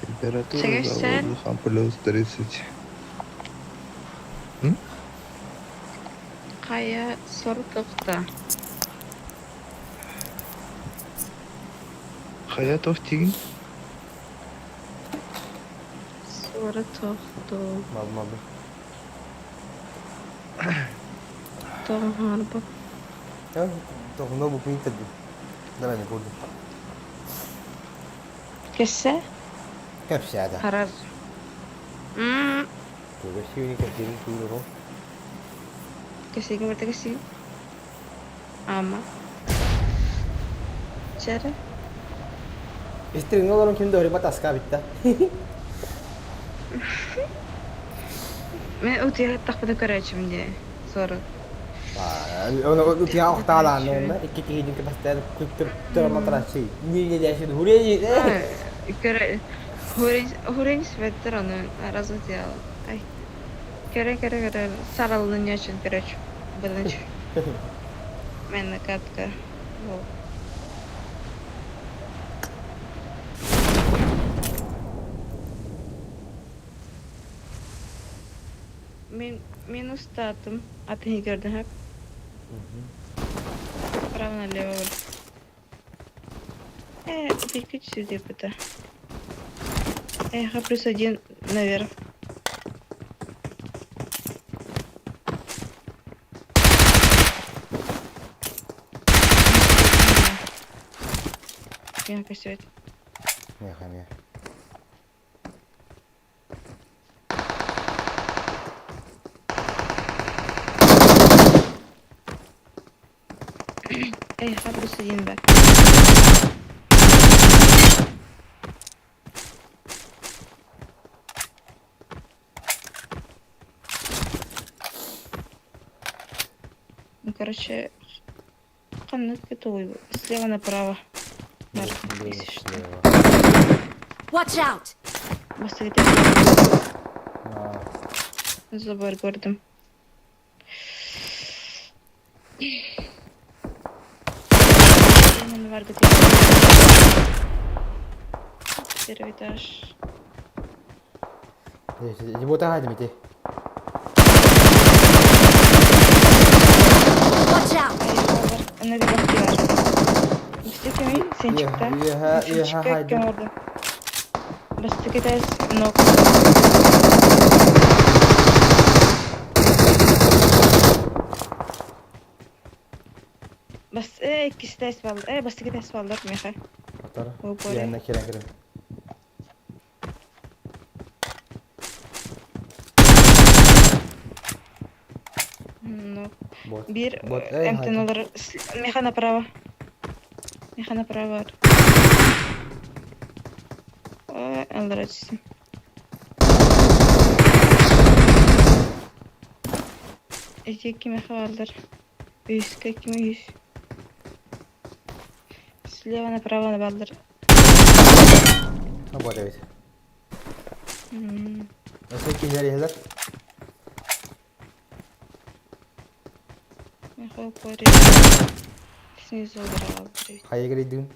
Температура за Сэр? воздухом плюс 30. М? Хайа сордохто Хайа туох диигин? Суора тохтуу Мал-малы. Тоҕоһоорбут Тоҕуна букуйун тердим. Давай не буду. Кэссе Кэпсээтэ. Хараз М Кэпсиини кэпсиирин кууруһу. Кэсиги барда кэсиги Ама Чэрэ Истириҥҥэ олорон ким да өрүбэт аска бүтта. Мен утуйа сыттахпына көрөөчүм дии Суору Утуйа охтаалаан уонна икки киһи кэпэстээн күттүр матраччы. Не Көрө Хурень светтер ону разутуйала. Ай көрө көрө көрө саралын не очень короче былынч мен накатка ол Мин минус татым атын көрдүн хөп право налево бар переключи сюда Эхо плюс один наверх. Мягко свет. Меха, меха. Эхо плюс один бак. Ну, короче, слева направо. Слева. Watch out! Бастыгы Забор көрдүм. Именно барды Первый этаж. Ебота хайдым ити. Watch out! Ана bir bakıyor. Быстыкы сен чыкта. Иха, Чыкка хайдым. орду. Бастыгы этаж нок. Бас иккис этаж бар. Бастыгы этаж балдар меха. Атар. О, боре. Yanına кирен кирен. Ну, Бот. бир Бот. Эй, МТ хайдым. олар меха направо. Меха направо бар. Алар ачсын. Эти меха балдар. Үскө кими үс. Слева направо на балдар. Бот evet. М, Nasıl кихер ехелер? Меха упори. Снизу алар. Хайа кирейдин.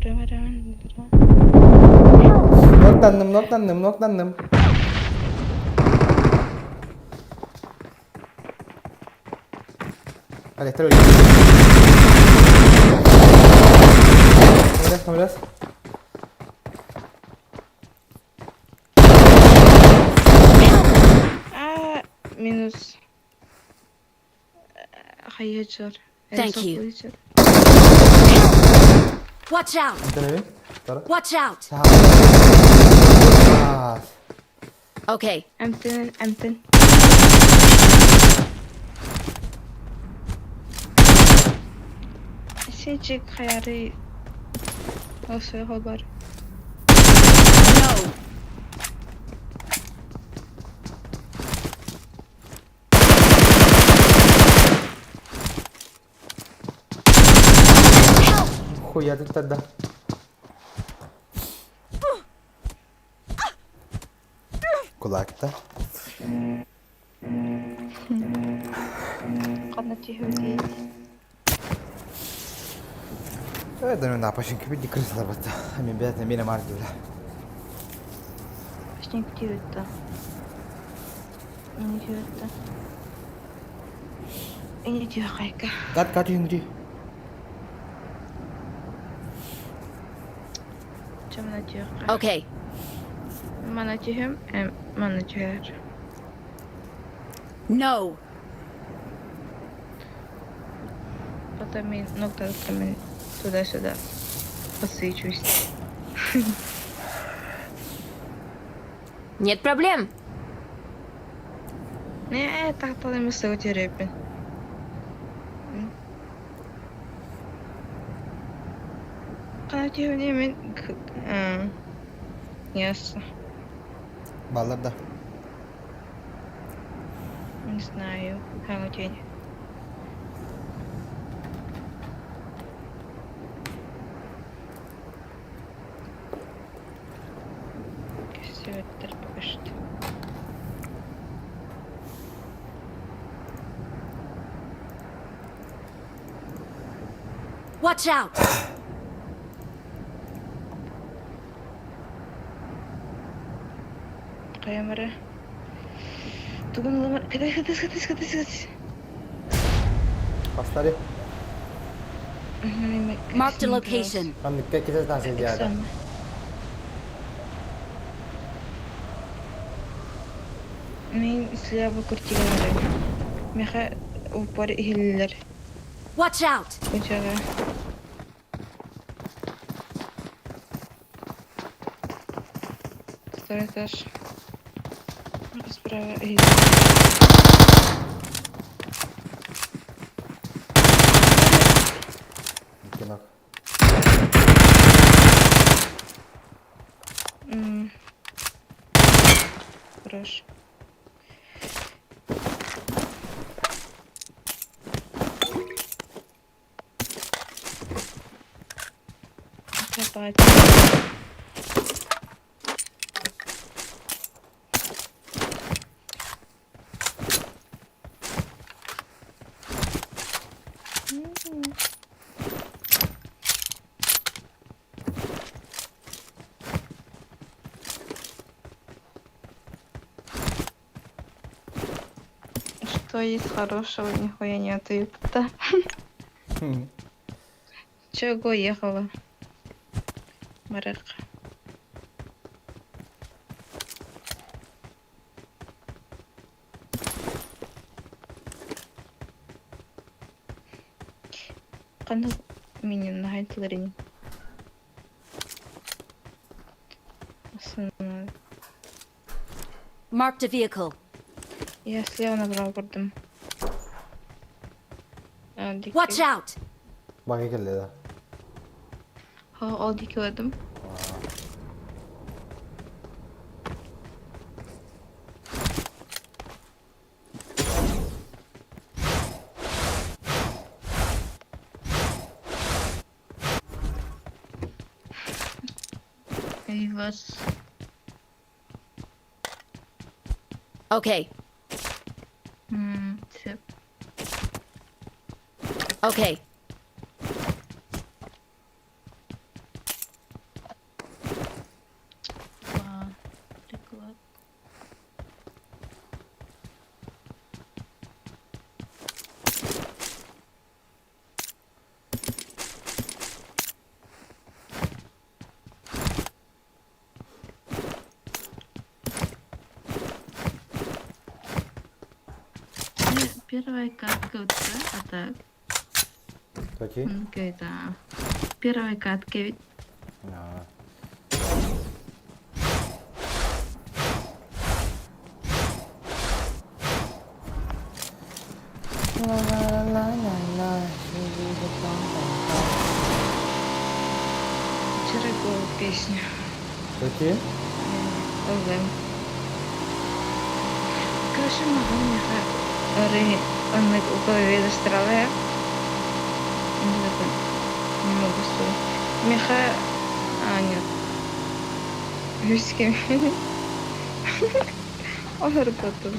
Прямо прямо. Ноктанным, ноктанным, ноктанным. Vale, este lo ¿Cómo А, минус. Хайячар. Thank you. Watch out! Watch out! Okay. Эмтен, эмтен. Сенчик хаяры. Осы бар. No! Хуя тут тогда. Кулакта. Қана түйеуде. Это на пашинки види крысла бата. Мен бәтне мене мардила. Инстинктивно. Интуитивно. Интуитивно. Кат кат үҥри. Okay. Мана түһүм, мана түһэр. No. Потом мен нокталыктан туда-сюда подсвечусь. Нет проблем. Не, тахталым сылтырыппын. Хана түһүнэ мин ясно. Баллар да. Не знаю. Хана тень. Көстүбэттэр пока что. Watch out! Хайам эрэ. Тугун ыламар кытыс кытыс кытыс кытыс кытыс. Хастары. Marked a location. Ханныкка китэ сылдьаата. Мин слева куртигалары. Меха упор иһиллэр. Watch out! Учара. Второй этаж. Справа иһиллэр. Кинок. Хорош. Копать. Что есть хорошего? Нихуя нету, ёпта. Чего ехала? Марек. Ханнык минин наһаа Основной. Marked a vehicle. Я слева направо көрдүм. Watch out! Баҕа кэллэ да. Ол диэки көрдүм. Вас. Okay. Сөп. Okay. Два. Приклад. Первая катка вот а так. Какие? Это первая катка ведь. А. Вчера была песня. Какие? Ыллым. Короче, могу мне он в голове застряла. Не могу вспомнить. Миха... А, нет. Русский. Потом.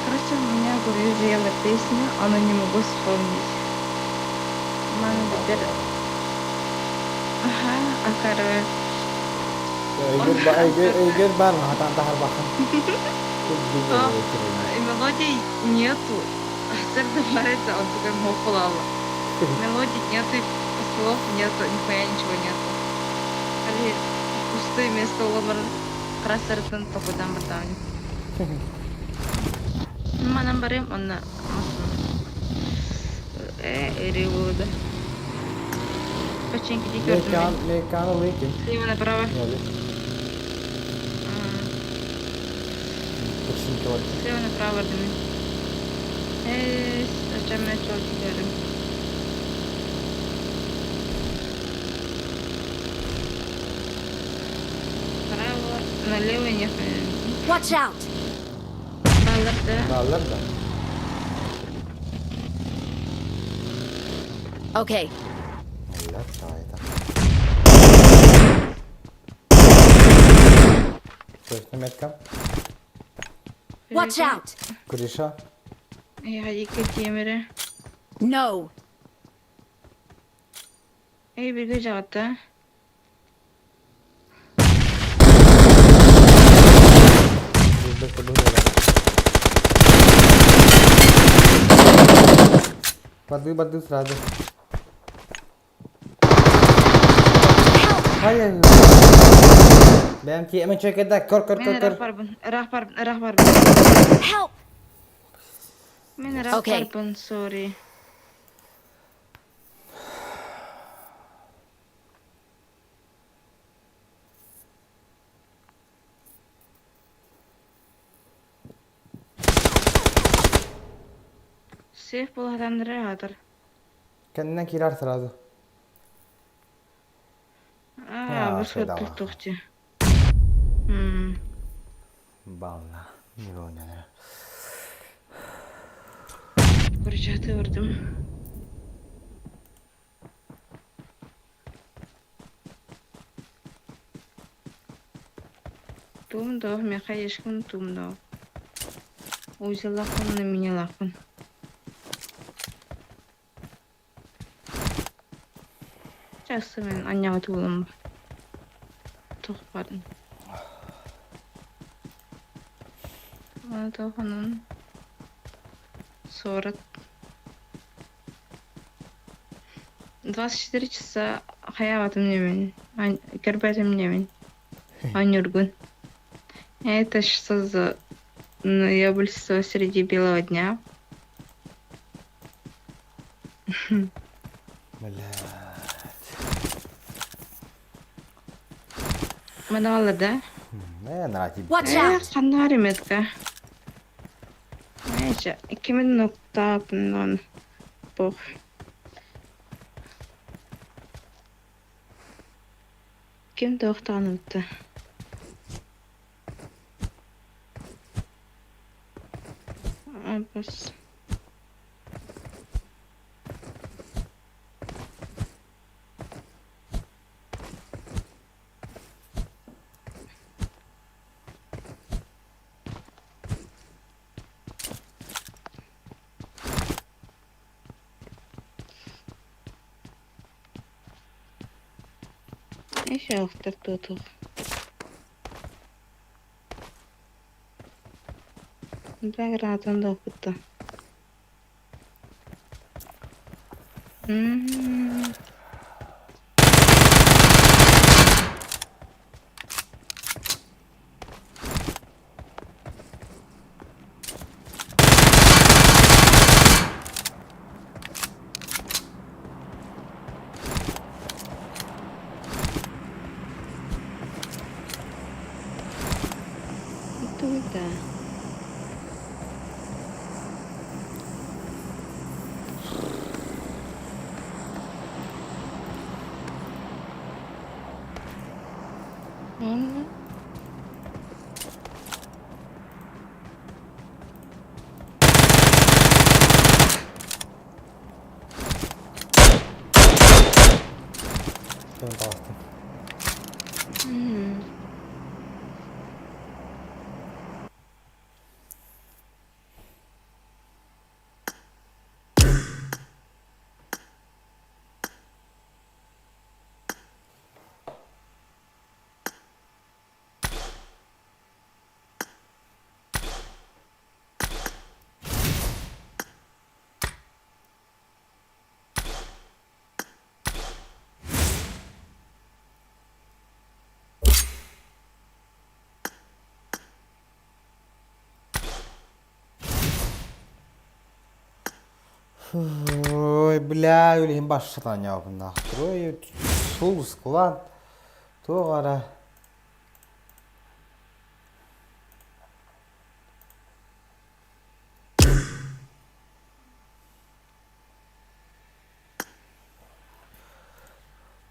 Короче, у меня в голове заела песня, она не могу вспомнить. Мама теперь... Ага, а короче... Өйгөр өйгөр баар хатан таһарбаккын. Мелодий нету. Сэр добавится, он такой мохулала. Мелодий нету, слов нету, нихуя ничего нету. Али пустое место оломар красартын токудан бартаан. Манан барым онно Э, буолда. Починки Мекан, мекан ылыйкин. Слева направо. Слева направо бардым. Э, зачем я чё Право, налево не Watch out! Баллар да. Баллар да. Okay. Баллар да. Точно метка. Watch out! Крыша. Я темире. No! Эй, беги жаҕатта. Барды барды сразу. Hayır. Benimki hemen çek eder. Kor kor Мен kor ыраах kor. барбын, ыраах барбын, ыраах барбын. Help! Мен ыраах Okay. барбын, sorry. Сейф буолаһатаннары аатар. Kendinden kirar сразу. Аа, А, бу шайдала. туохтуохчу. Бална. Не понял. Короче, бардым. Туум доо, меха ешкин туум доо. Узелахын на меня лахын. Часы мен анняға туылым. Тоқ бардым. Аны тоқанын 40. 24 часа хаябатым немен. Кербетим немен. Анюргун. Это что за ноябрьство среди белого дня? Блядь. Мадалла, да? Не, нрати. Watch out! Ханнари метка. Эче, кимин ноктаатыннан бох. Ким тоохтаанытта? Бас. Еще автор тут. Бля, гранатан да опытта. Туда. М. Ben bastım. Ой, бля, үлэһин башшатаанньаабыннаах. Ой, сул склад. Туох ара.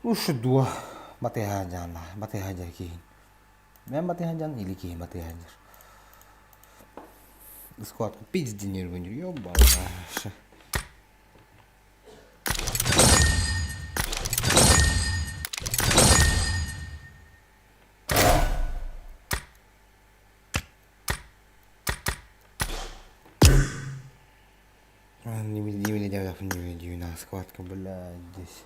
Ушу дуо батыһаадьаана, батыһаадьар киһин. Мен батыһаадьан или киһи батыһаадьар. Склад пизденер ёбанаша. Не схватка, блядь, здесь.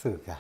Сука.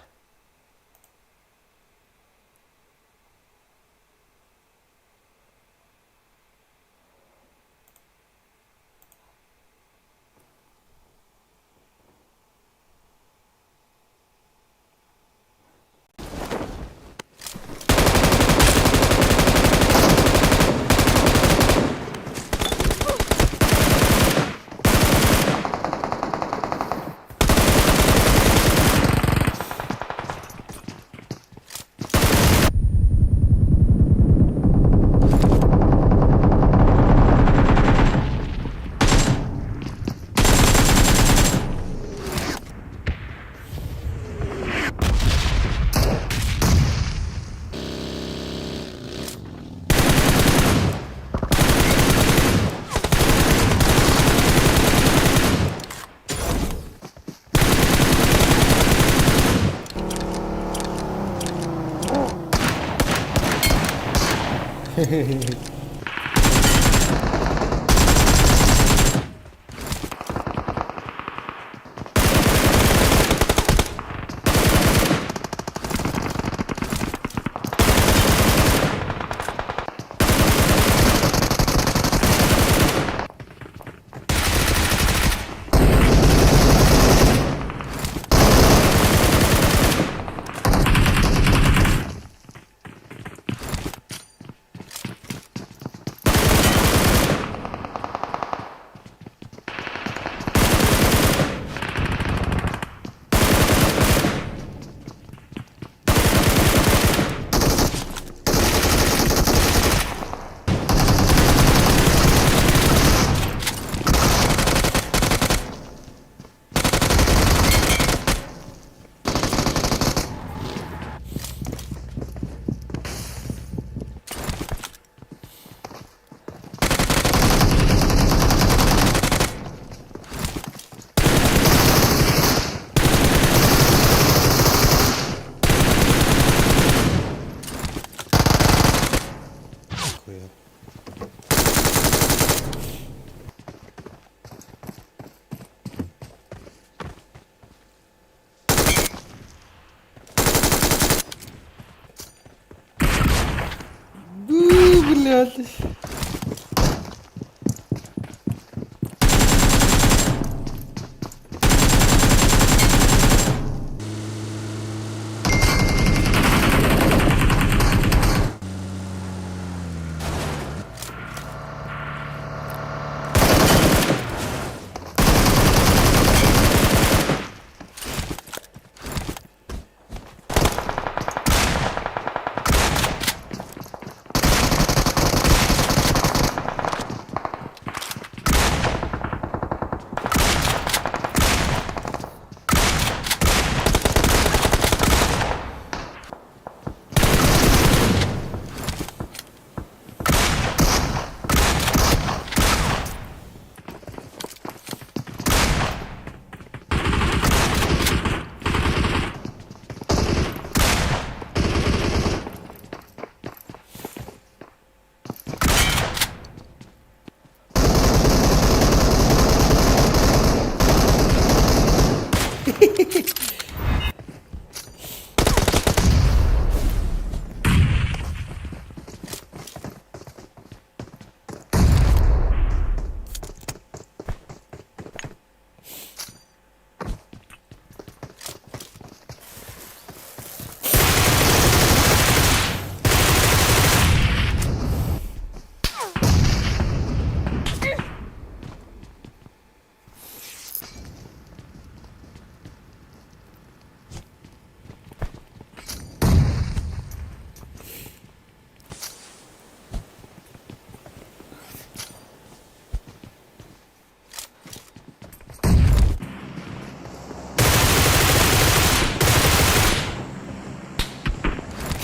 Блядь.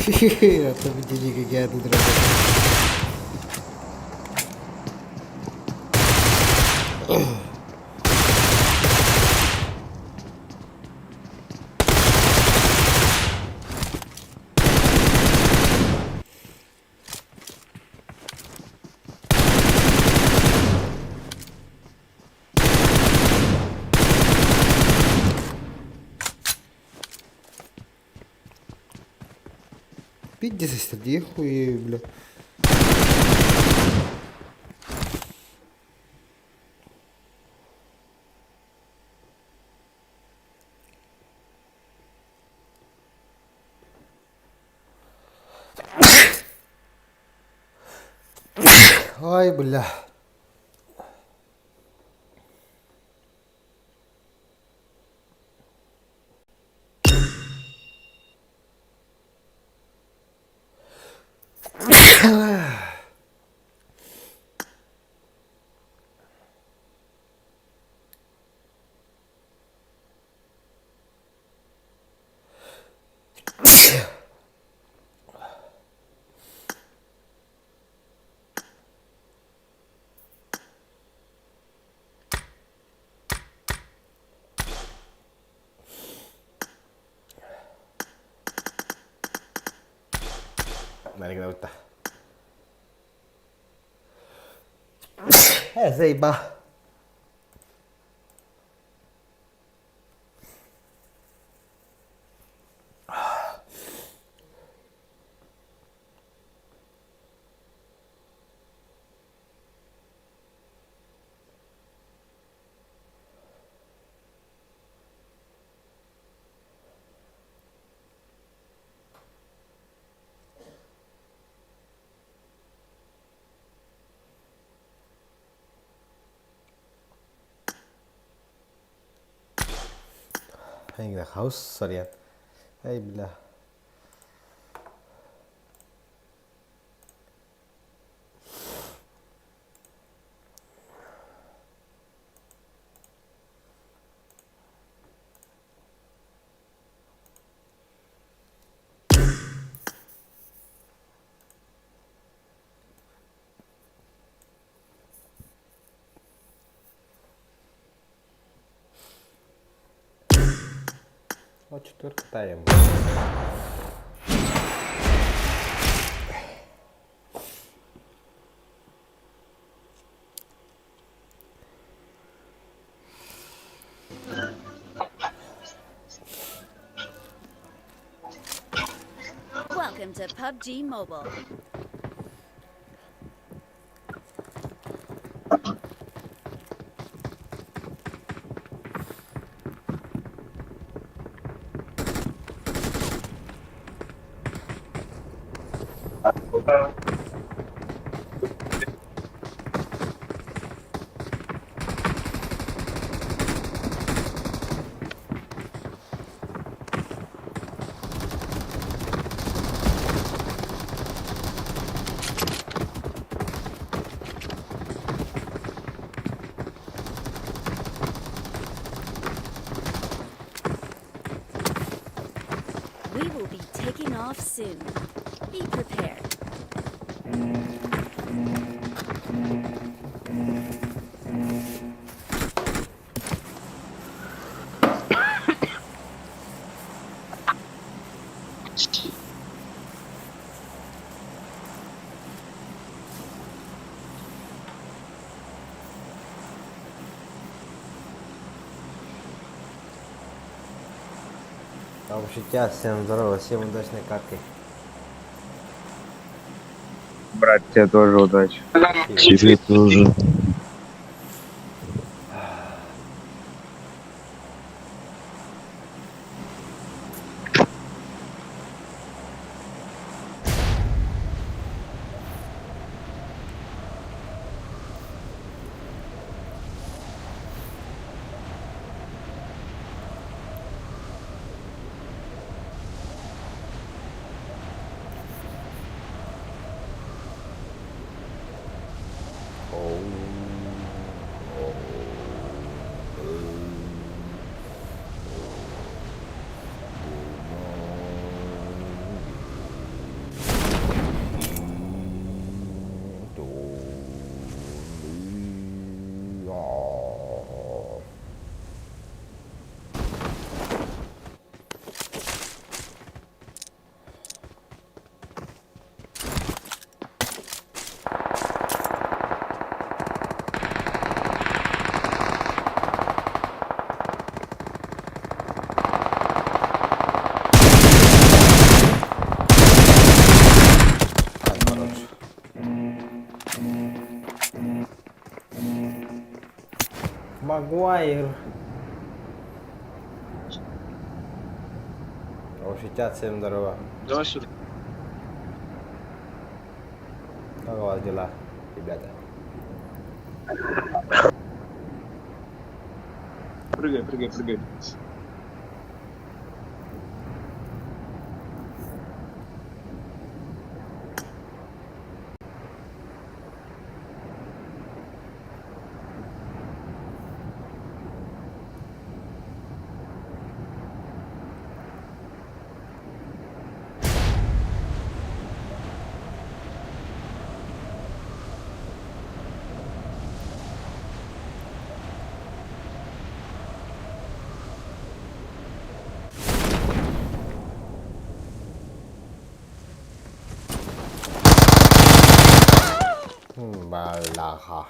Это видели, как я тут работаю. Пиздец сестер, хуею, бля. Ай, бля. Наригнаута. Заеба. Хаус сарьян. Эй, бля. Вот четверка таем. Welcome to PUBG Mobile. We will be taking off soon. Be prepared. Там всем здорово, всем удачной катки. Брат, тебе тоже удачи. Тебе тоже. Оу. Магуайр. Вообще, всем здорово. Давай сюда. Как у вас дела, ребята? Прыгай, прыгай, прыгай. Бляха.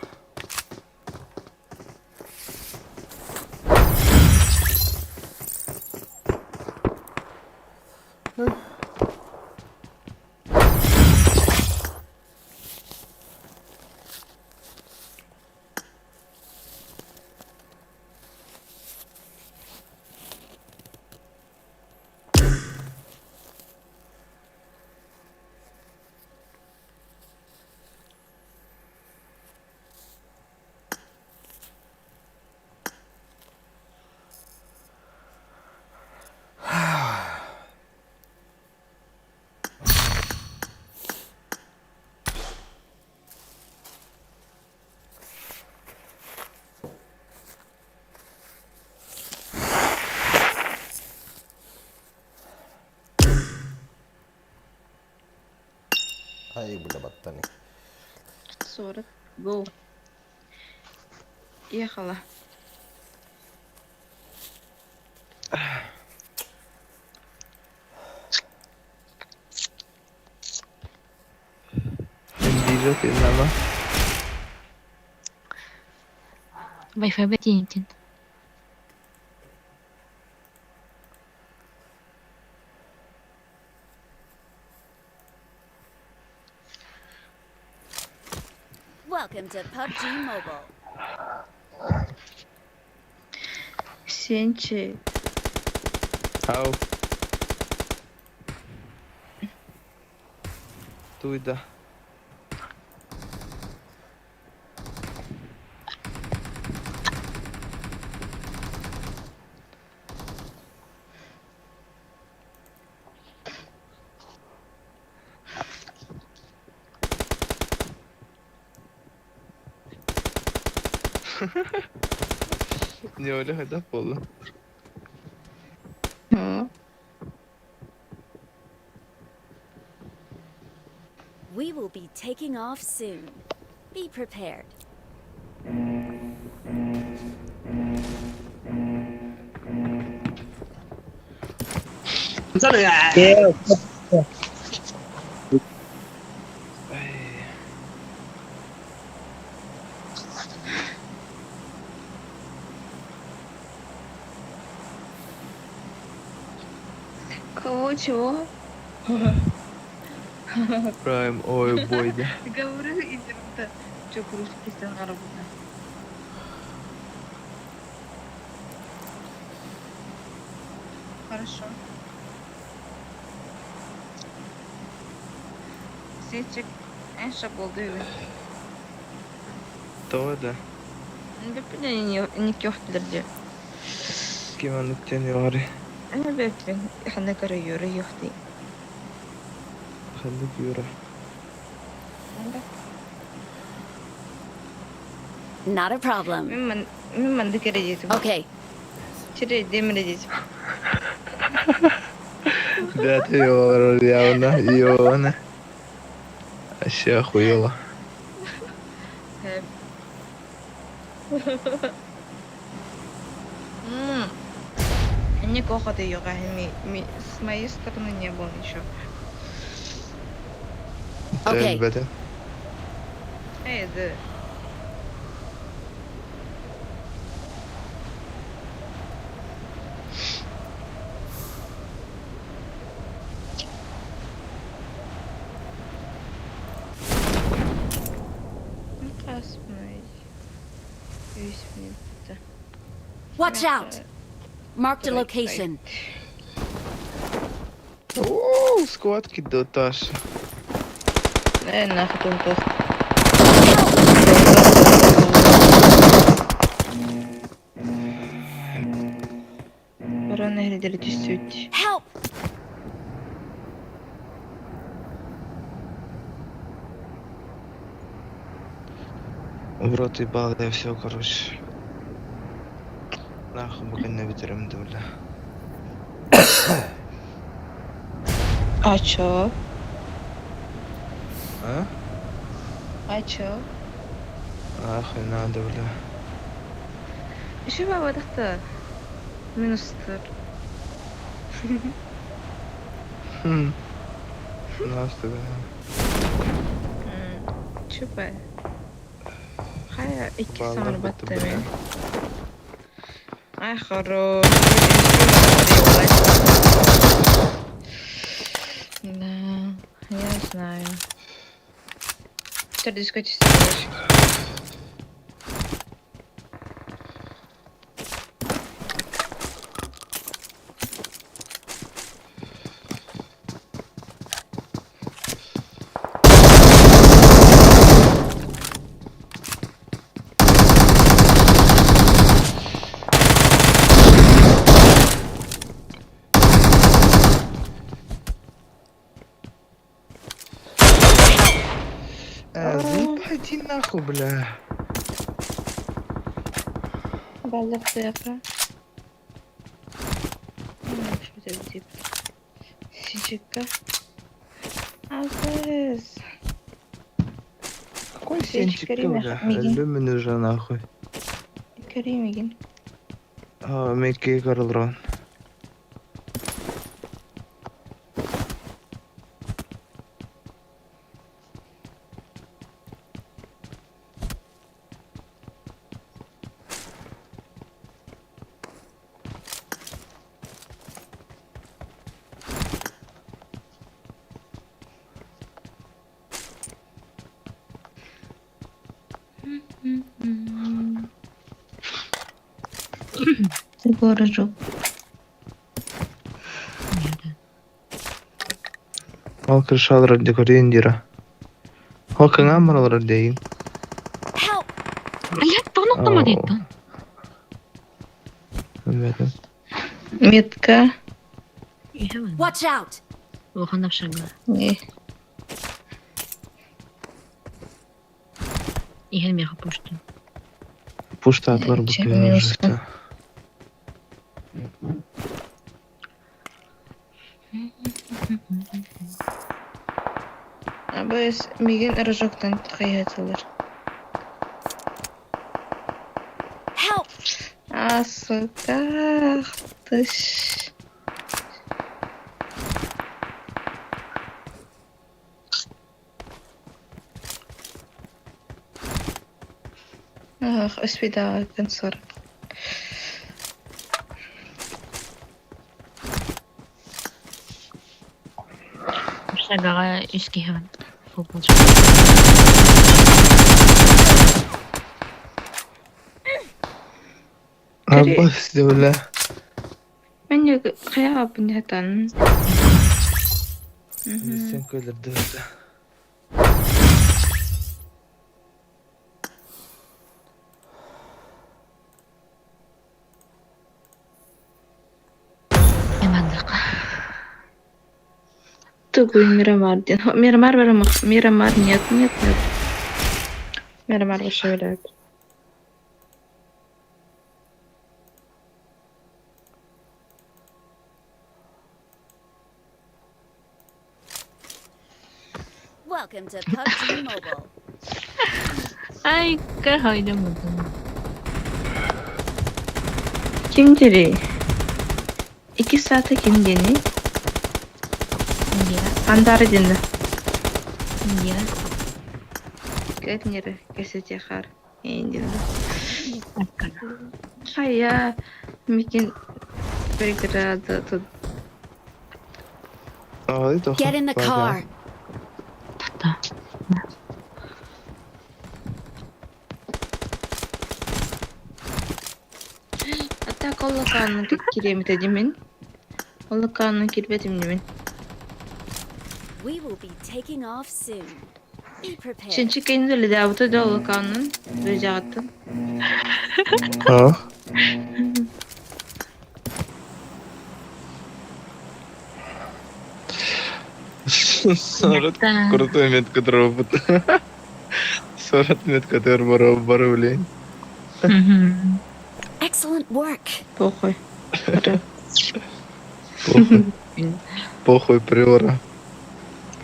Ай, бля, баттани. 40. Go. Ехала. Wi-Fi бэтиинтин. Welcome to PUBG Mobile. Сенчи. Ау. Туйда. Не Оля, хайда пола. We will be taking off soon. Be prepared. Кого чего? Прайм, ой, бойда. Говорю, иди-то. Че, русский на работа. Хорошо. Сенчик, Энша болды. То да. Беппин не кёхтилерде. Киман үктен югары. Эне беппин ханна көрө юры юхти. Ханнык юра. Not a problem. Мен мен манды кередетим. Okay. Чире демредетим. Да, ты югары явно, явно. Вообще охуела. Не кохоты йога, ми, ми, с моей стороны не было ничего. Okay. Бәтен. Эй, да. Ну, красный. Весь мне это. Watch out! Marked a location. О, сквадки да Таша. Э, нахуй тут туох. Баран эһэлдери түстүбүт. Help! В рот ебал я все, короче. Нахуй бүгүн бүтэрим да бля. А чё? А? А чё? Нахуй надо, бля. Еще бабадахта. Минустар. Хм. Нас тогда. Чупа. Хайа икки Баллар саҥар бытты, баттами. бля. Ай, хорош. Да, я знаю. Теперь дискотека. Заебать, иди нахуй, бля. Баллах. Сичика. Азыз. Какой сенчик, бля? Мигин. Люмин уже нахуй. Каримигин. А, Микки Карлрон. Горожок. Ол крышалар декорендира. Ол каңамаралар дейин. Help! Блядь, тоноктомо дейт. Билбедим. Метка. Watch out! Улахан общага. Не. Иһэн миэхэ пушту. Пушта атлар Че, бу минус. Абыс мигин рожоктан кыятылыр. Help! А, сука, тыш. Ах, өспейді консор. Общагага үс киһэҕин. Аббас бля. Мен каяга бунятан. Сен көйлерді бля. Эмандык. Тугуй Мирамар. Мирамар, Мирамар, Мирамар, нет, нет, нет. Мирамар вообще. Welcome to PUBG Mobile. Ай, кахайдым. Kim diri? 2 saate kim dini? Индира. Andары dinle. Индира. Кәтнері кәсете хар. Индина. Хая, мекен преграда тут. Get in the car. Та. Так ол локаанын кириэмитэ димин. Ол локаанын кирбэтим димин. We will be taking off soon. Be prepared. Чинчи кэннэ үлэлээбитэ да ол локаанын үлэдьаҕыттан. А? Сорот крутой метка дропот. Сорот метка бару, блин. Excellent work. Похуй. Похуй. Похуй приора.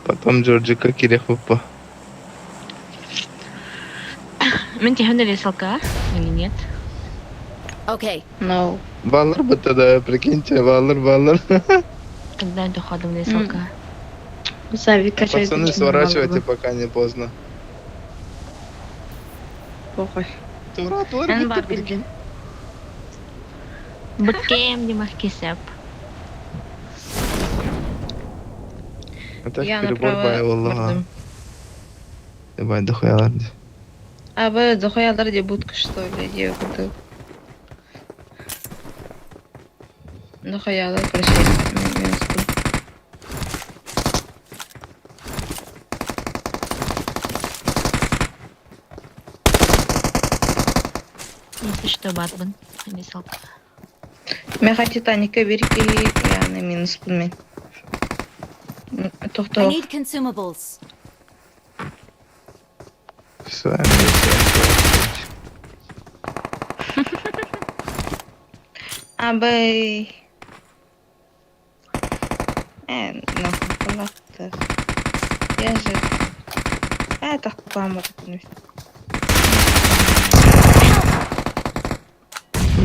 Потом Джорджика кириэхпиппа. Мин тиһэн ресалка или нет? Okay. No. Баллар бытта да, прикиньте, баллар, баллар. Когда доходом ресалка? Савик качает. Пацаны, сворачивайте, пока не поздно. Похуй. Тура, тура, Эн бытта, бар прикинь. билгин. Быккем димах кисеп. Это Я перебор направо бай, Аллаха. бардым. Ебать, дохуя ладно. А вы дохуялар де будка что ли, де куда? Дохуялар, прощай. Минус. Если что, батман. Ресалка. Меха Титаника бир киһи яны минуспун мин. I Тохтоо. need consumables. С вами всем Абай. Э, нахуй, кулактах. Я же... Э, тахтаамар.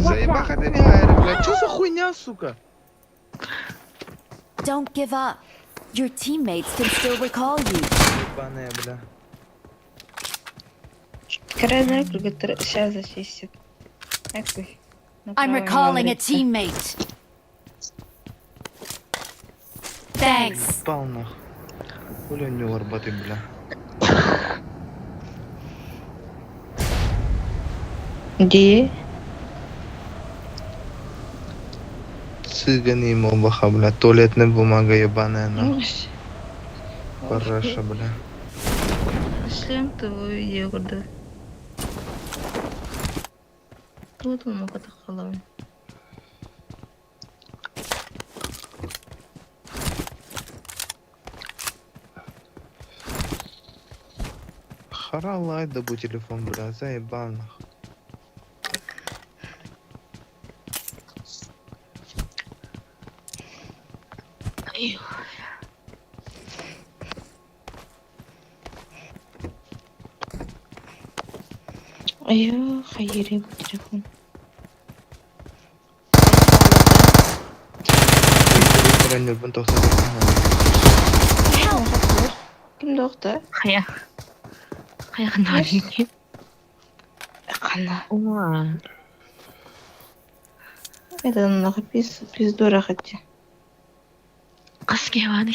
Заебаха ты не хайры, блядь. Чё за хуйня, сука? Don't give up. Your teammates can still recall you. Ебаная, бля. Крайне сейчас зачистит. Экой. I'm recalling a teammate. Thanks. Ебал нахуй. Хули у него горбатый, бля. Где? Цыгане ему баха, бля. Туалетная бумага ебаная, нахуй. Параша, бля. Шлем твой егорда. Тут он мог это Хара лай да бу телефон, бля. Заебал нахуй. Айо, хайри бу телефон. Тренер тоқсан. Ким доқты? Хая. Хая ханарики. Қана. Уа. Это нахуй пиз, пиздура хотя. Қаске ваны.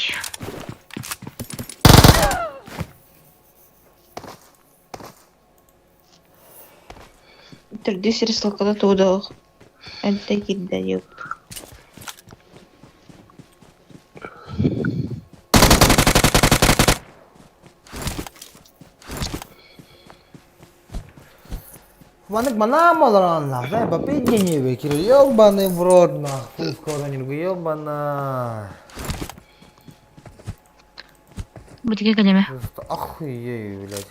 Түрде сиресалкада туудалах. Әлде килде юк. Маннык манам олорон нахуй, попидни выкину, ёбаный в рот нахуй, скоро не ёбана. Бутиге калеме. Просто охуею, блядь.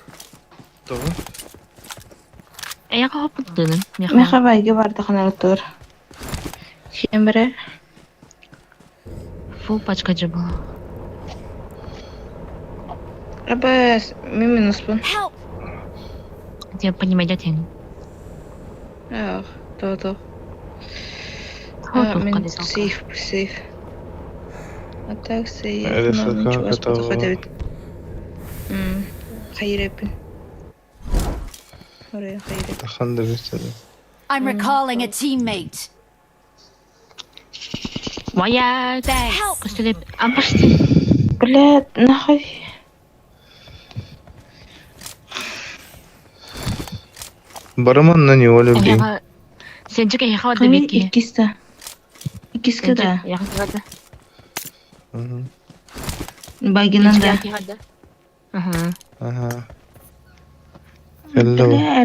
Того? Эя хоппутунун. Меха байге барды ханар тур. Чембре. Фул пачка же была. Аба, мен минуспун. Help! Тебе понимать тен. Ах, то то. Хоппут Мен кадесалка. сейф, сейф. А так сейф. Это Но ничего как это- подходит. М, хайрепин. Орaya хайреп. Тахан да бистеді. I'm recalling a teammate. Моя Thanks. Костелеп. Ампашти. Блядь, нахуй. Барыман на него люби. Эяга Сенчик эһиэхэ барда Хами биир киһи. иккис да. Иккискэ Сенчик да. эһиэхэ барда. Угу. Байгинан Сенчик да. эһиэхэ барда. Аха. Ага. Hello. Бля,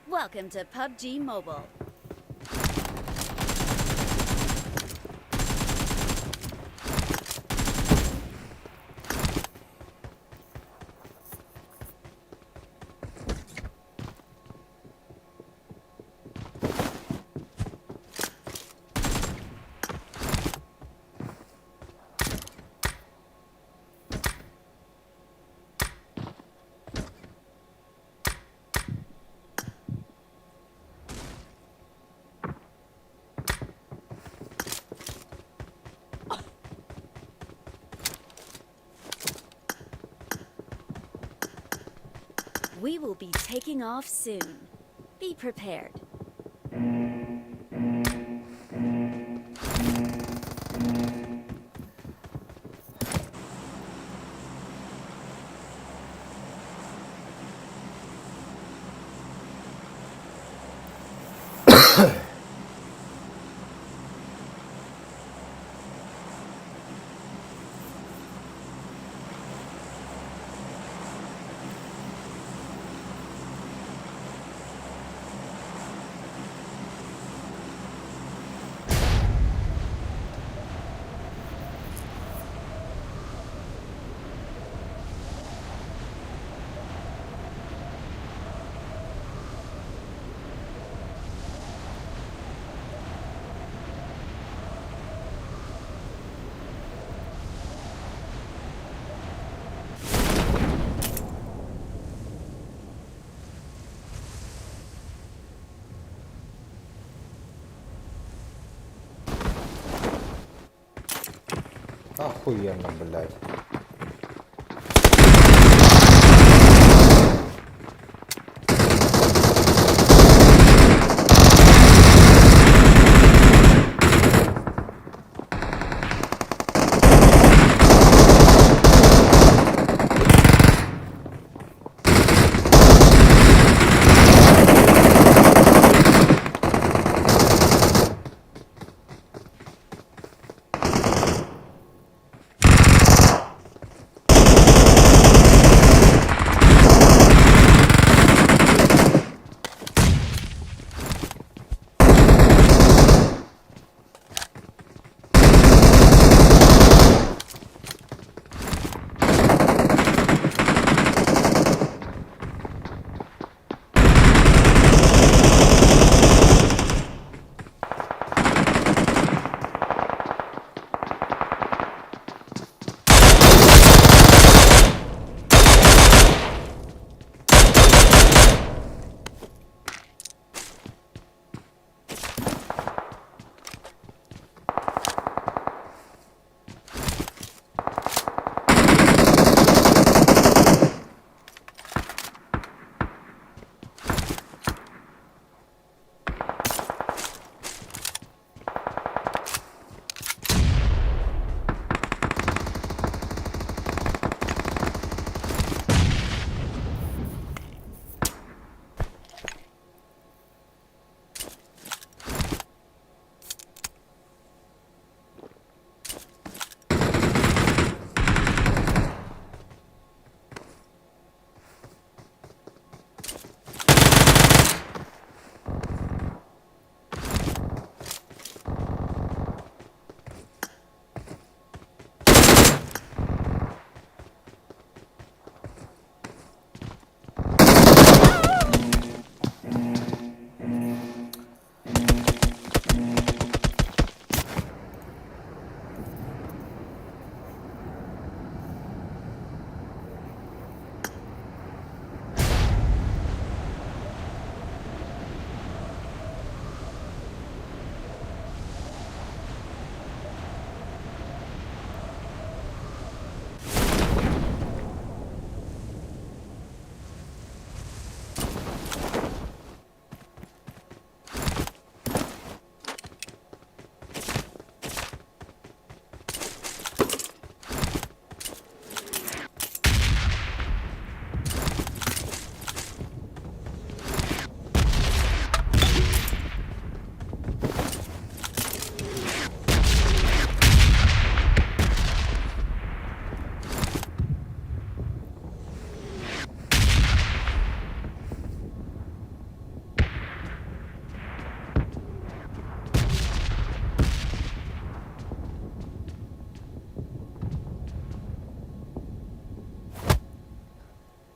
Welcome to PUBG Mobile. We will be taking off soon. Be prepared. Охуенно, блядь.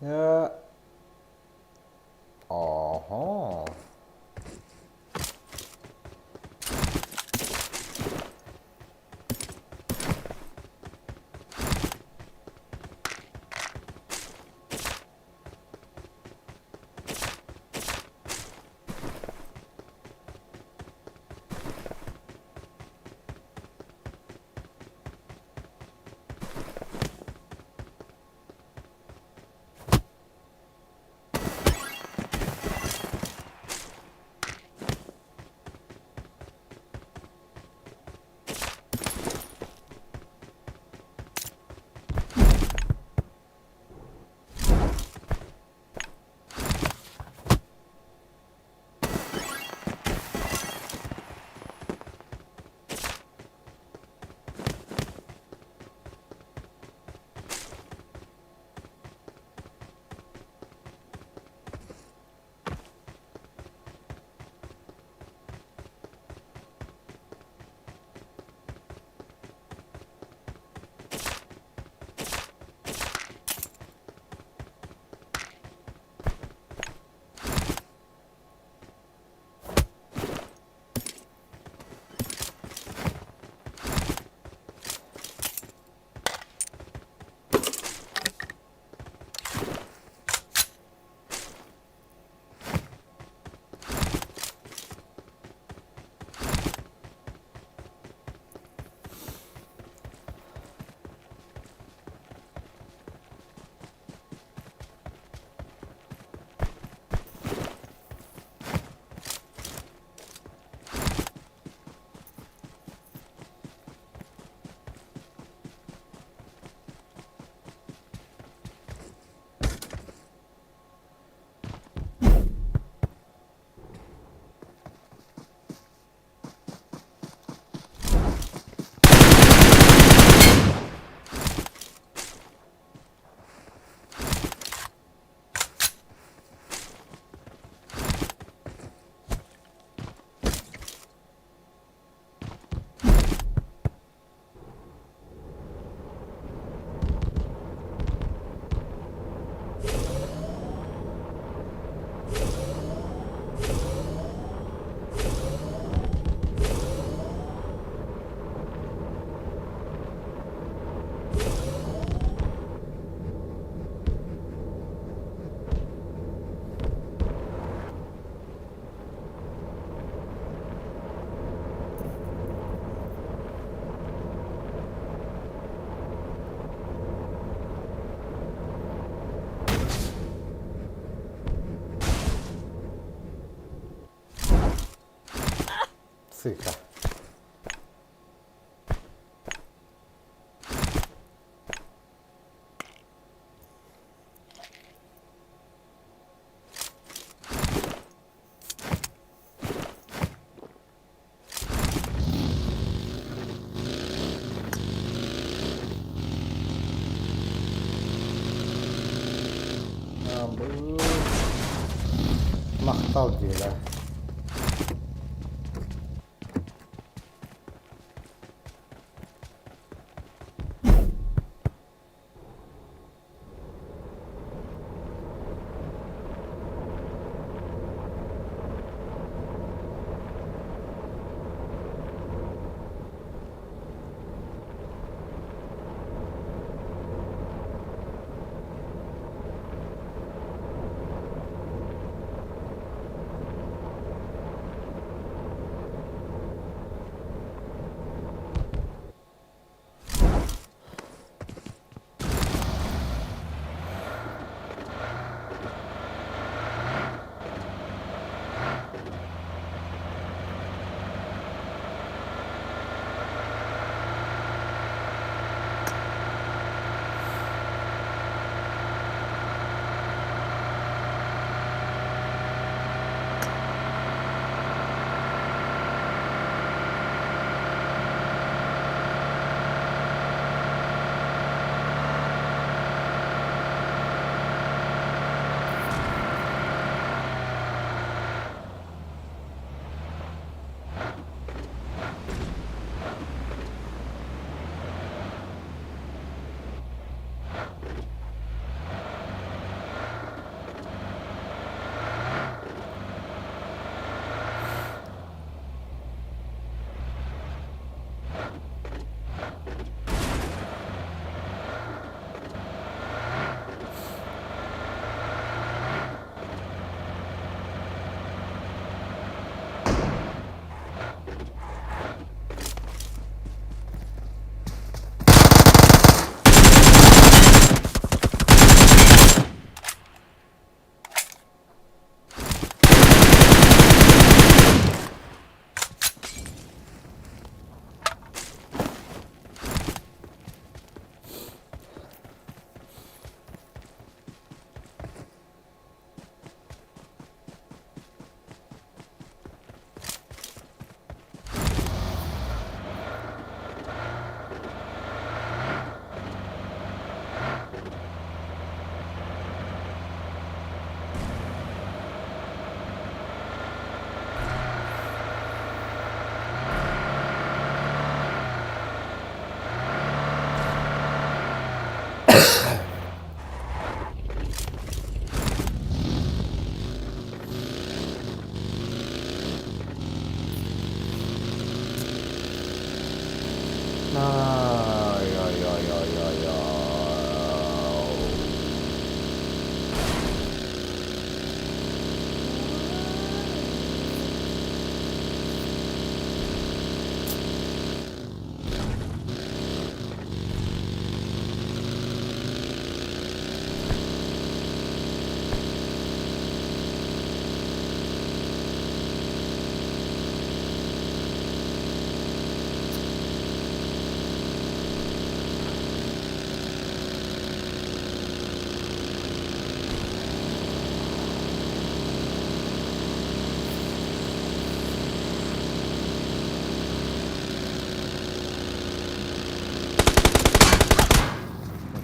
Ага. Сыыһа. Махтал диэлэ.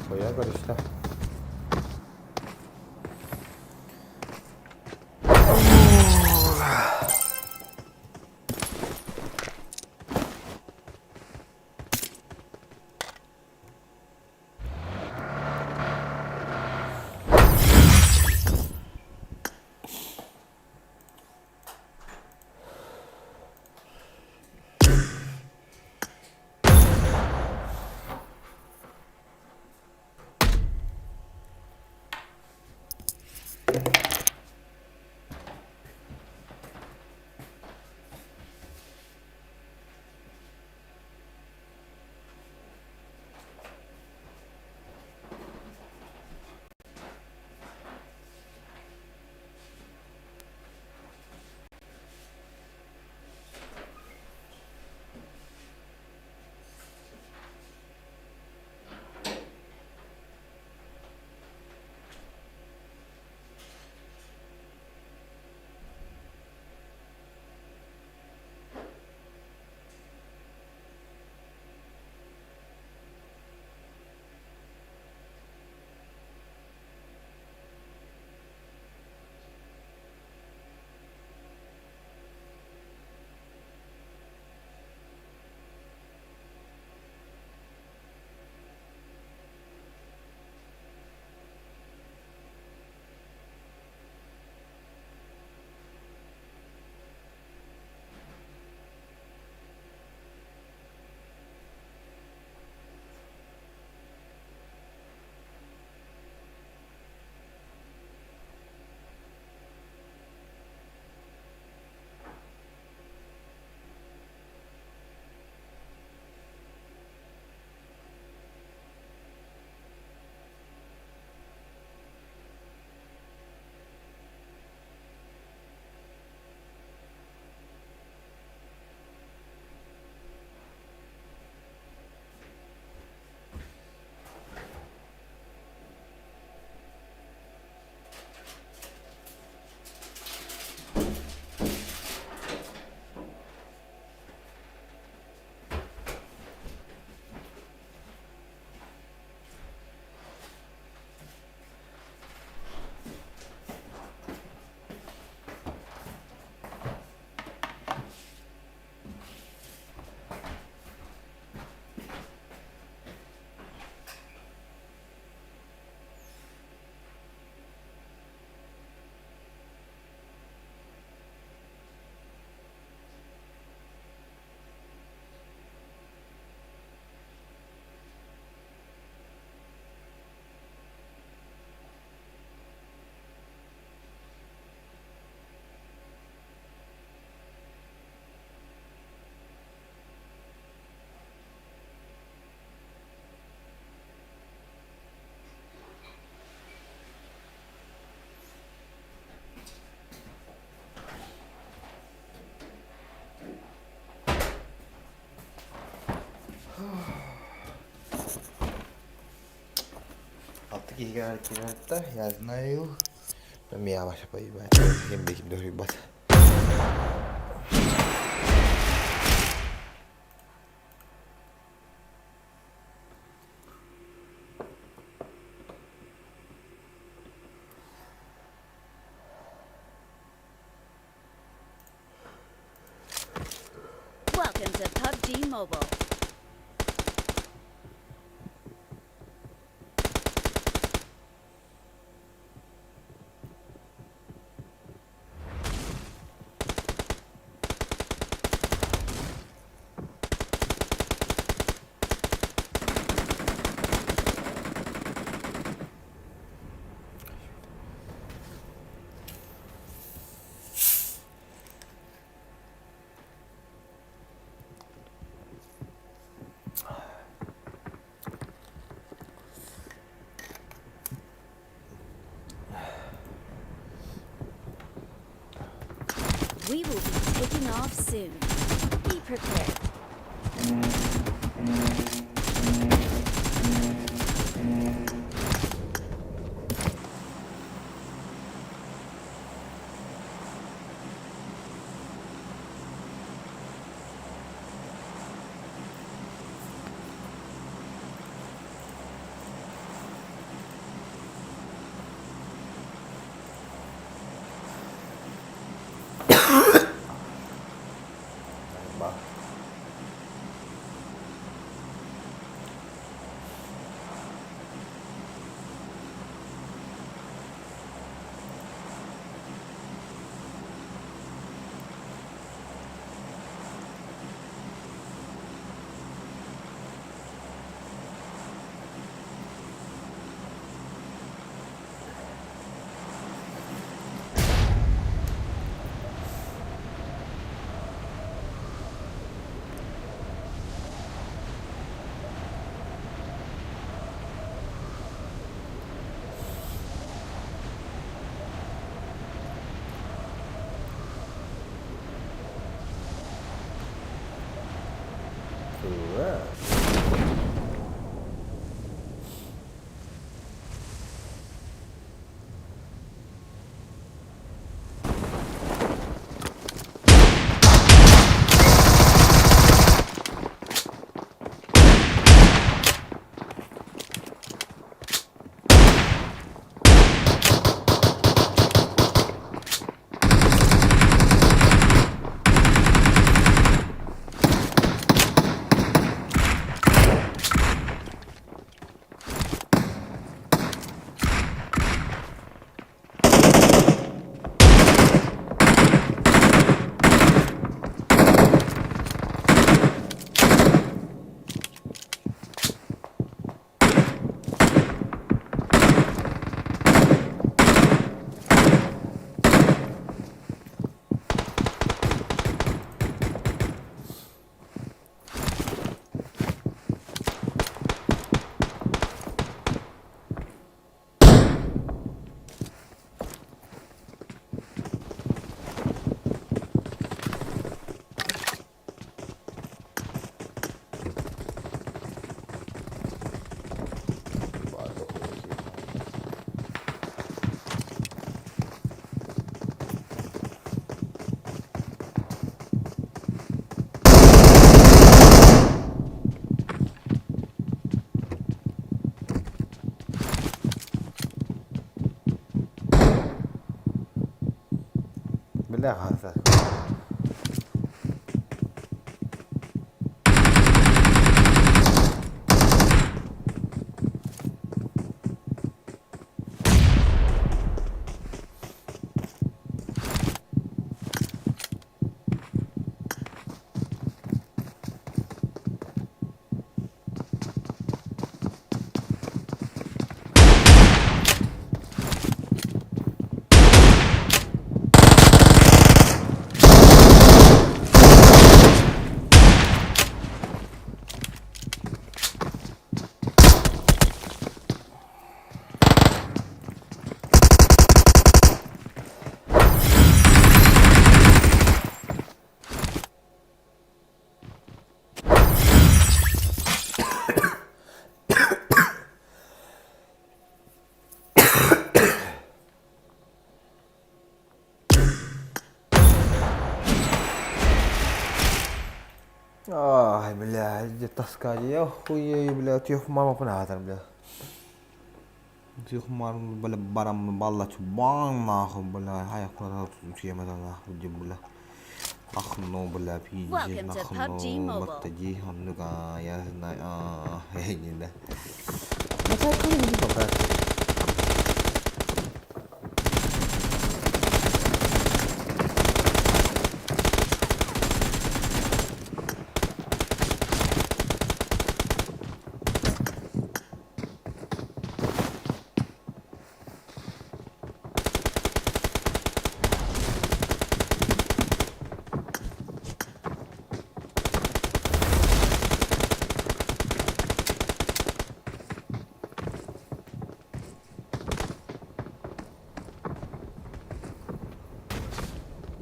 Нихуя көрүстэ. Алты киһигэ киирэртэ, я знаю. Меня вообще поебать. Ким беким дөрүйбат. Welcome to PUBG Mobile. We will be taking off soon. Be prepared. Бля, хаса. Ай, бля, где тоска, я хуею, бля, тих мама пынатар, бля. Тих мам, бля, барам, балла, чубан, нахуй, бля, а я куда нахуй, бля. Ахну, бля, пиздец, Welcome to PUBG нахну, Mobile. матади, ну-ка, я знаю, а, не да. Ну, так, ну, брат.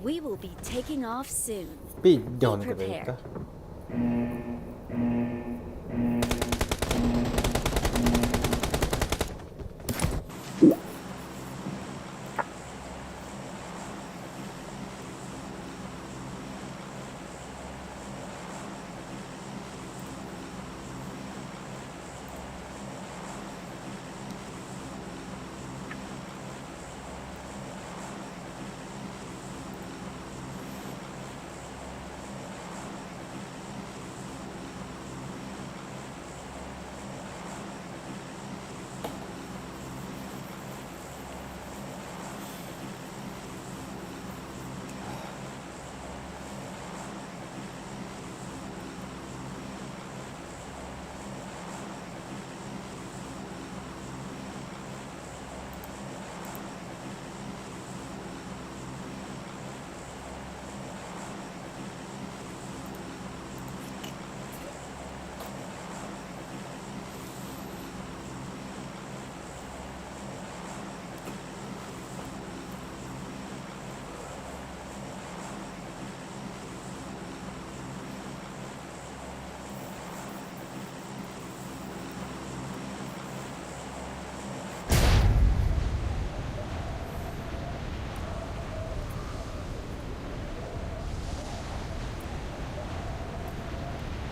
We will be taking off soon. Be Be done prepared.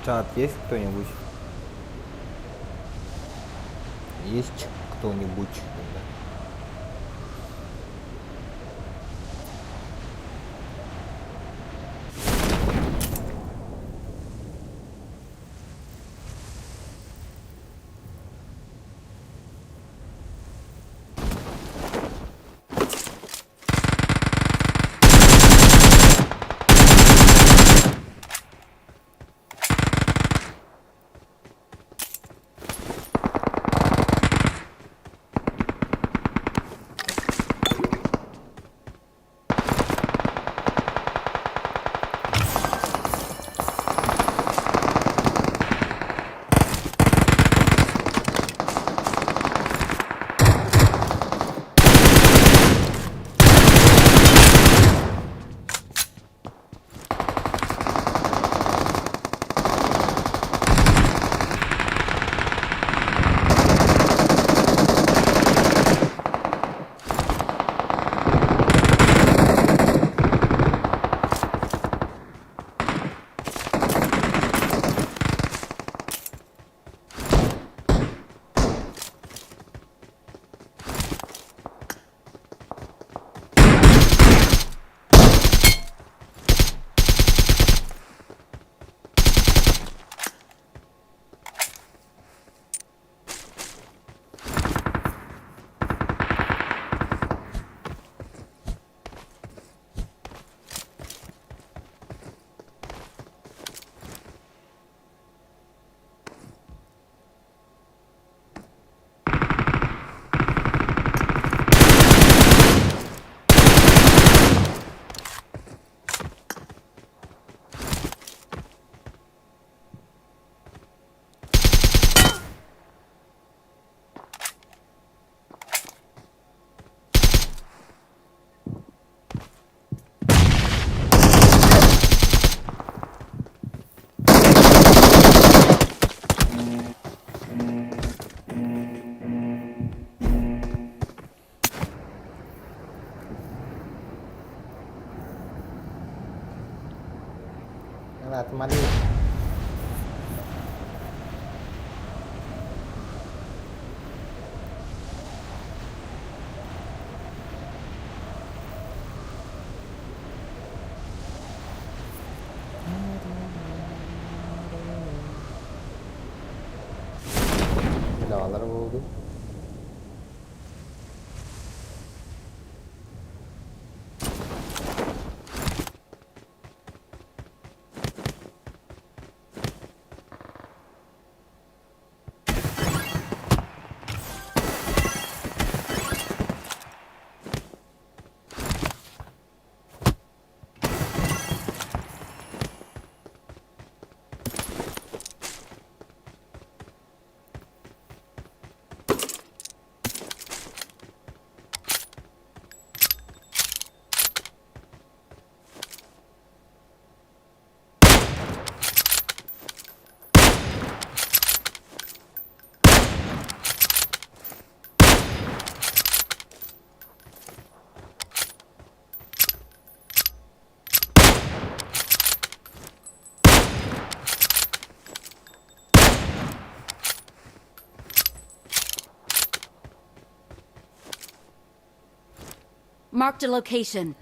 Чат есть кто-нибудь? Есть кто-нибудь? Отмали. Belalar oldu. Marked a location.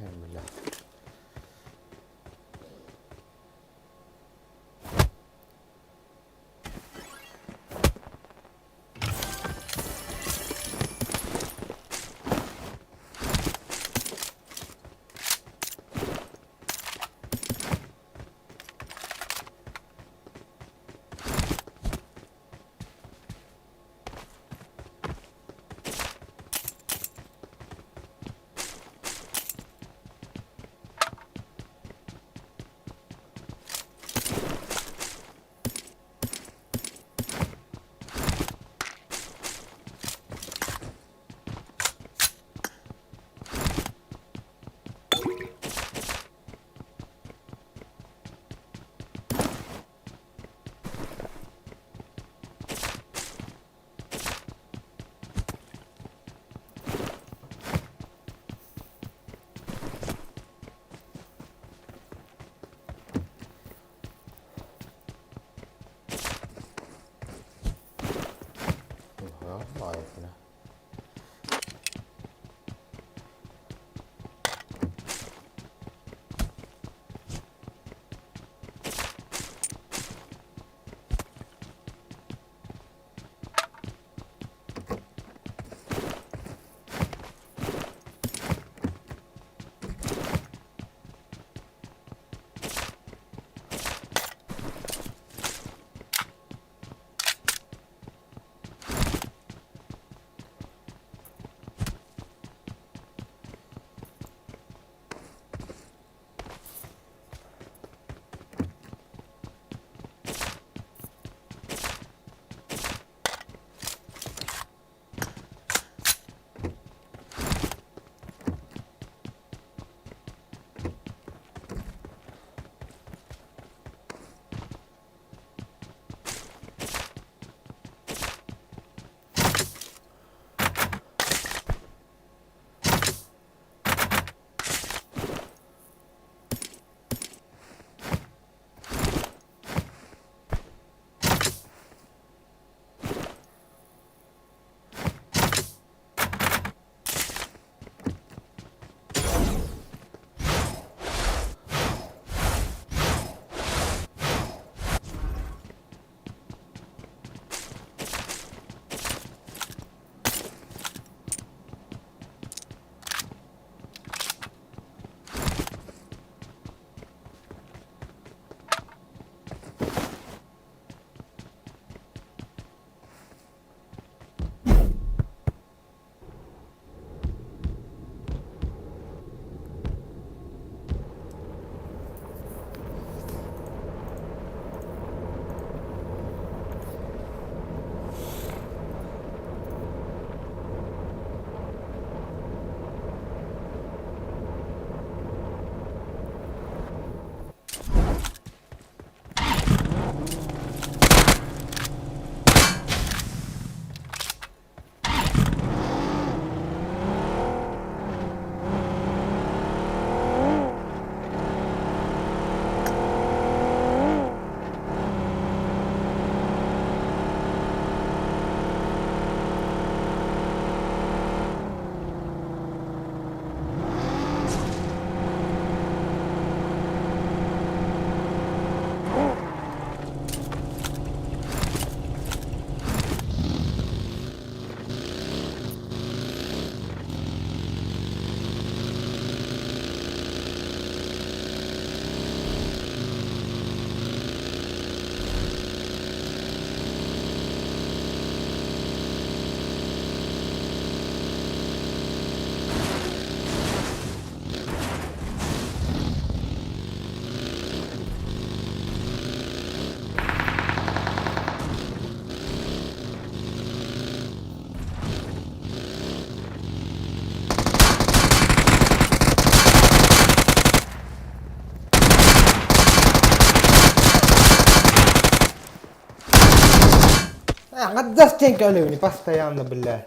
За стенка өлөбүнү постоянно, бля.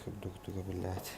Друг друга, блядь.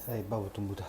Заебал бута.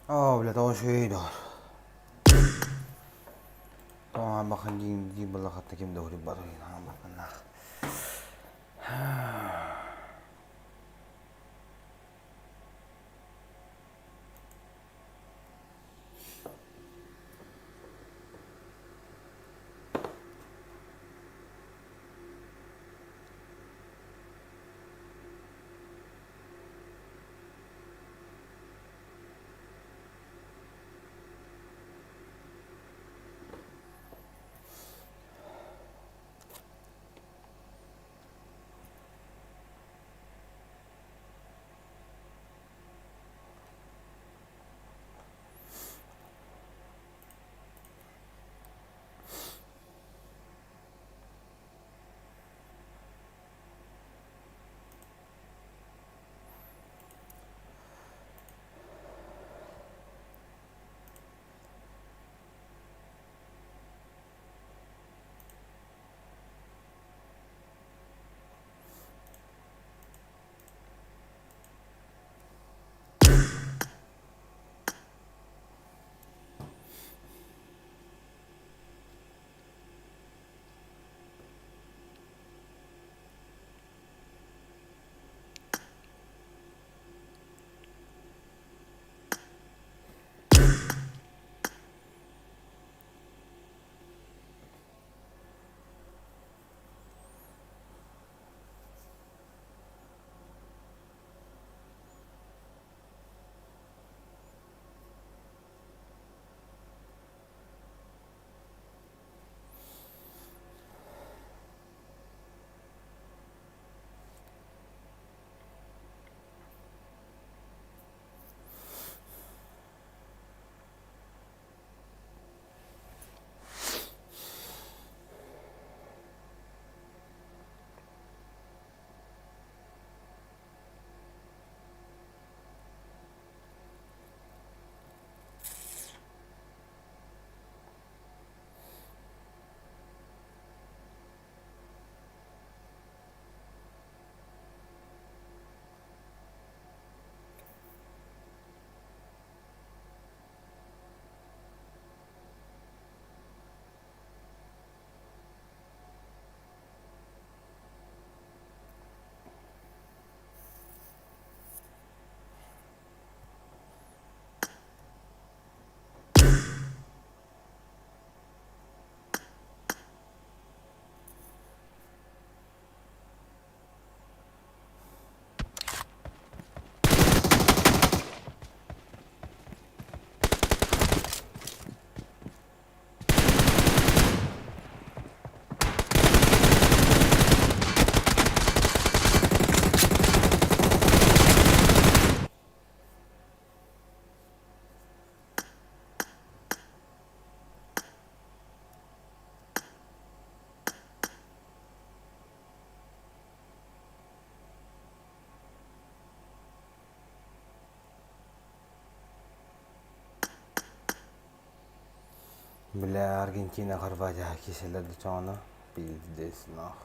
Оо, бля, тоҕо үчүгэй доҕор. Тоҕо бахан диин диин балахатта ким да уһуйбат уһуйнаах. Бля, Аргентина, Хорватия киселер дичоно. Пиздец, нах.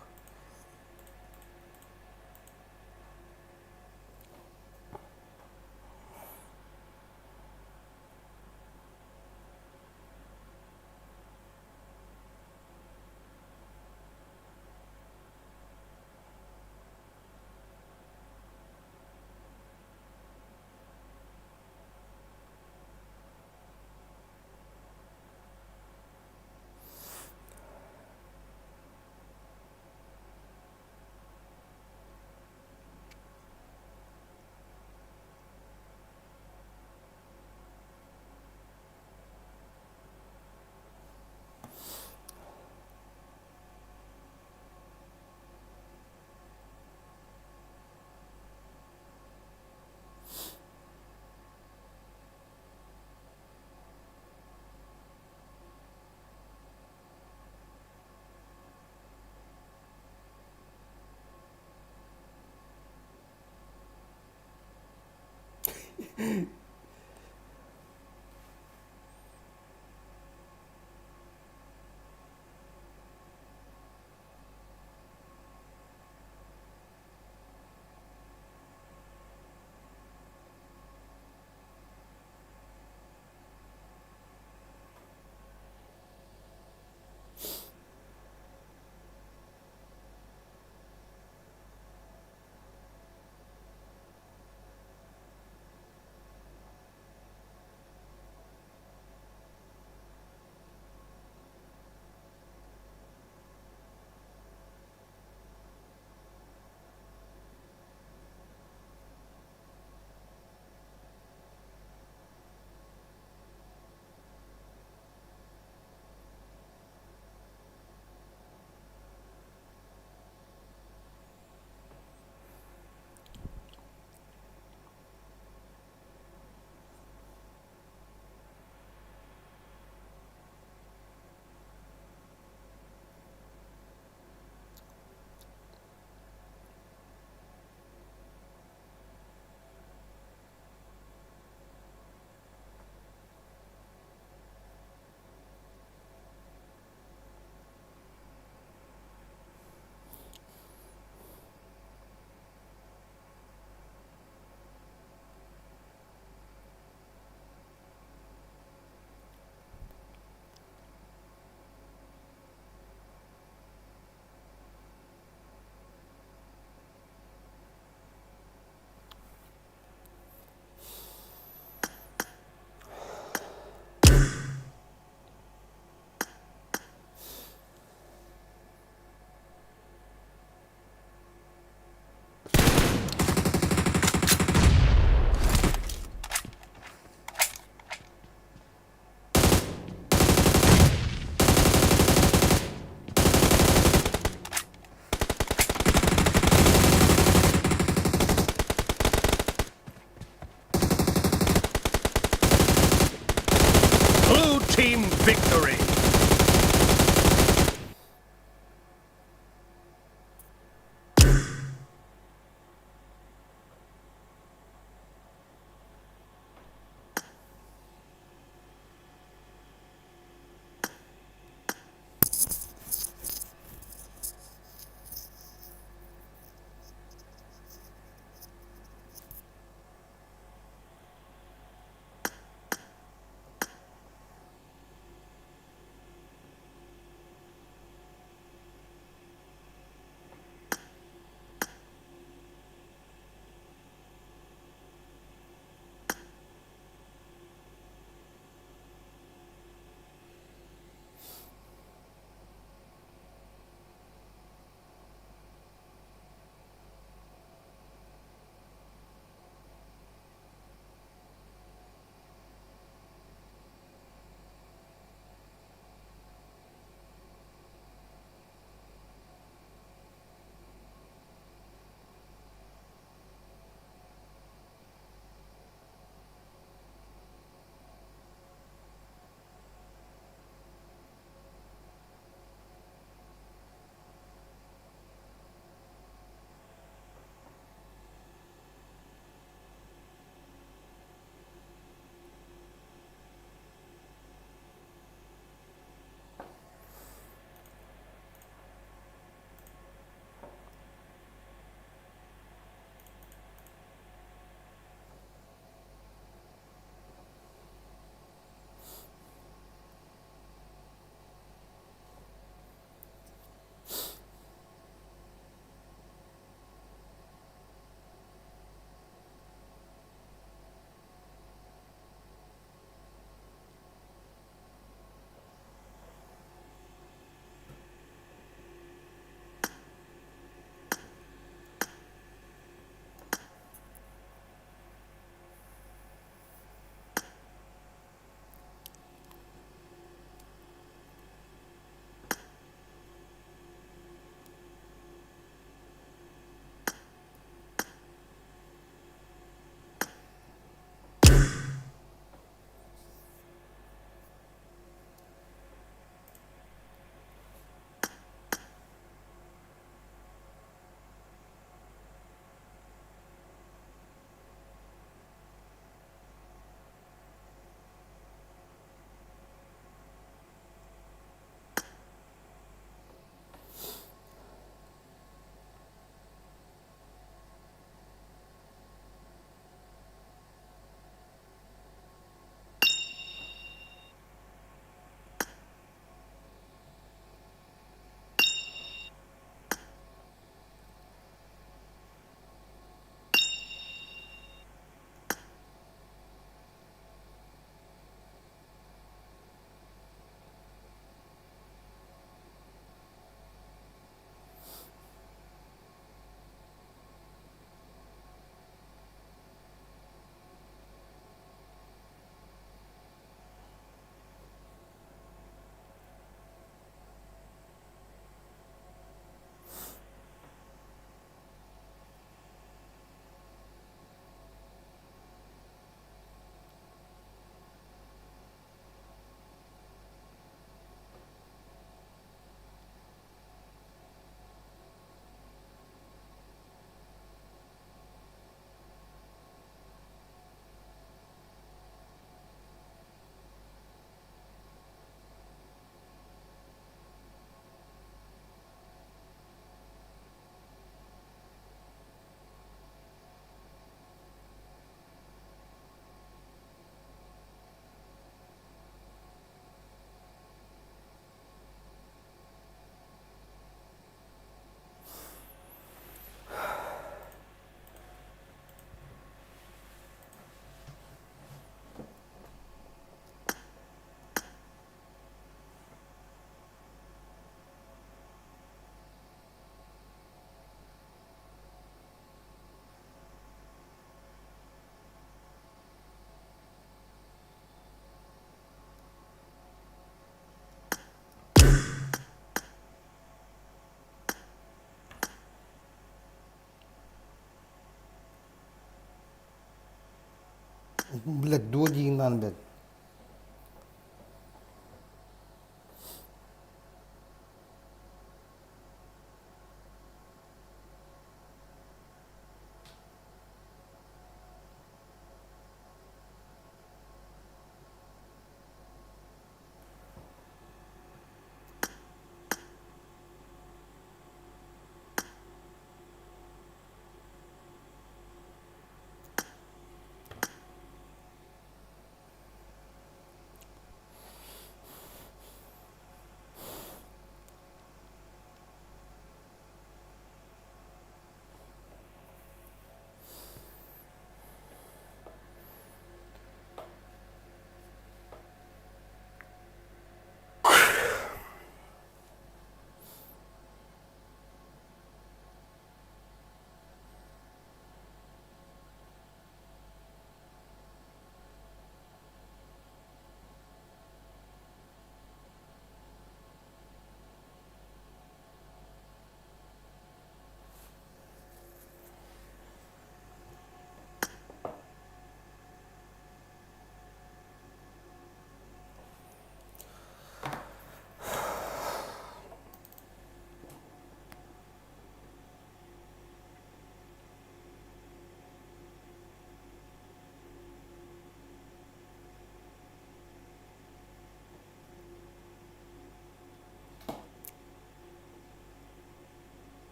Блядь, дуо диигин блядь.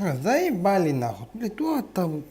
А, заебали нахуй. Блядь, кто там?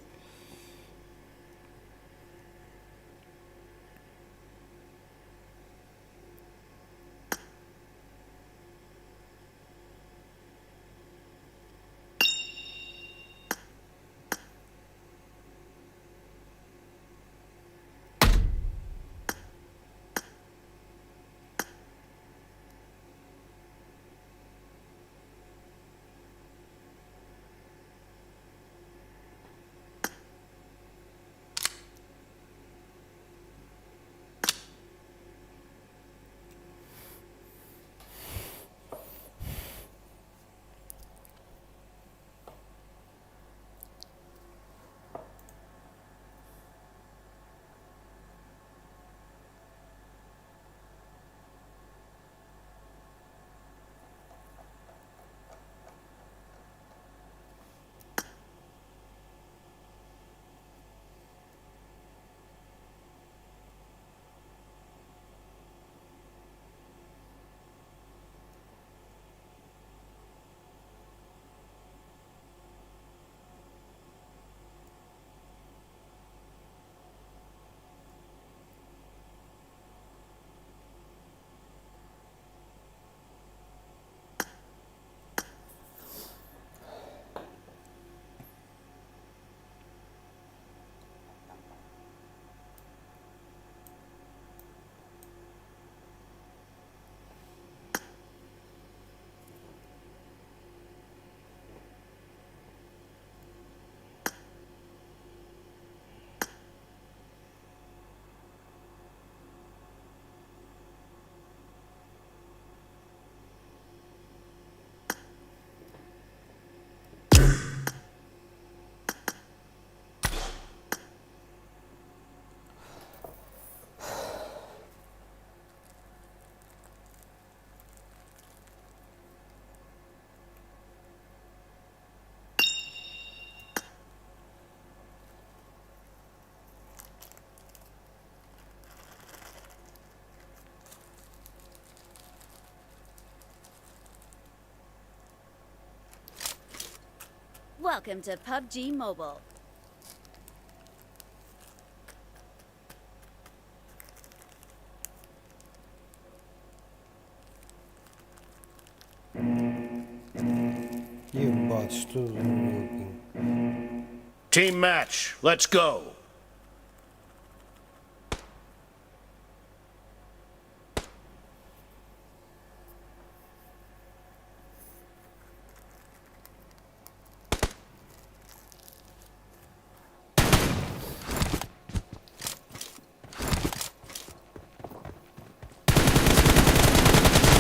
Welcome to PUBG Mobile. Ебать, что за мелкий. Team match, let's go.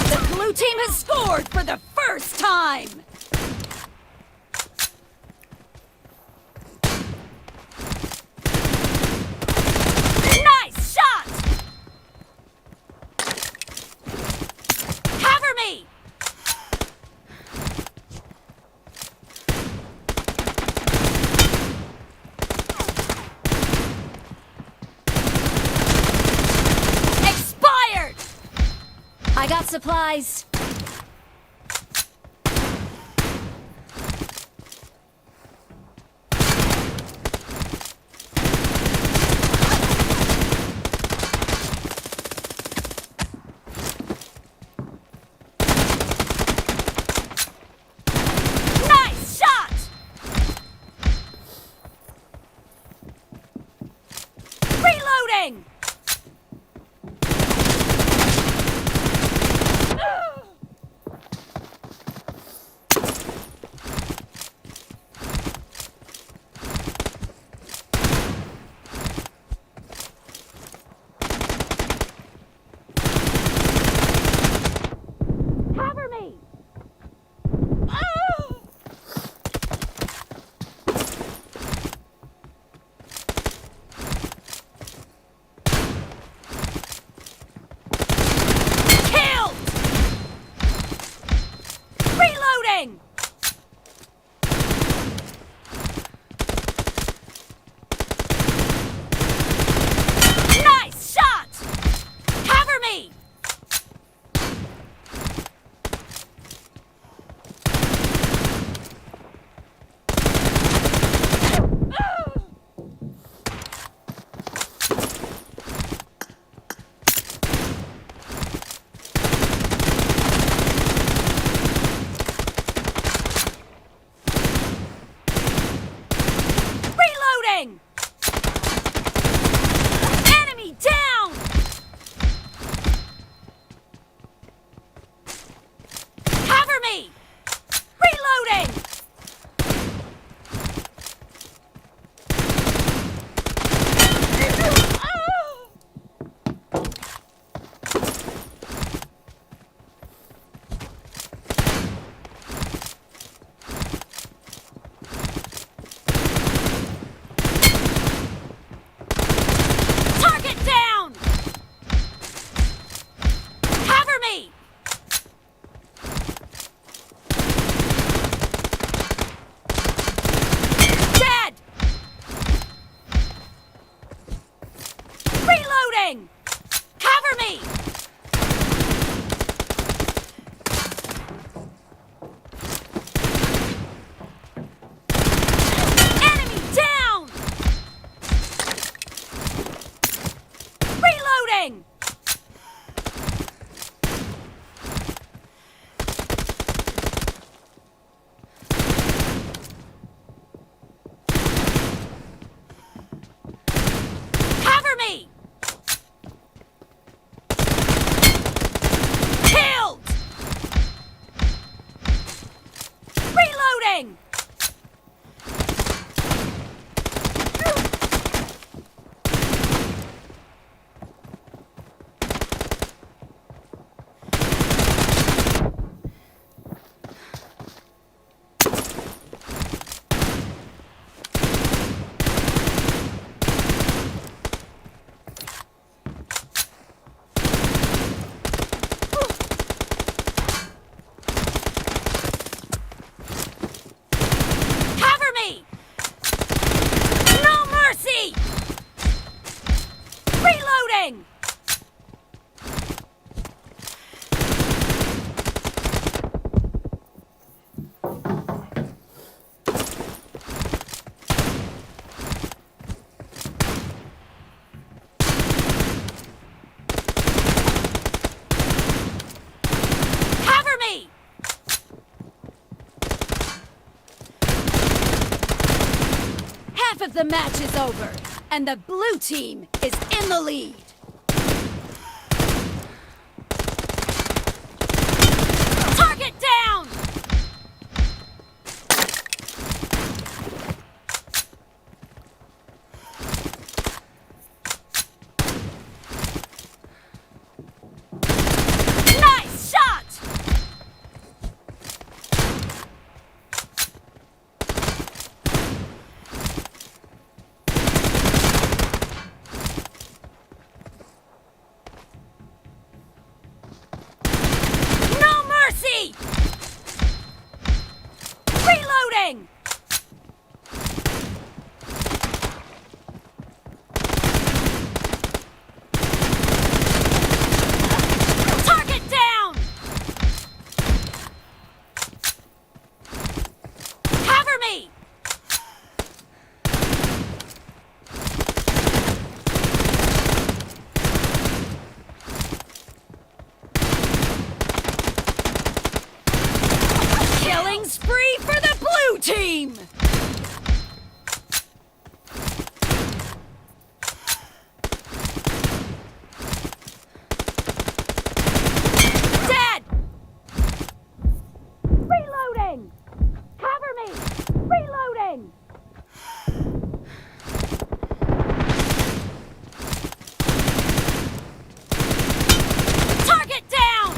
The blue team has scored for the first time! Nice shot! Cover me! Expired! I got supplies. Nice shot! Reloading! The match is over, and the blue team is in the lead. Target down! Nice shot! No mercy! Reloading! Target down! Cover me! Killing spree for the blue team! Dead! Reloading! Cover me! Reloading! Target down!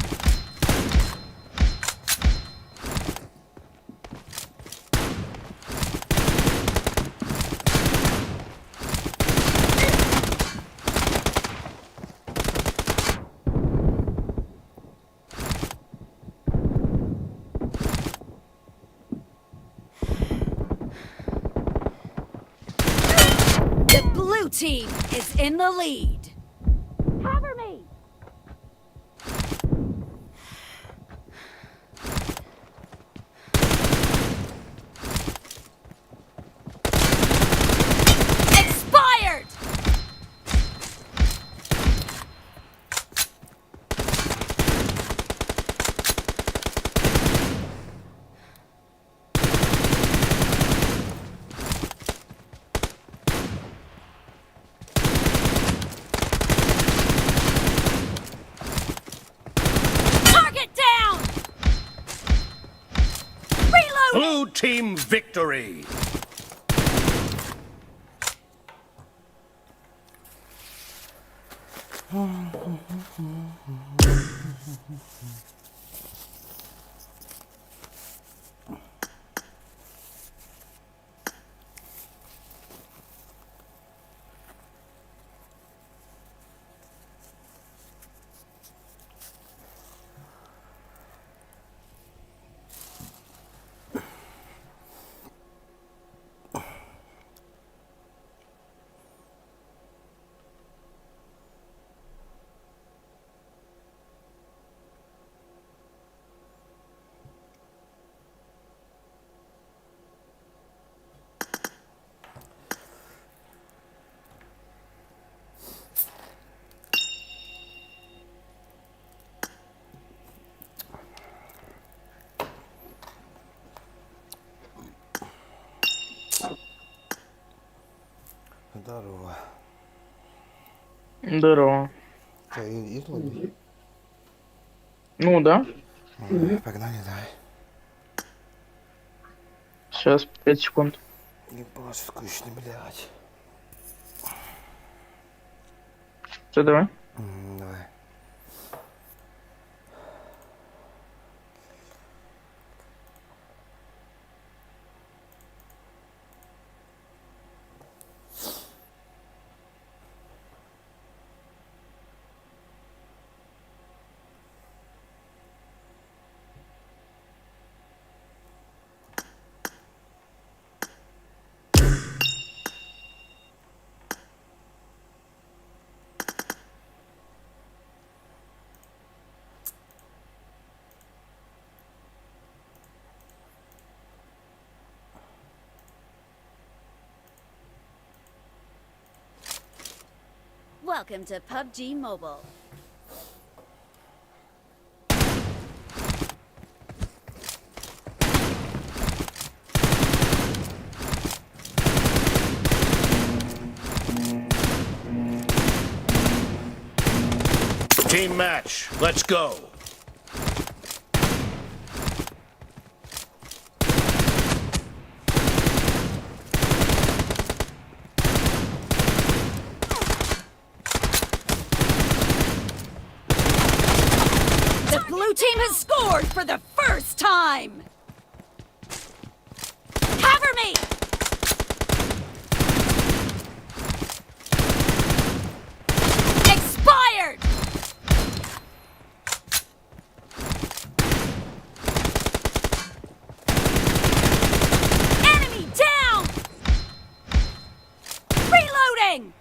The blue team is in the lead. Cover me! Expired! Target down! Reloading! Blue team victory! Здорово. Здорово. Что, есть лобби? Ну да. Погнали, давай. Сейчас, 5 секунд. Ебать, скучно, блядь. Все, давай. Давай. Welcome to PUBG Mobile. match. Let's go. The blue team has scored for the first time! Cover me! Expired! Enemy down! Reloading!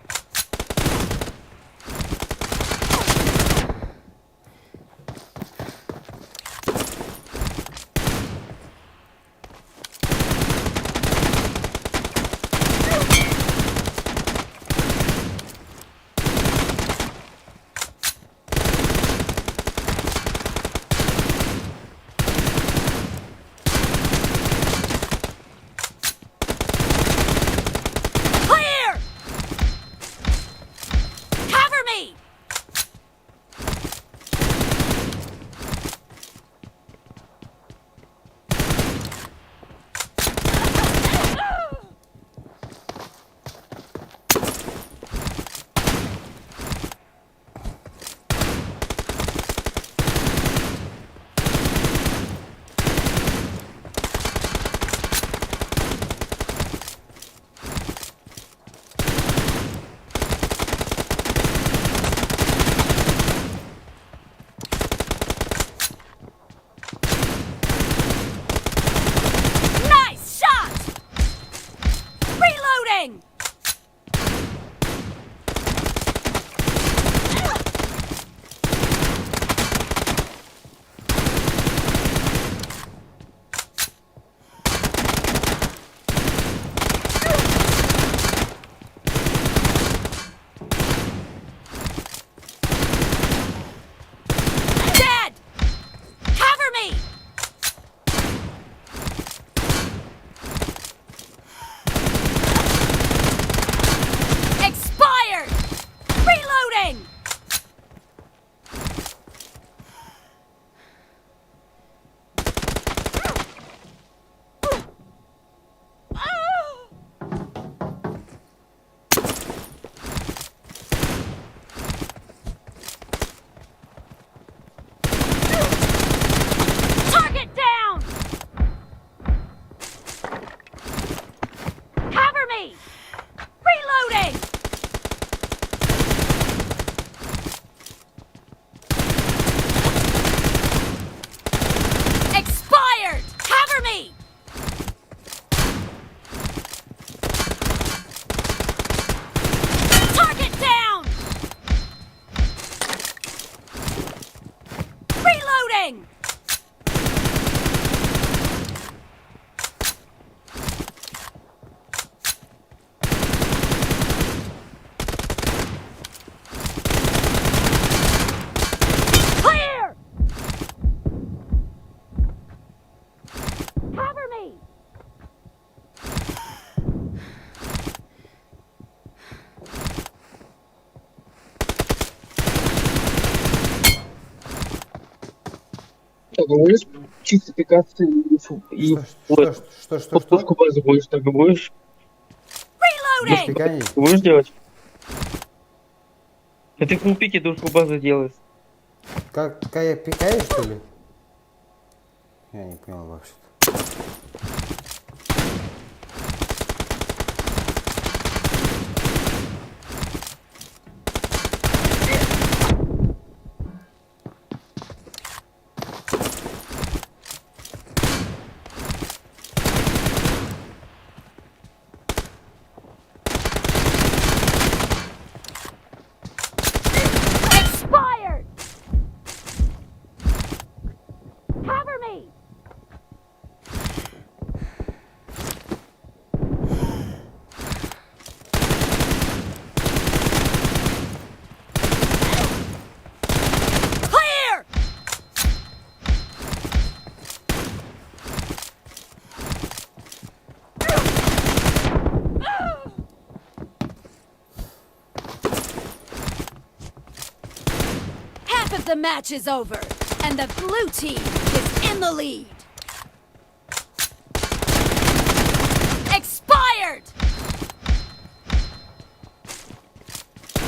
Clear! Cover me! Nice shot! Reloading! Dead! Cover me! Expired! Reloading! Target down! Cover me! Reloading! Expired! Cover me! Target down! Reloading! Clear! Cover me! Так, будешь чисто пикаться и Что, что, что, что? базы будешь, так и будешь? Reloading! Пикание? Будешь делать? А ты фулпики душку базу делаешь. Как, как я пикаю, что ли? Я не понял вообще-то. Expired! Cover me! The match is over, and the blue team is in the lead. Expired!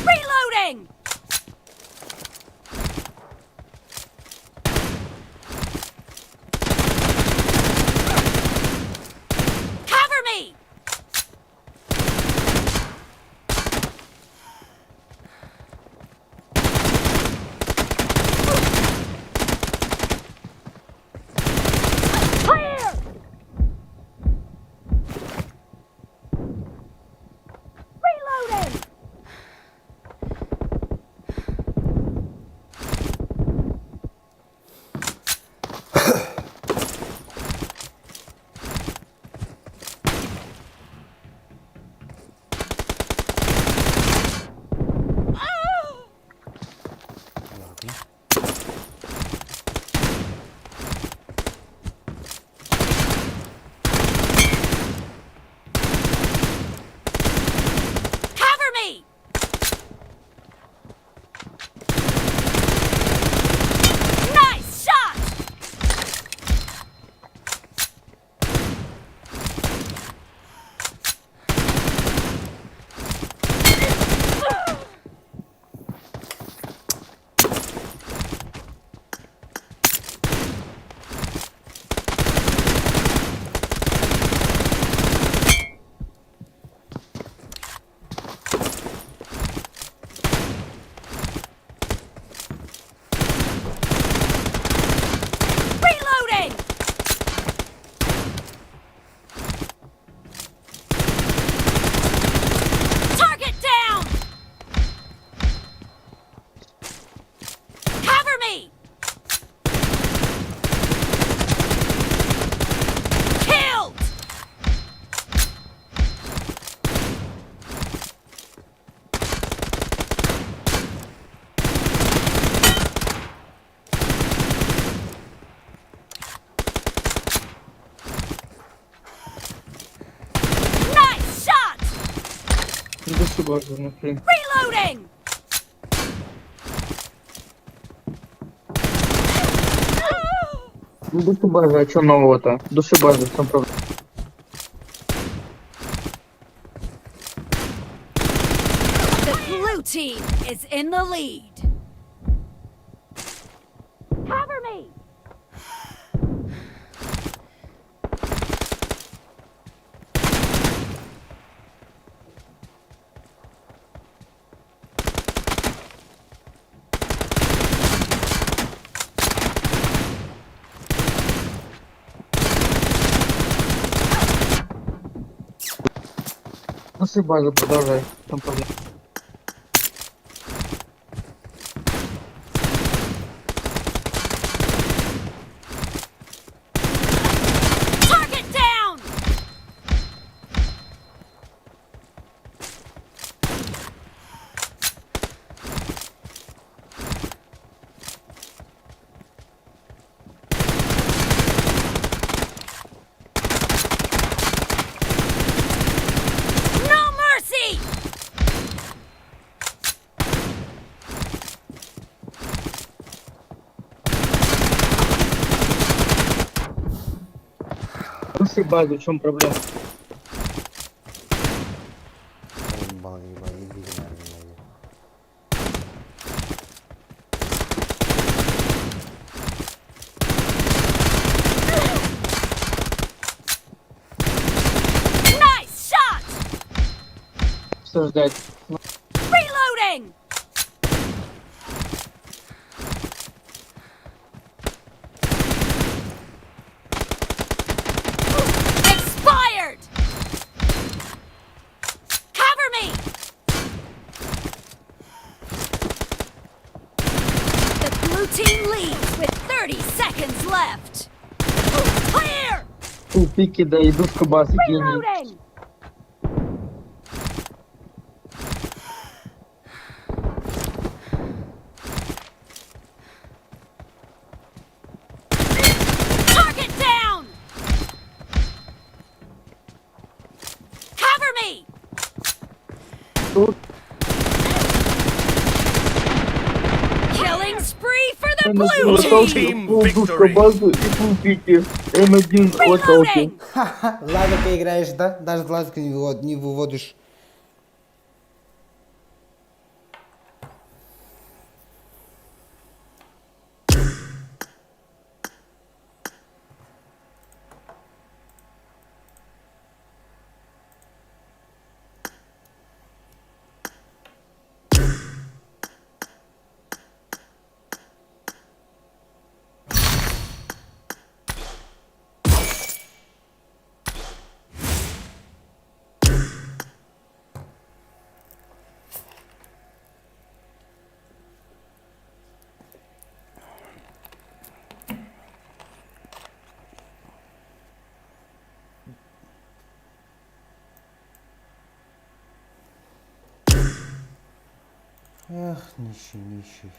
Reloading! Cover me! Clear! Reloading! Cover me! Nice shot! Reloading! Target down! Cover me! Killed! Nice shot! Души базу внутри. Reloading! Ну, души база, а что нового-то? Души база, в чем проблема? The blue team is in the lead. Cover me! Души базу, продолжай. В чем проблема? Target down! No mercy! Души базу, в чем проблема? Ебал, ебал, иди нахуй. Nice shot! Что ждать? Reloading! Expired! Cover me! The blue team leads with 30 seconds left. Clear! Тупики, да и душка базы, гений. Reloading! Target down! Cover me! Тут Killing spree for The blue локалки, team! полдушка базы и пулпики. М1 локалки. Ладно, ты играешь, да? Даже лазку не вывод- не выводишь. Эх, нищий, нищий.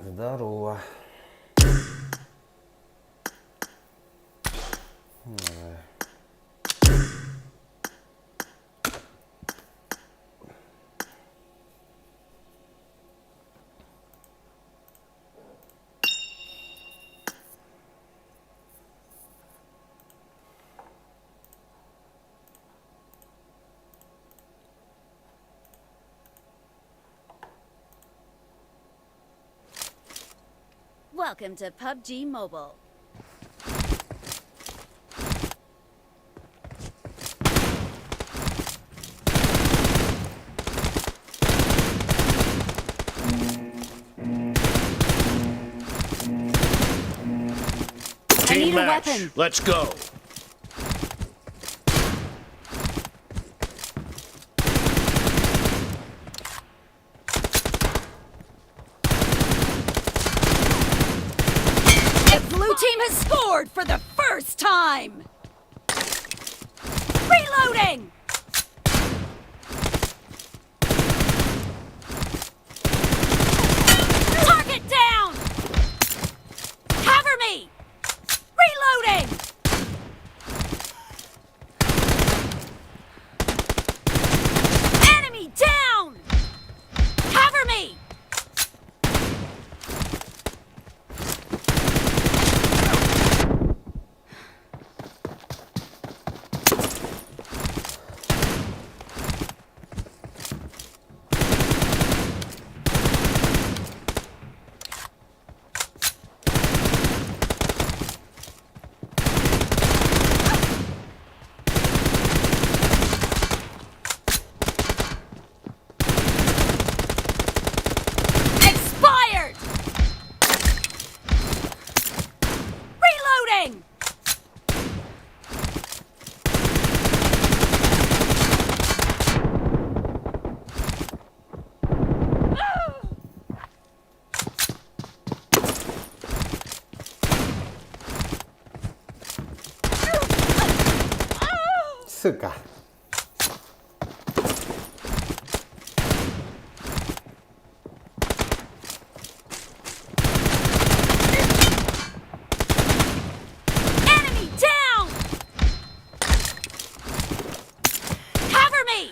Здорово. Давай. Welcome to PUBG Mobile. I Team need a match. weapon. Let's go. The blue team has scored for the first time! Reloading! Target down! Cover me! Reloading! Enemy down! Cover me! Expired! Reloading! Сука. Enemy down! Cover me!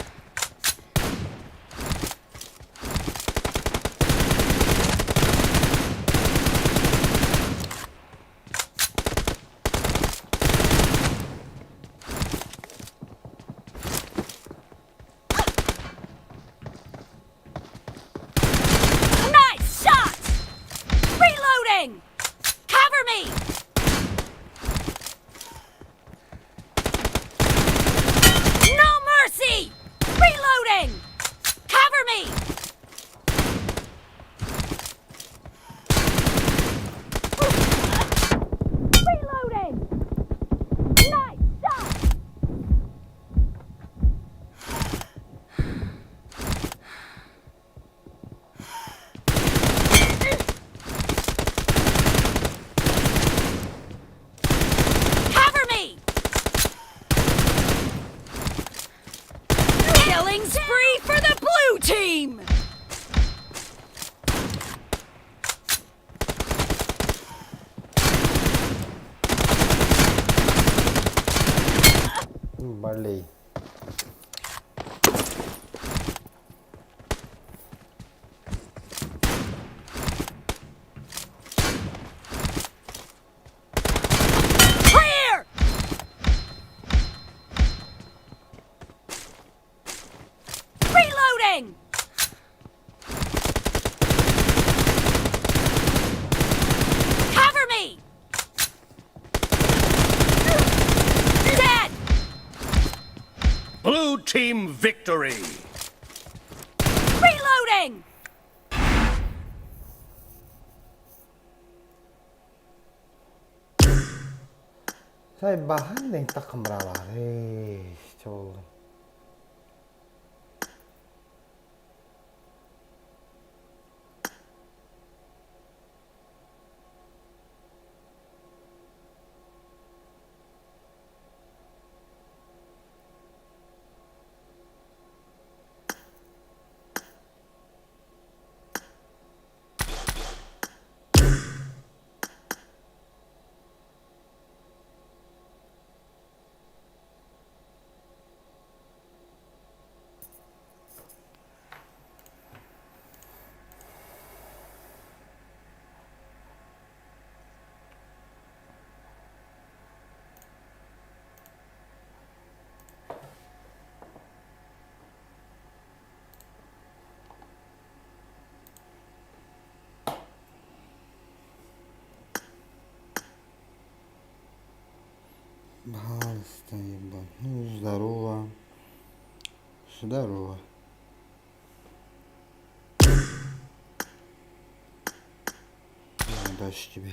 Балей. Clear! Reloading! Cover me! Dead! Blue team victory. Reloading! Сай баһан дэн такымралары чоллум. Пожалуйста, ебать. Ну, здорово. Здорово. Удачи тебе.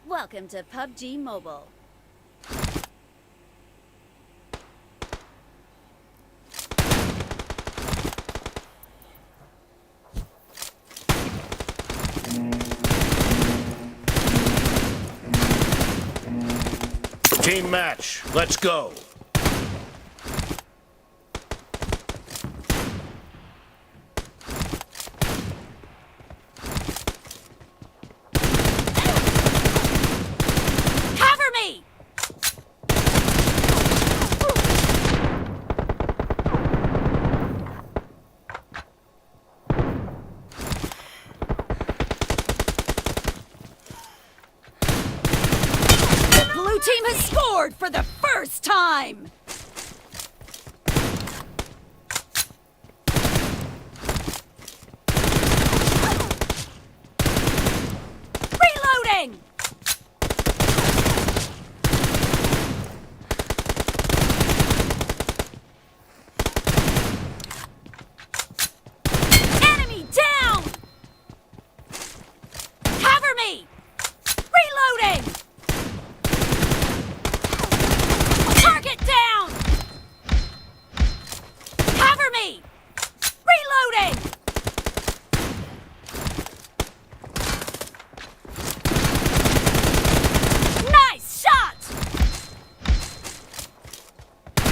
Welcome to PUBG Mobile. Team match. Let's go. Cover me! The blue team has scored for the first time! Reloading! Enemy down! Cover me! Reloading! Target down! Cover me! Reloading! Nice shot!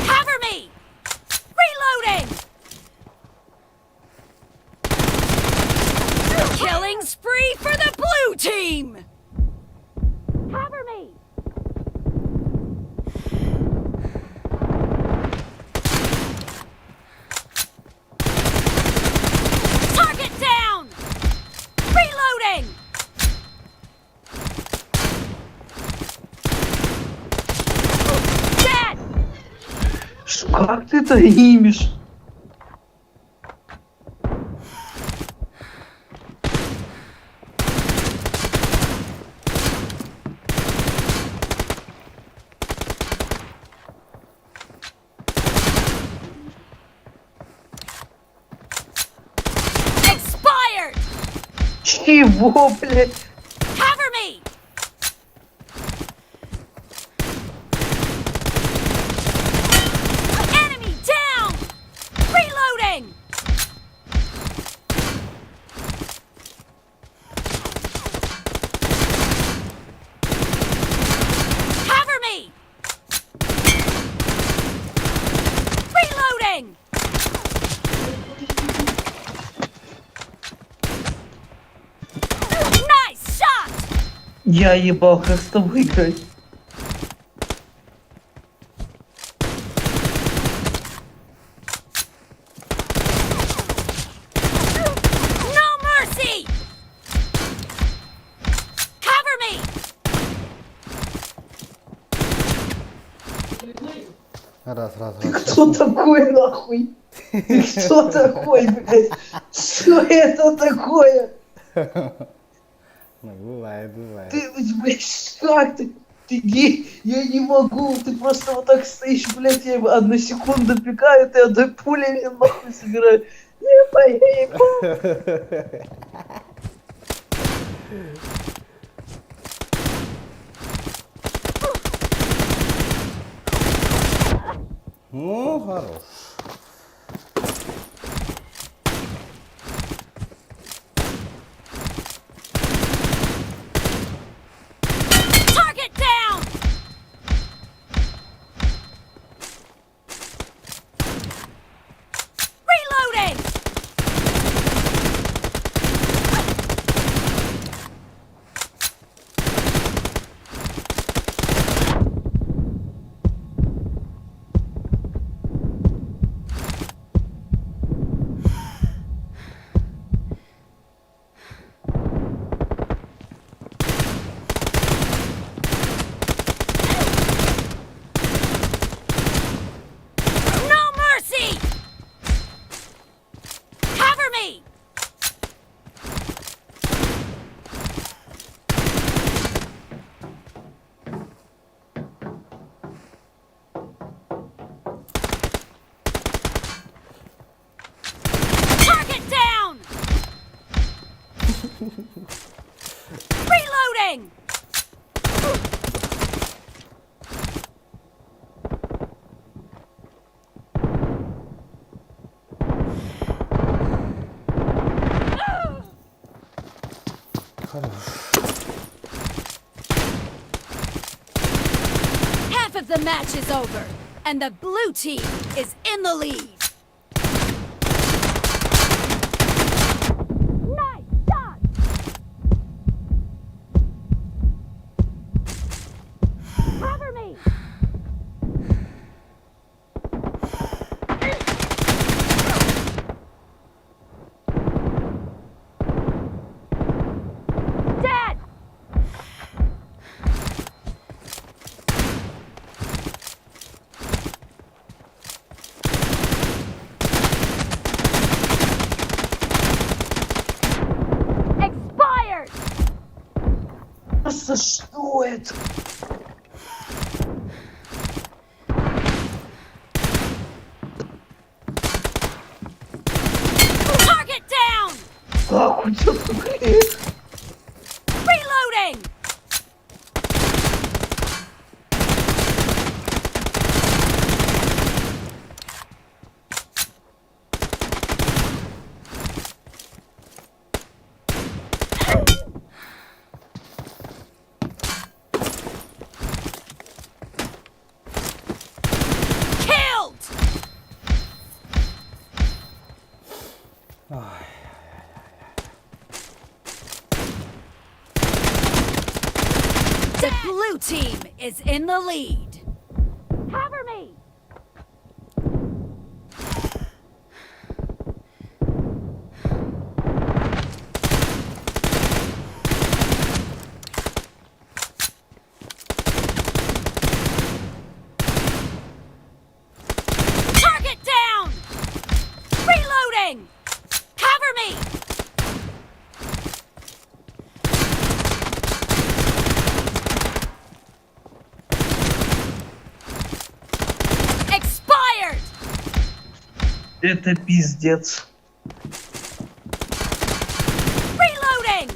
Cover me! Reloading! Killing spree for the blue team! Cover me! Target down! Reloading! Dead! Как ты это имишь? Expired! Чего, блядь? Cover me! Я ебал, как с тобой играть? No mercy! Cover me! Раз, раз, Ты раз. кто такой, нахуй? Ты кто такой, блядь? Что это такое? Ну, бывает, бывает. Ты, блядь, как ты? Ты гей, я не могу, ты просто вот так стоишь, блядь, я одну секунду пикаю, ты одной пулей меня нахуй собираю. Я поебал. Ну, хорош. Target down! Reloading! No mercy! Cover me! Target down! Reloading! Хорош. Half of the match is over, and the blue team is in the lead. Nice shot! Cover me! Dead! Expired! Просто что это? Target down! Как у тебя такая? Reloading! Killed! The blue team is in the lead. Cover me! Target down! Reloading! Cover me! Expired! Это пиздец. Reloading!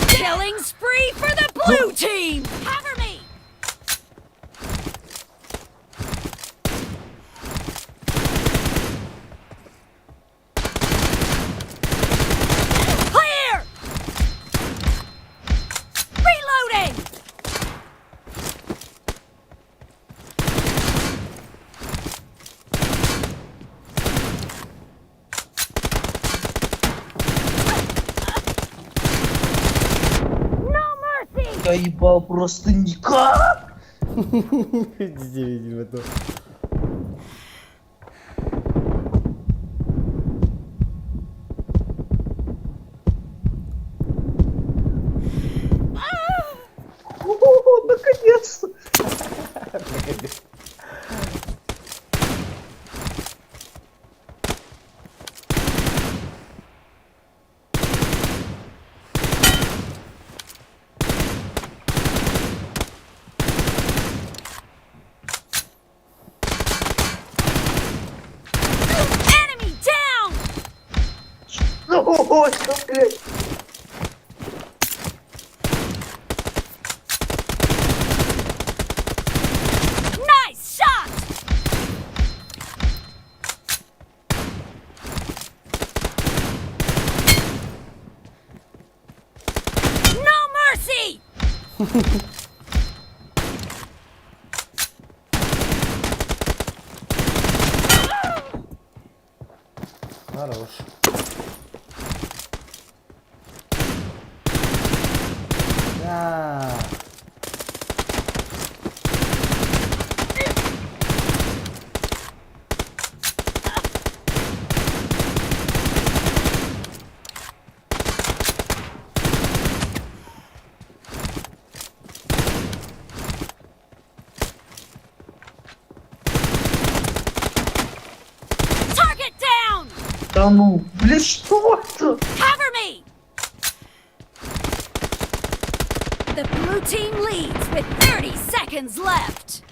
Killing spree for the blue team! Cover me! Clear! Reloading! Я ебал просто никак! Видимо, то. О, наконец-то! Enemy down! О, что, блядь? Nice shot! No mercy! Хорош. Да. Target down! Да ну, блядь, что это? Cover me! The blue team leads with 30 seconds left.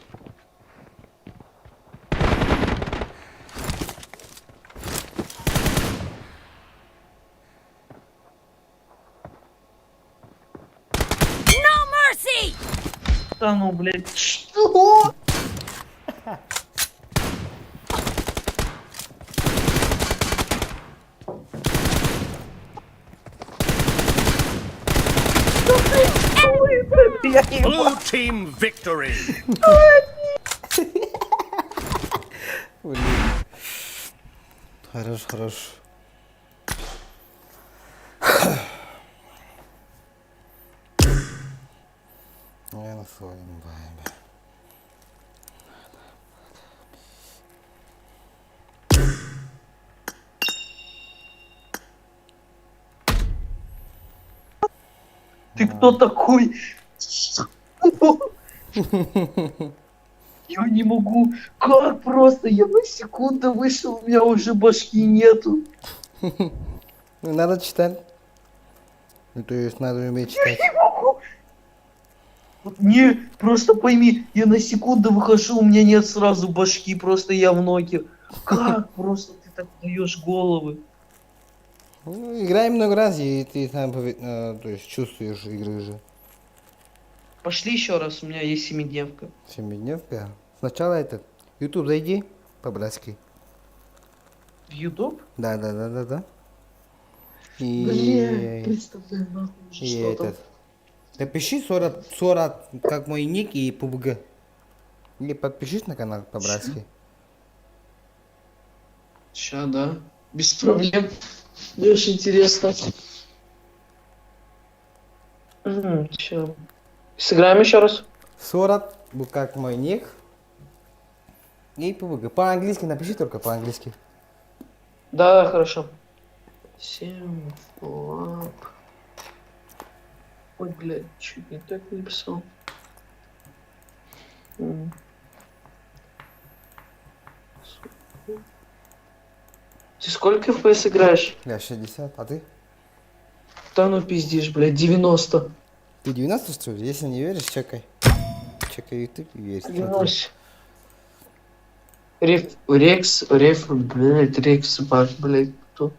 No mercy! Да ну, блядь, что? Я Blue team victory. Блин. Хорош, хорош. Я на своем вайбе. Ты кто такой? Что? Я не могу. Как просто? Я на секунду вышел, у меня уже башки нету. Ну, надо читать. Ну, то есть надо уметь читать. Я не могу. Вот не, просто пойми, я на секунду выхожу, у меня нет сразу башки, просто я в ноги. Как просто ты так даешь головы? Ну, играй много раз, и ты сам то есть чувствуешь игры уже. Пошли еще раз, у меня есть семидневка. Семидневка. Сначала этот. YouTube зайди по-братски. В YouTube? Да. Бля, И, представляю, нахуй уже, и что там. этот. Напиши 40, 40, как мой ник и PUBG. Или подпишись на канал по-братски. Ща, да. Без проблем. Мне очень интересно. Ща. Сыграем еще раз? 40, как мой ник. И PUBG. По-английски напиши только по-английски. Да, хорошо. Семь, лап. Ой, блядь, чуть не так написал. М. Ты сколько FPS играешь? Я 60, а ты? Да ну пиздишь, блядь, 90. Ты 90 что ли? Если не веришь, чекай. Чекай YouTube и верь. Смотри. 90. Реф, Рекс, Реф, блядь, Рекс, бар, блядь, кто?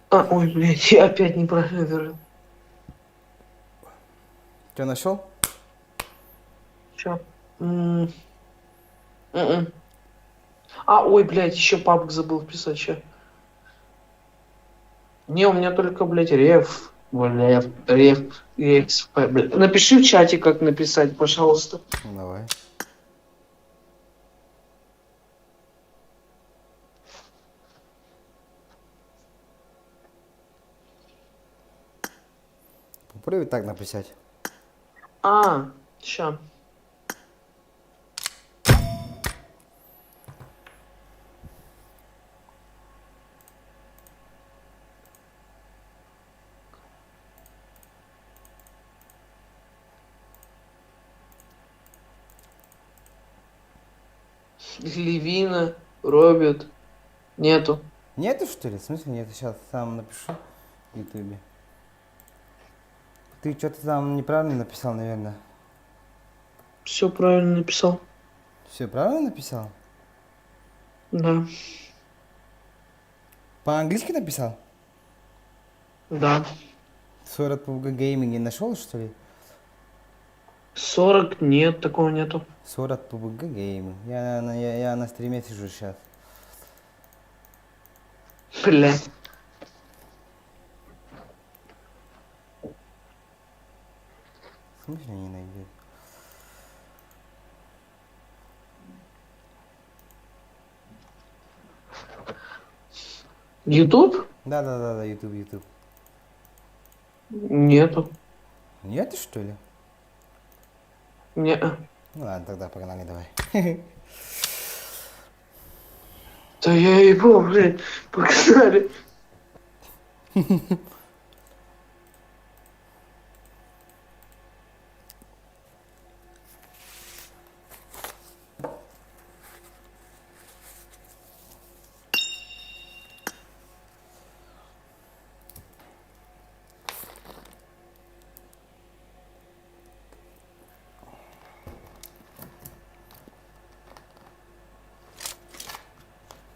А, ой, блядь, я опять неправильно верил. Что, нашел? Чё? М. М-м. А, ой, блядь, еще папк забыл вписать, ща. Не, у меня только, блядь, реф, блядь, реф, рекс, блядь. Напиши в чате, как написать, пожалуйста. Ну, Давай. Попробуй так написать. А, ща. Левина, Роберт. Нету. Нету, что ли? В смысле нету? Сейчас сам напишу в Ютубе. Ты что-то там неправильно написал, наверное. Все правильно написал. Все правильно написал? Да. По-английски написал? Да. 40 PUBG Gaming не нашел, что ли? 40 нет, такого нету. 40 PUBG Gaming. Я на стриме сижу сейчас. Бля. В смысле не найдет? Ютуб? Да-да-да, YouTube, YouTube. Нету. Нету, что ли? Не. Ну ладно, тогда погнали, давай. Да я ебал, блядь. Погнали.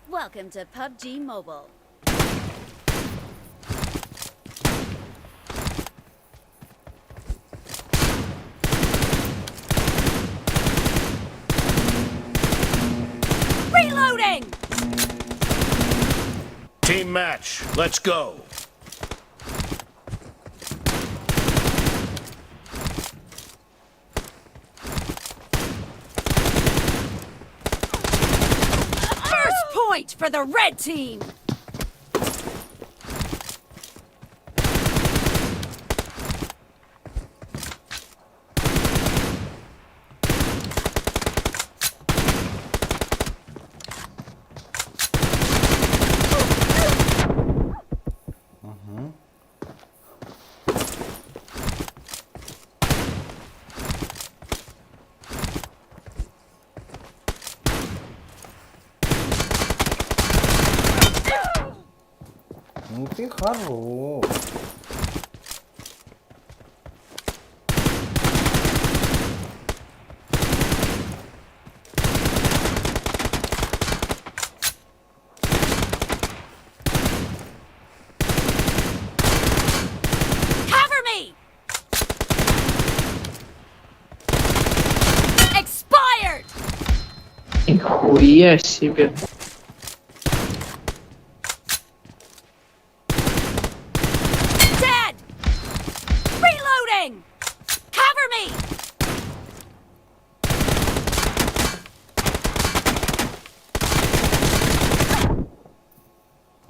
Welcome to PUBG Mobile. Reloading! Team match. Let's go. First point for the red team! Угу. Ну ты хорош. Cover me! Expired! Нихуя себе. Dead! Reloading! Cover me!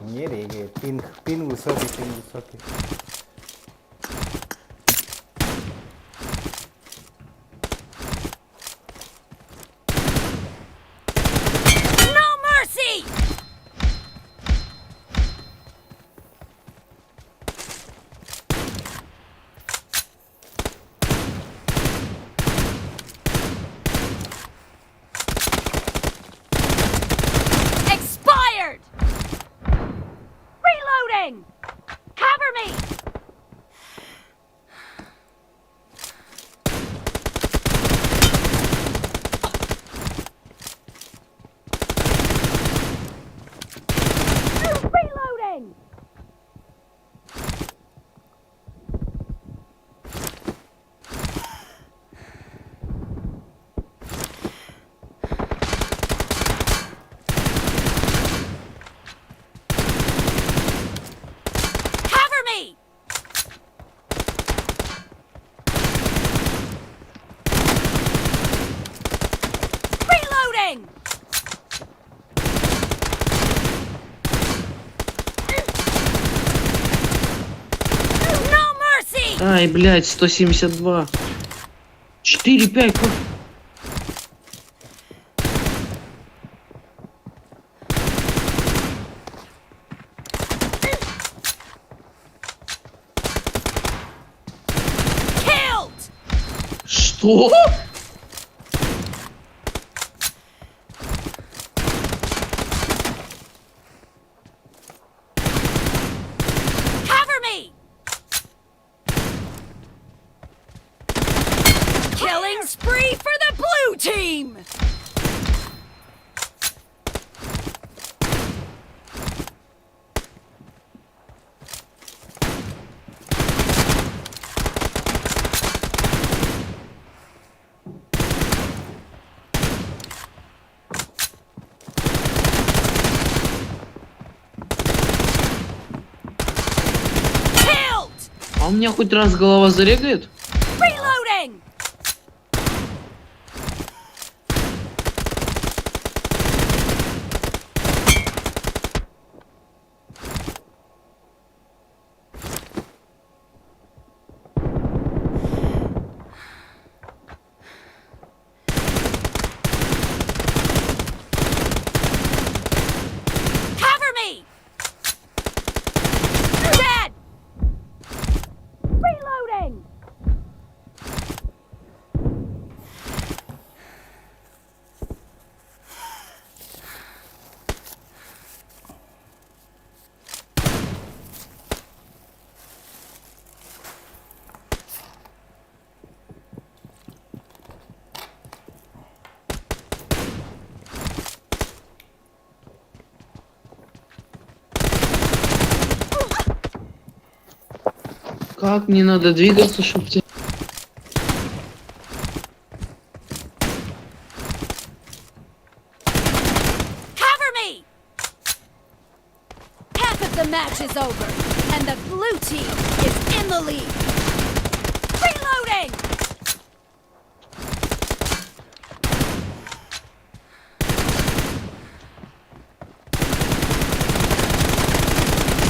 Не регай. Пинг, пинг высокий, пинг высокий. No mercy! Expired! Reloading! Cover me! Reloading! Cover me! Reloading! No mercy! Ай, блядь, 172. 4-5, как? Killed! Что? Cover me! Killing spree for the blue team! Killed! А у меня хоть раз голова зарегает? Reloading! Cover me! Dead! Reloading! Как мне надо двигаться, чтобы ты... Cover me! Half of the match is over, and the blue team is in the lead. Reloading!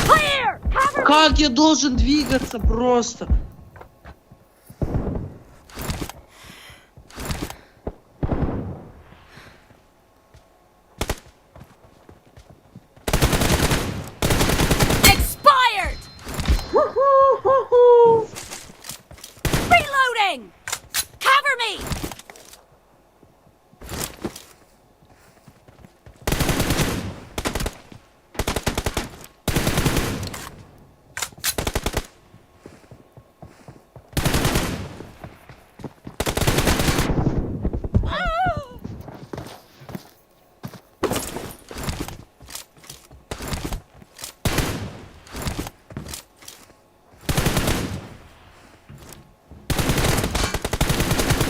Clear! Cover me! Как я должен двигаться просто? Expired! Reloading! Cover me!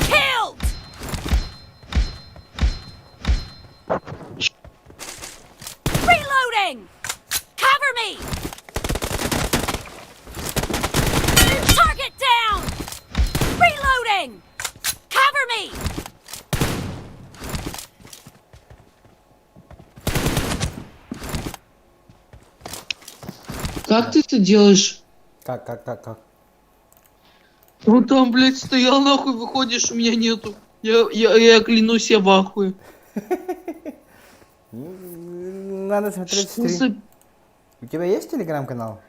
Killed! Reloading! Cover me! Target down! Reloading! Cover me! Как ты это делаешь? Как, как, как, как? Он там, блядь, стоял нахуй, выходишь, у меня нету. Я клянусь, я в ахуе. Надо смотреть Что стрим. за... У тебя есть телеграм-канал?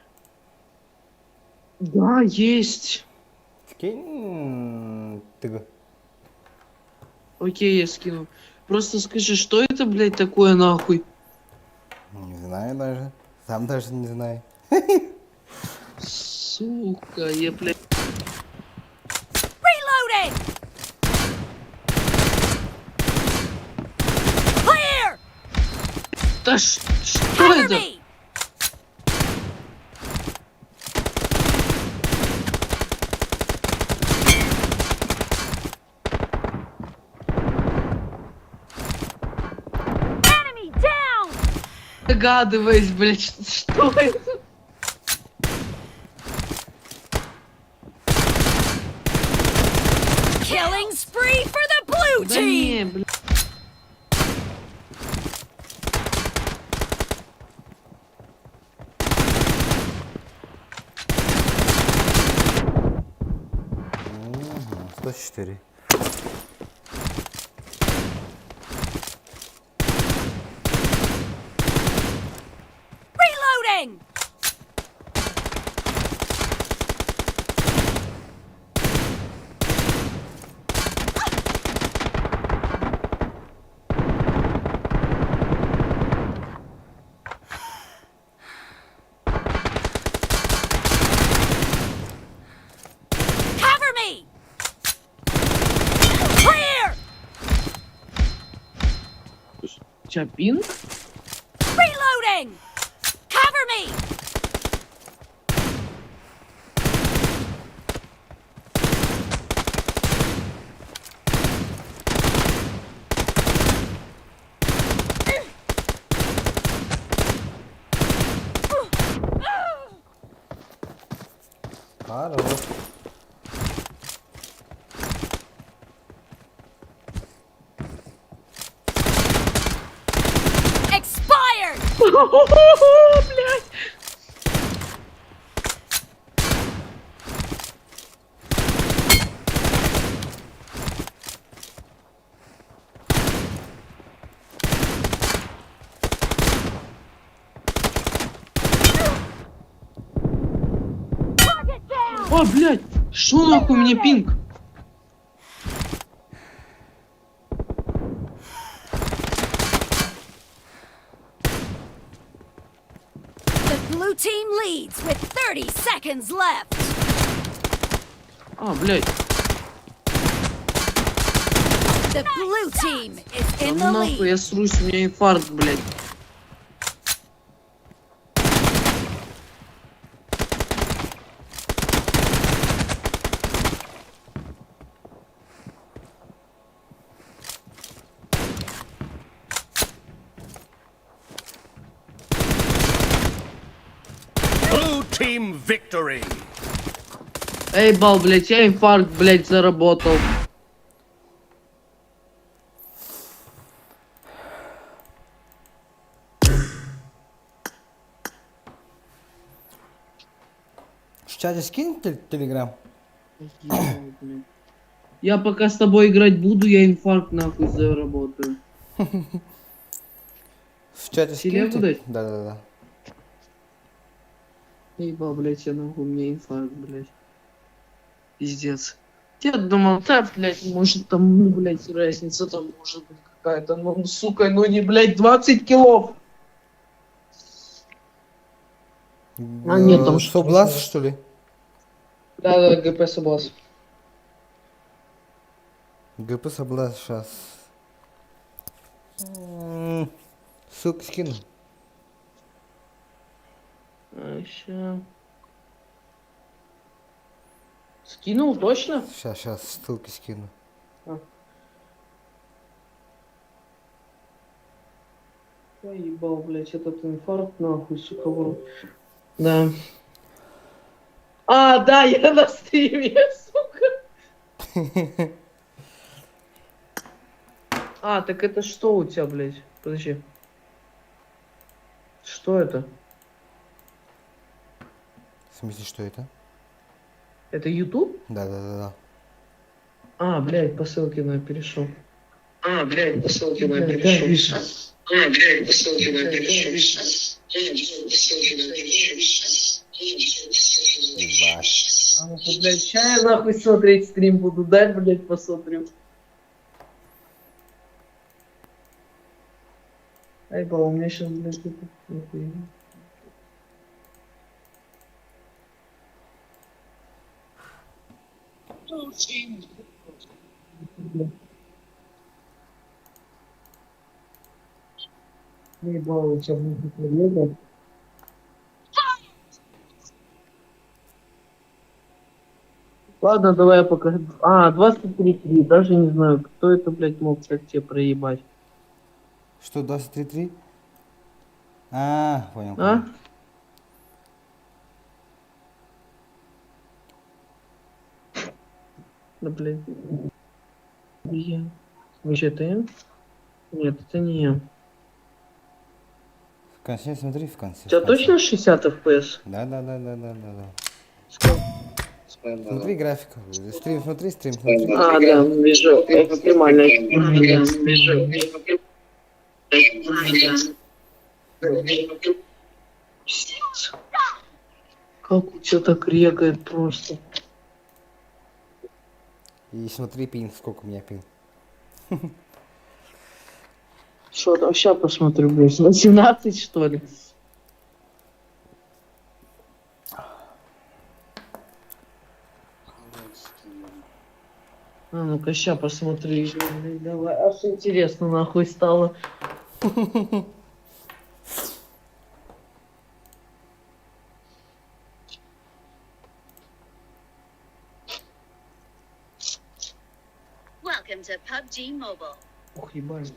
Да, есть. Скинь ты. Окей, я скину. Просто скажи, что это, блядь, такое нахуй? Не знаю даже. Сам даже не знаю. Сука, я, блядь... Reloading! Clear! Да что Cover это? me! Enemy down! Догадываюсь, блядь, что это? Killing spree for the blue Да team! не, блядь. 104. Ча, пинг? Reloading! Cover me! Хорош. Expired! Блядь! О, блядь! Шо нахуй мне пинг? The blue team leads with 30 seconds left. А, блядь. The blue team is Да in ну the нахуй, lead. я срусь, у меня инфаркт, блядь. Blue team victory. Эй, бал, блядь, я инфаркт, блядь, заработал. В чате скинь телеграм. Я пока с тобой играть буду, я инфаркт нахуй заработаю. В чате скинь. Телегу дать? Да, да, да. Ебал, блядь, я нахуй, у меня инфаркт, блядь. Пиздец. Я думал, да, блядь, может там, ну, блядь, разница там может быть какая-то, ну, сука, ну не, блядь, 20 килов. А, нет, там Что, Блаз, что ли? Да, да, ГП Соблаз. ГП Соблаз сейчас. Ссылку скину. А, ща. Скинул точно? Сейчас, сейчас, ссылки скину. А. Я ебал, блядь, этот инфаркт, нахуй, сука, в рот. Да. А, да, я на стриме, сука. А, так это что у тебя, блядь? Подожди. Что это? В смысле, что это? Это YouTube? Да, да, да, да. А, блядь, по ссылке на перешел. А, блядь, по ссылке на Да, перешел. вижу. А, блядь, по ссылке на перешел. А, блядь, по ссылке на перешел. Ебать. А ну-ка, блядь, ща я нахуй смотреть стрим буду, дай, блядь, посмотрю. Ай, ба, у меня сейчас, блядь, это... нахуй. Ебал, у тебя будет коллега. Ладно, давай я пока. А, 23-3, даже не знаю, кто это, блядь, мог так тебе проебать. Что, 23-3? А, понял. А? понял. Да, блядь. Я. Вообще, это я? Нет, это не я. В конце смотри, в конце. У тебя в конце. точно 60 FPS? Да, да, да, да, да, да, да. Смотри графику. Стрим смотри, стрим смотри. А, да, вижу. Экстремально. Пиздец. Как у тебя так регает просто. И смотри пин, сколько у меня пин. Что там? Сейчас посмотрю, блядь. 18, что ли? А, ну-ка, ща посмотрю. Блядь, Давай, аж интересно нахуй стало. Welcome to PUBG Mobile. Ох, ебать.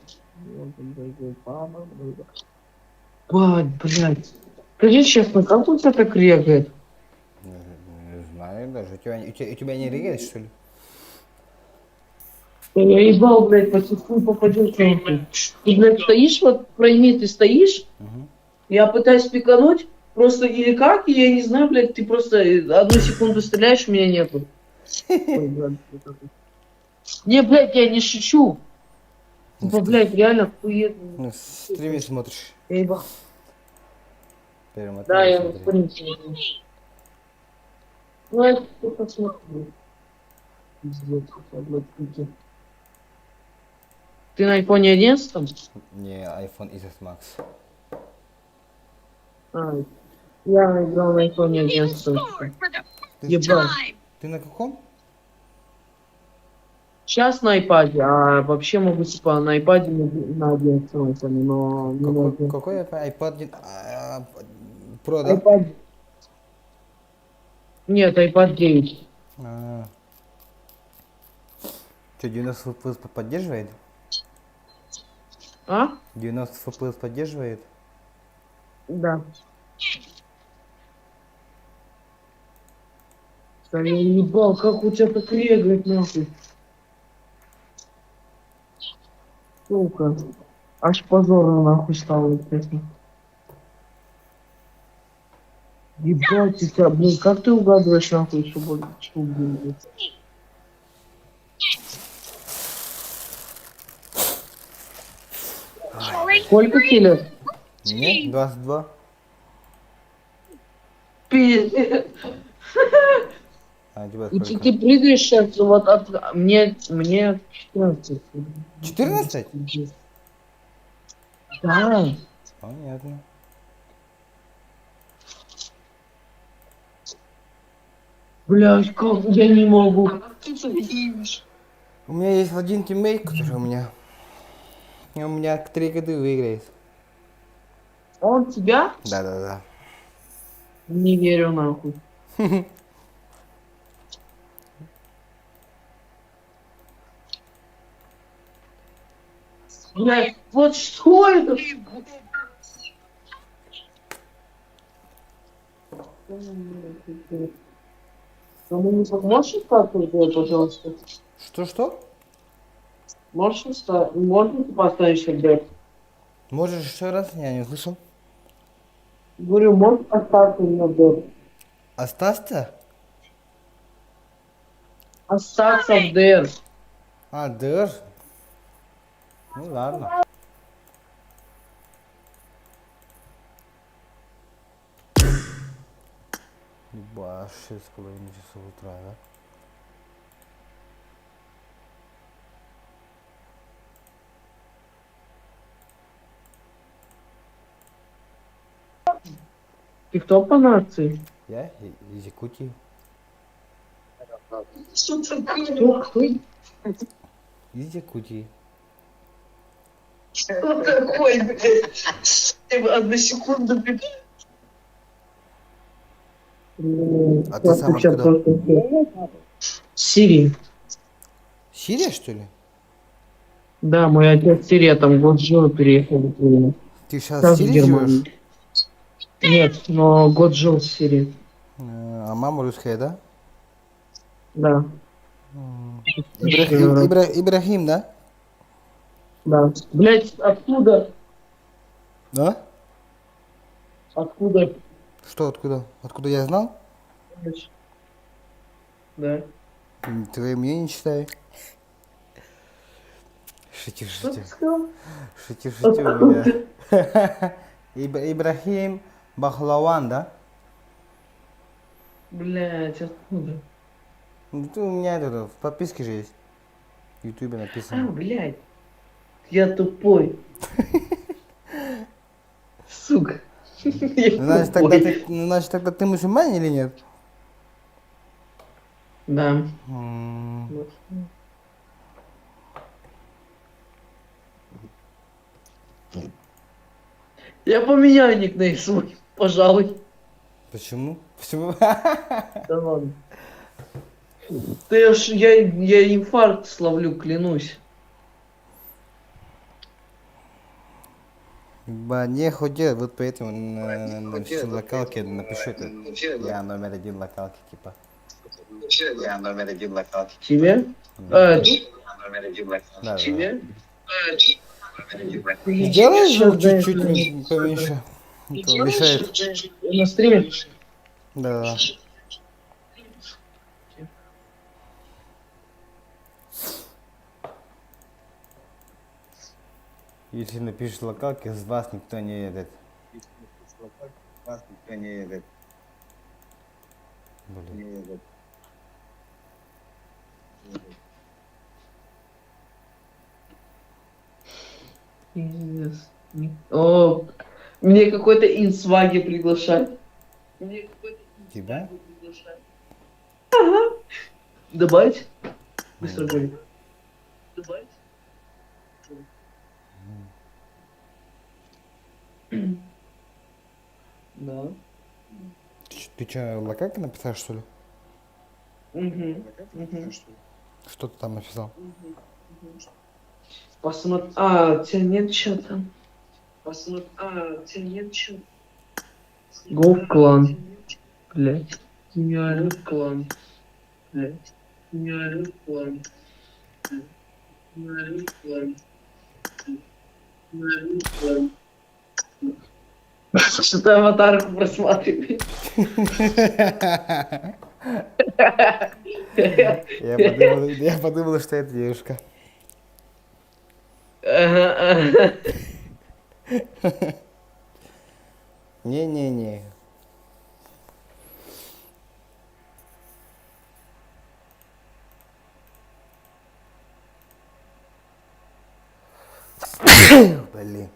Бать, блядь. Скажи честно, как у тебя так регает? Не знаю даже. У тебя, у тебя, у тебя не регает, что ли? Да я ебал, блядь, по хуй попадешь нахуй. Ты, блядь, стоишь, вот пройми, ты стоишь, я пытаюсь пикануть, просто или как, и я не знаю, блядь, ты просто одну секунду стреляешь, меня нету. Ой, блядь, вот это. Не, блядь, я не шучу. Типа, блядь, реально хуетно. Ну, в стриме смотришь. Я ебал. Перемотай Да, и я на смотри. стриме смотрю. Ну, я тут посмотрю. Пиздец, блядь, прикинь. Ты на айфоне 11? Не, iPhone XS Max. А, я играл на айфоне 11. Ты, Ебал. ты на каком? Сейчас на айпаде, а вообще могу типа на айпаде на 11 айфоне, но не на Какой, 11. какой iPad? iPad Pro, да? iPad. Нет, iPad 9. А. Что, 90 FPS поддерживает? А? 90 FPS поддерживает? Да. Да я ебал, как у тебя так регает нахуй. Сука. Аж позорно нахуй стало, честно. Ебать тебя, блин, как ты угадываешь нахуй, что будет, что будет? Сколько тебе лет? Мне 22. Пиздец. А тебя И ты, сколько? ты прыгаешь сейчас вот от... Мне, мне 14. 14? Да. Понятно. Блядь, как я не могу. У меня есть один teammate, который у меня. И у меня три года выиграет. Он тебя? Да-да-да. Не верю нахуй. Блядь, вот что это? Ну, не можешь статую сделать, пожалуйста? Что-что? Можешь, можно ты поставить ДР? Можешь еще раз? Я не услышал. Говорю, можешь остаться на ДР? Остаться? Остаться в ДР. А, ДР? Ну ладно. Ебать, 6:30 часов утра, да? Ты кто по нации? Я из Якутии. Кто? Кто? Из Якутии. Что такое, блядь? Одну секунду. А ты сам откуда? Сирии. Сирия, что ли? Да, мой отец Сирия, там год жил, переехал в Украину. Ты сейчас в в Сирии Германии. живешь? Нет, но год жил в Сирии. А мама русская, да? Да. Ибрахим, да? Да. Блять, откуда? Да? Откуда? Что, откуда? Откуда я знал? Да. Твое мнение читай. Шути, Что шути. ты сказал? Шути, шути у меня. Ибрахим Бахлаван, да? Блять, откуда? Ну, ты у меня это в подписке же есть. В Ютубе А, написано. блядь. Я тупой. Сука. Я Ну, значит, тогда тупой. ты, ну, значит, тогда ты мусульманин или нет? Да. М. Я поменяю никнейм свой, пожалуй. Почему? Почему? Да ладно. Ты ж, я инфаркт словлю, клянусь. Ба, не ходи, вот поэтому на всю локалке напишу это. Я номер один локалки, типа. Я номер один локалки. Тебе? А, Да, да. тебе? Сделай звук чуть-чуть поменьше. А то мешает. На стриме? Да, да. Если напишешь локалки, с вас никто не этот. Вас никто не этот. Блин. Пиздец. О, мне какой-то инсваги приглашает. Мне какой-то Тебя? приглашает. Ага. Добавить? Быстро говори. Добавить? Да. Ты что, локалки написал, что ли? Угу. Угу. Что ты там написал? Посмотри. А, у тебя нет чата. Посмотри. А, у тебя нет чата. Go в клан. Блять. Гениально. Go в клан. Блять. Гениально. Клан. Гениально. Клан. Гениально. Клан. Что ты аватарку просматриваешь? Я подумал, что это девушка. Ага, ага. Не-не-не. Блин.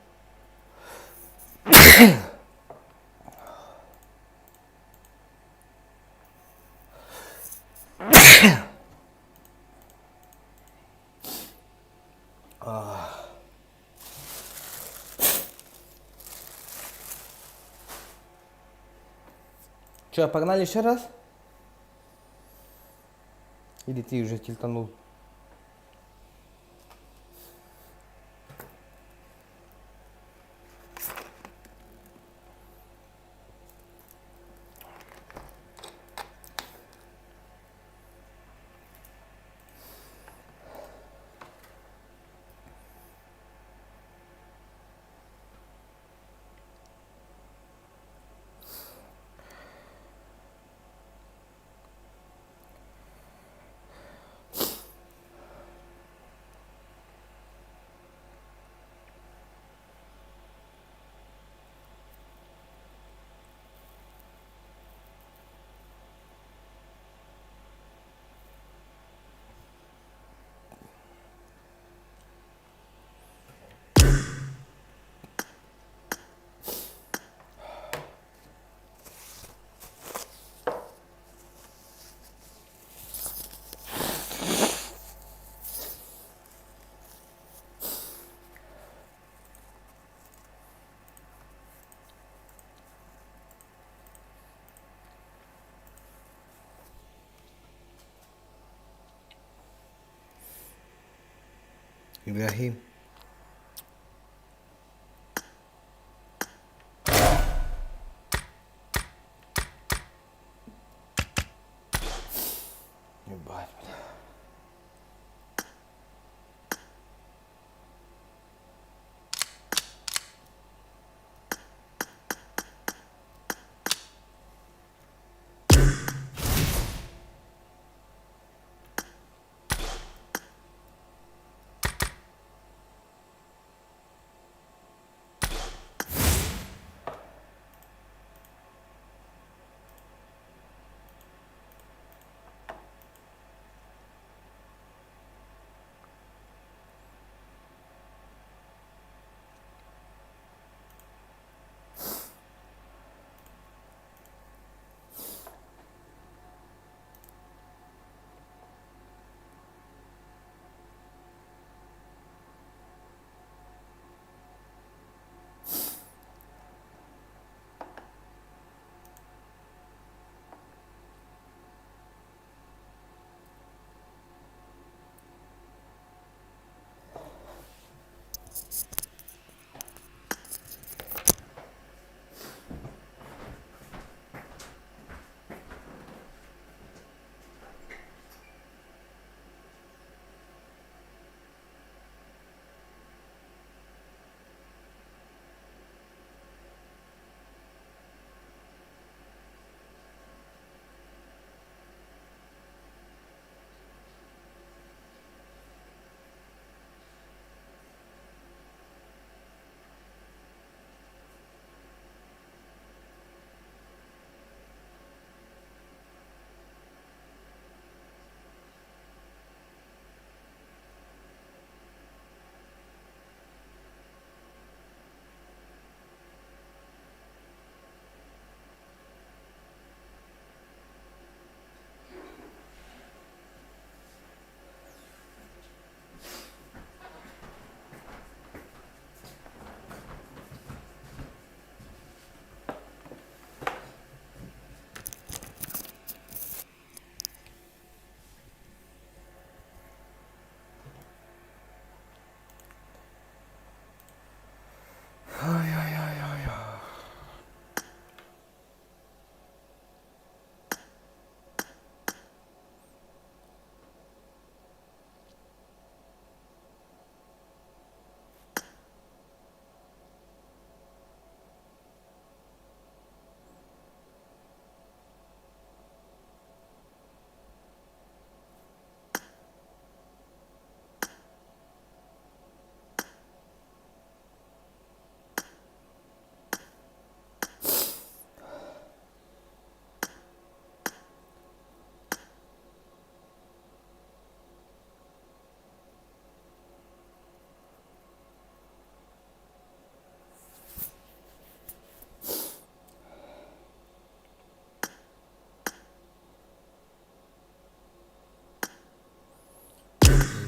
Ах. Че, погнали еще раз? Или ты уже тильтанул? Ибрахим. Ебать, бля.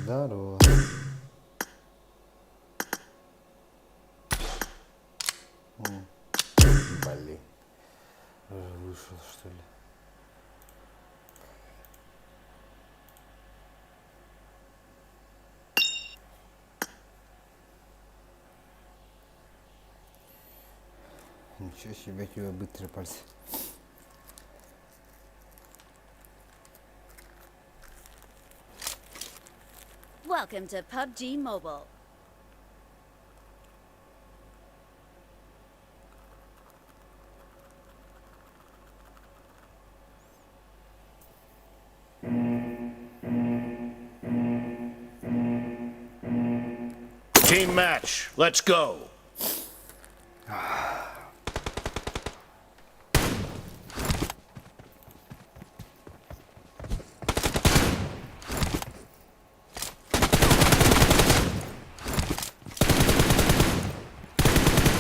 Здорово. Блин. Уже вышел, что ли? Ничего себе, у тебя быстрые пальцы. Welcome to PUBG Mobile. Team match, let's go.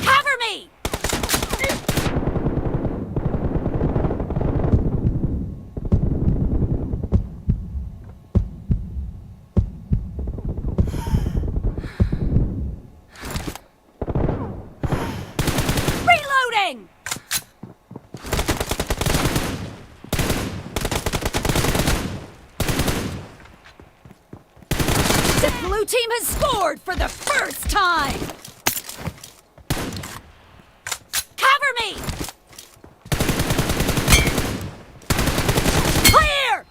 Cover me! Reloading! The blue team has scored for the first time! Cover me! Clear!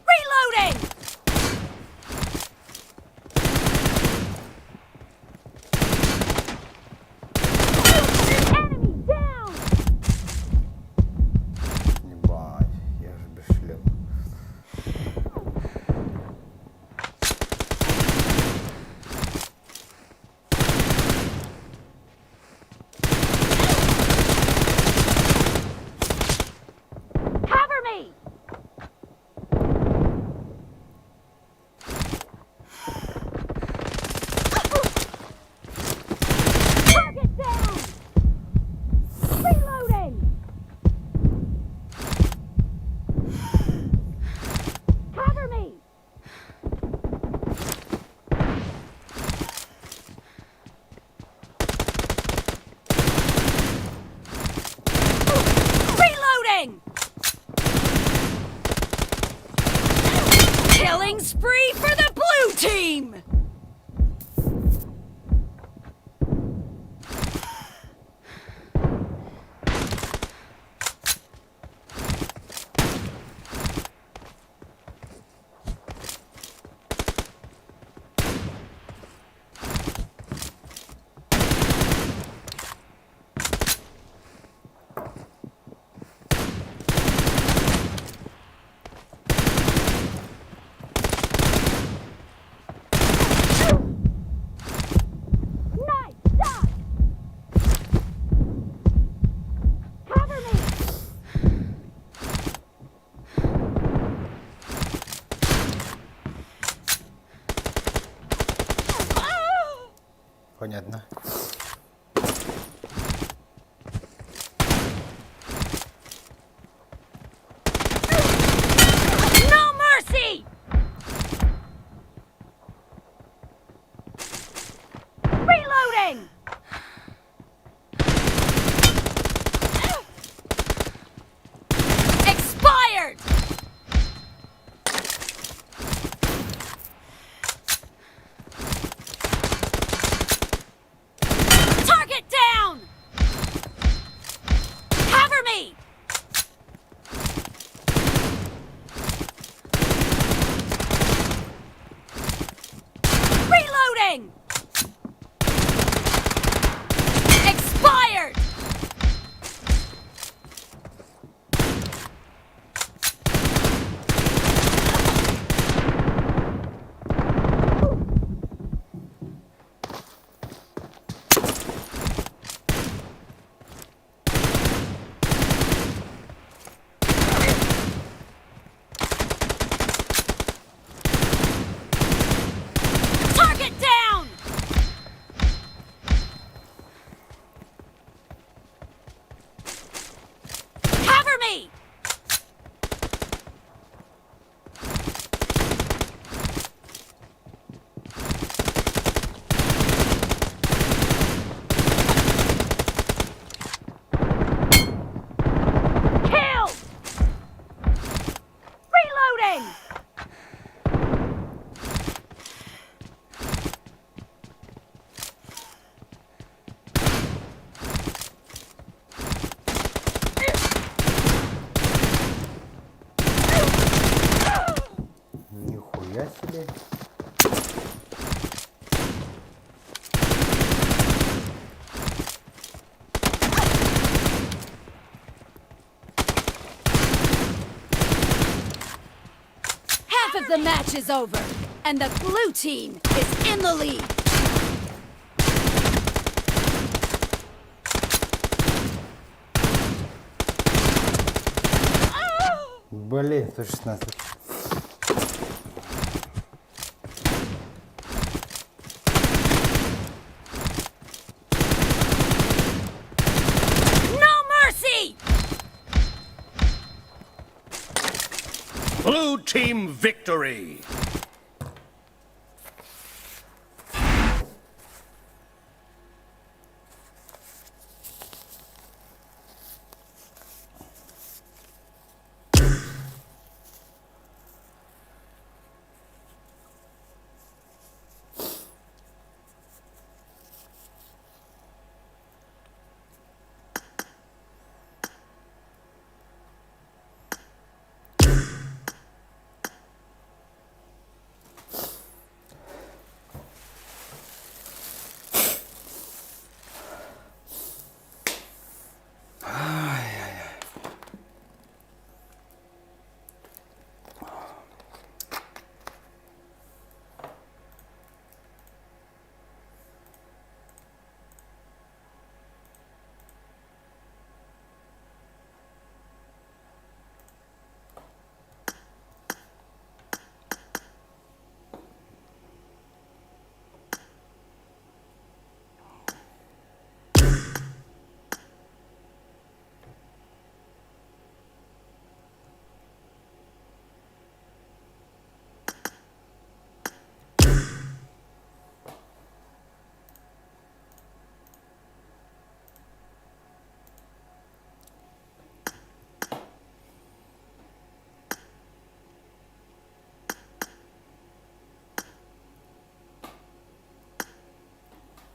Reloading! Enemy down! Ебать, я же без шлема. Cover me! Target down! Reloading! Cover me! Reloading! Killing spree for the blue team! Nice shot! Cover me! Понятно. No mercy! Reloading! Expired! The match is over, and the blue team is in the lead. Блин, 116. No mercy! Blue team victory!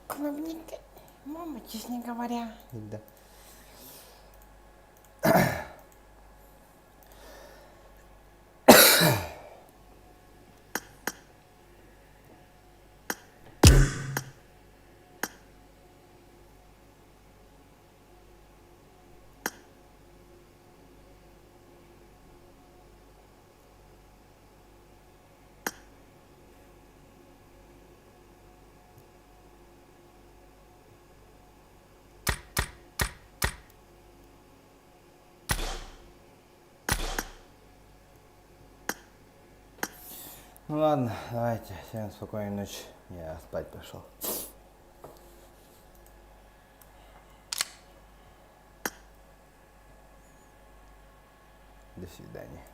Клубника. Мама, честно говоря. Да. Ну ладно, давайте. Всем спокойной ночи. Я спать пошел. До свидания.